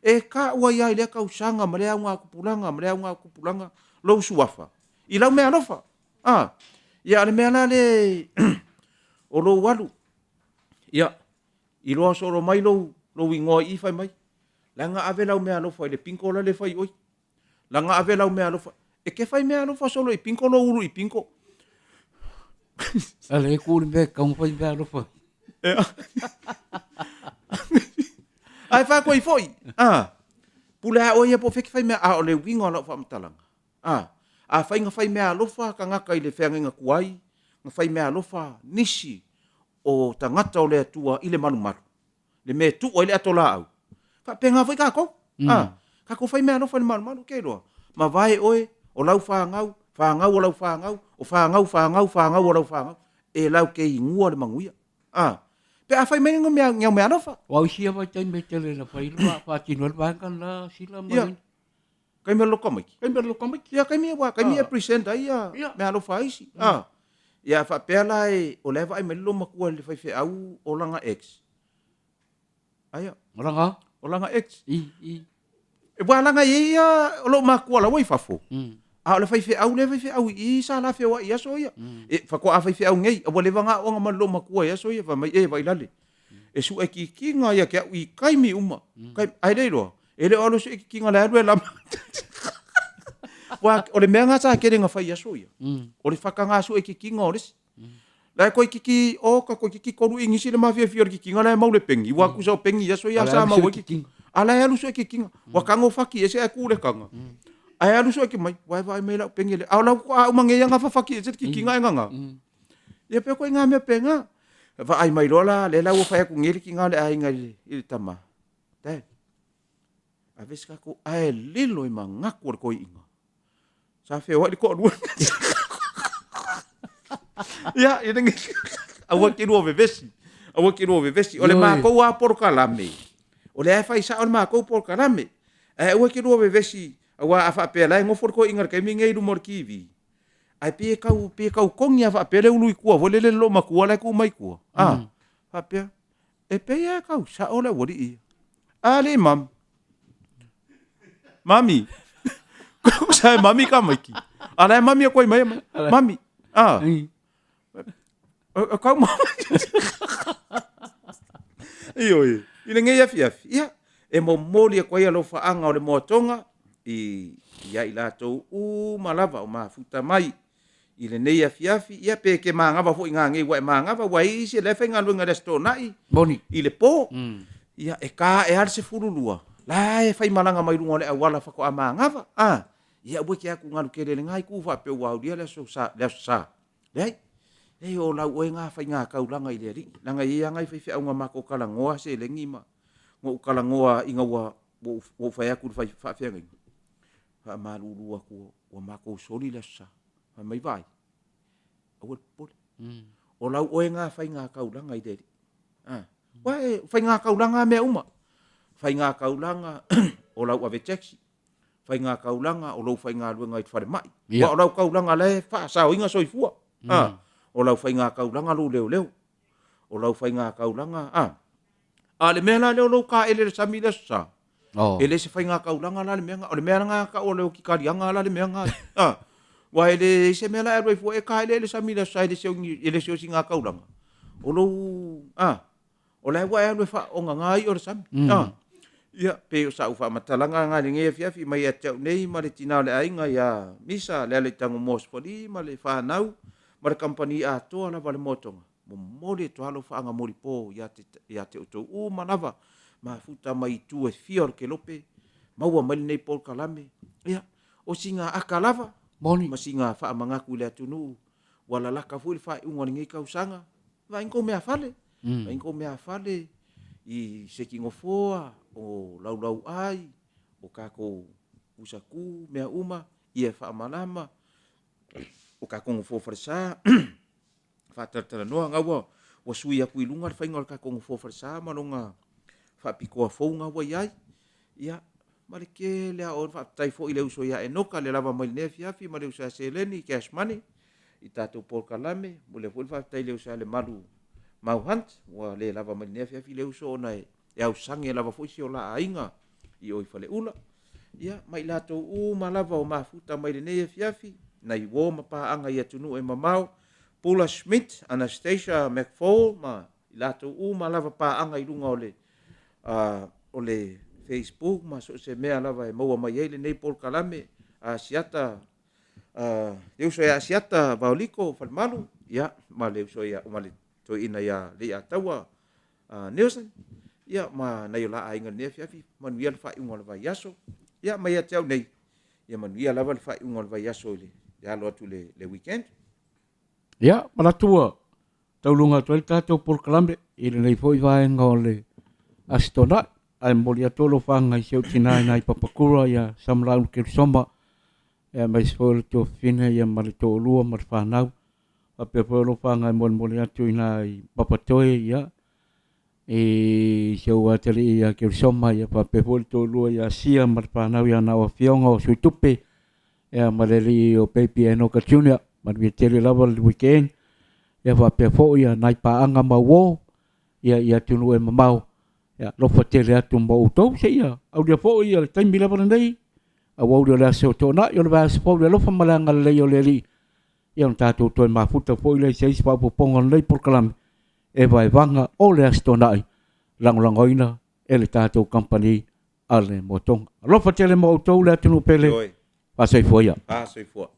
e taua ai lava i lea tausaga ma lea augatupulaga ma lea augatupulaga lou suafa i lau meaalofa. A, ia a o le mea la lea o lou alu, ia, iloa solo mai lou, lou igoa i i fai mai, leaga ave lau meaalofa i le bingo la le fai oi. Laga ave lau meaalofa. E ke fai meaalofa solo i bingo lou ulu i bingo. A le ku le mea kau fai meaalofa. Ae fai koe foi. Ah. Pule a oe ia po o fea ke fai mea a o le uiga o lau faamatalaga. Ah. Afai na fai meaalofa tagata i le feagaiga tuai, na fai meaalofa nisi o tagata o le Atua i le malumalu. le mea e tuu ai le ato laau, faapena foi tatou. Mm. A, tatou fai meaalofa i le malumalu, ke iloa, mavae oe, o lau fanau, Fanau a lau fanau, o fanau, fanau, fanau a lau fanau, e lau te igua le manuia. A, pe a fai mai ni mea, ni au meaalofa. Aua o isi lava vaitaimi e tele ina fai le faatino ai le vaega lena Sila ma Ia. Taimi o le loto tamaiti. Taimi o le loto tamaiti. Ia, taimi aua, taimi e present ai ia meaalofa a isi. A, ia a faapea la e, o la e vaai mai le loomatua i le faifeau o lana ex. Aia. O lana? O lana ex. I, i. Aua leaga e i ai ia o lou matua la ua i fafo. A o le faifeau lea e faifeau i i sa la feoai i aso ia. E faatoa faifeau nei, a ua leva ona aoga ma lou matua i aso ia, fai mai, e Vailale, e sue kikiga ia te au i taimi uma. Ae le iloa, e le o alu e sue kikiga, o la e alu e lama. Aua o le mea lena sa tele ina fai i aso ia, o le fataga sue kikiga o le isi. La e toeitiiti oka, toeitiiti tolu inisi le mafiafia o le kikiga la e mau le peni, ua tusa o peni i aso ia sa mau ai kikiga. A la e alu sue kikiga, ua tago faki ese ae tu le taga. Ae alu sue ki mai, ua e vaai mai lau peni le, a o lau toa uma nei anga fafaki ese le kikiga e gaga. Ia pe koe ngā mea pēnā. Vaai mai loa la, le la ua fai atu nei le kiga o le aiga i le tama. Dad, ave se tatou, ae lilo i manatu o le toeaina. Sa feoai le toalua. Ia, ia lenei. Aua e te lua vevesi. Aua e te lua vevesi. O le matou lava polokalame, o lea e fai sao le matou polokalame. Ae aua e te lua vevesi, aua a faapea la e nofo le toeaina i le taimi lenei i luma o le TV, ae pei e tau, pei e tau togi lava faapea le ulu i tua foi lele i le loomatua la e tu mai i tua. A, faapea, E pei lava e tau sao le aualii ia. Alii mami. Mami. Sa e mami tamaiti. A la e mami atu ai mai mai. Mami. A. E kau mami. Ioe. I lenei afiafi, ia, e momoli atu ai alofaaga o le moatoga i ia i latou uma lava o mafuta mai i lenei afiafi, ia pe e te manava foi ngā nei ua e manava, ua i ai isi o la e faigaluega i le Aso Toonai, Moni. i le po, ia e ta ae lava le 12, la e faimalaga mai luga o le auala faatoa manava, a, ia aua e te atu galu tele i lena itu faapea ua aulia le aso sa, le aso sa. Leai. Leai o lau oe na faiga taulaga i le Alii, leaga e i ai lava nai faifeau na matou talanoa seleni ma na ou talanoa ina ua ua ou fai atu i le fai faafeagaiga, faamalulu atu ua matou soli le Aso Sa. Fai mai, Vaai, aua le popole. O lau oe na faiga taulaga i le Alii. Ah. Ua e, faiga taulaga a mea uma. Faiga taulaga o lau ave taxi. Faiga taulaga o lou faigaluega i le falemai. Yeah. Ua o lau taulaga la e faasaoina soifua. Ah. O lau faiga taulaga lou leoleo. O lau faiga taulaga, ah. A le mea la lea o lou taele i le sami i le Aso Sa, Oh. E le se faiga taulaga la le mea o le mea lena tau o le oti kaliaga la le mea lena. Ah. Ua e le se mea la e alu ai fua e taele le sami le aso e le se e le se osi ngā taulaga. O lou ah o la ua e alu e whaonga ngā i o le sami. Ah. Ia, pe o sa'u faamatalaga nga i lenei afiafi mai ia te au nei ma le tina o le aiga ia Misa Lealaitangomoa Sefoli ma le whanau ma le kampani atoa lava le moatoga. Momoli atu lava lou faagamolipo ia te, ia te outou uma lava, mafuta mai itu e fia o le kelope, maua mai lenei polokalame. Ia, o sina aka lava, Moni. ma sina faamanatu i le atunuu, ua lalaka foi le faaiuga o lenei tausaga, vaai ni tou meafale, vaai ni tou meafale i se tinofoa, o laulauai, o tatou pusatū, mea uma, ia faamalama, o tatou nofoa falesa, faatalatalanoa na ua ua sui atu i luga le faiga o le tatou nofoa falesa ma lona faapitoa fou na ua i ai. Ia, ma le tele lava o faafetai foi i le uso ia Enoka le lava mai lenei afiafi ma le uso ia Seleni Cash Money i tatou polokalame. Momoli foi le faafetai i le uso ia Lemalu Mau Hunt ua le lava mai lenei afiafi le uso ona e e ausage lava foi si o la aiga i o i Faleula. Ia, ma i latou uma lava o mafuta mai lenei afiafi, nai uo ma paaga i atunuu e mamao, Pula Schmidt, Anastasia McFall ma i latou uma lava paaga i luga o le, uh, o le Facebook ma so o se mea lava e maua mai ai lenei polokalame, Asiata, uh, le uso ia Asiata Vaoliko Falemalu, ia, ma le uso ia, ma le toeaina ia Leiataua uh, Nielsen, ia, ma nai o la aiga i lenei afiafi, manuia le faaiuga o le vaiaso, ia, ma ia te au nei, ia manuia lava le faaiuga o le vaiaso i le, le alo atu i le, le weekend. Ia, manatu ua tauluga atu ai le tatou polokalame i lenei foi vaega o le Aso Toonai. Ae momoli atu alofaga i si ou tina i nai Papakura ia Samalaulu Kelusoma. Aemaise foi o le tuafafine ia ma le toalua ma le fanau. Faapea foi o lou faga e molimoli atu i ina i Papatoe ia i si ou atalii ia Kelisoma ia faapea foi le toalua ia Sia ma le fanau ia Nao Afioga o Suitupe ia ma le alii o Baby Enoka Junior. Manuia tele lava le weekend ia faapea foi ia nai paaga ma uo ia i atunuu e mamao ia alofa tele atu ma outou seia aulia foi ia le taimi lava lenei auauli o le aso Toonai o le vaiaso fou i le alofa ma le agalelei o le Alii ia ona tatou toe mafuta foi lea i se isi faaopoopoga o lenei polokalame e vaevaga o le Aso Toonai lagolagoina e le tatou kamupani a le Moa Tonga. Alofa tele ma outou le atunuu pele. Ioe. Faasoifua ia. Faasoifua.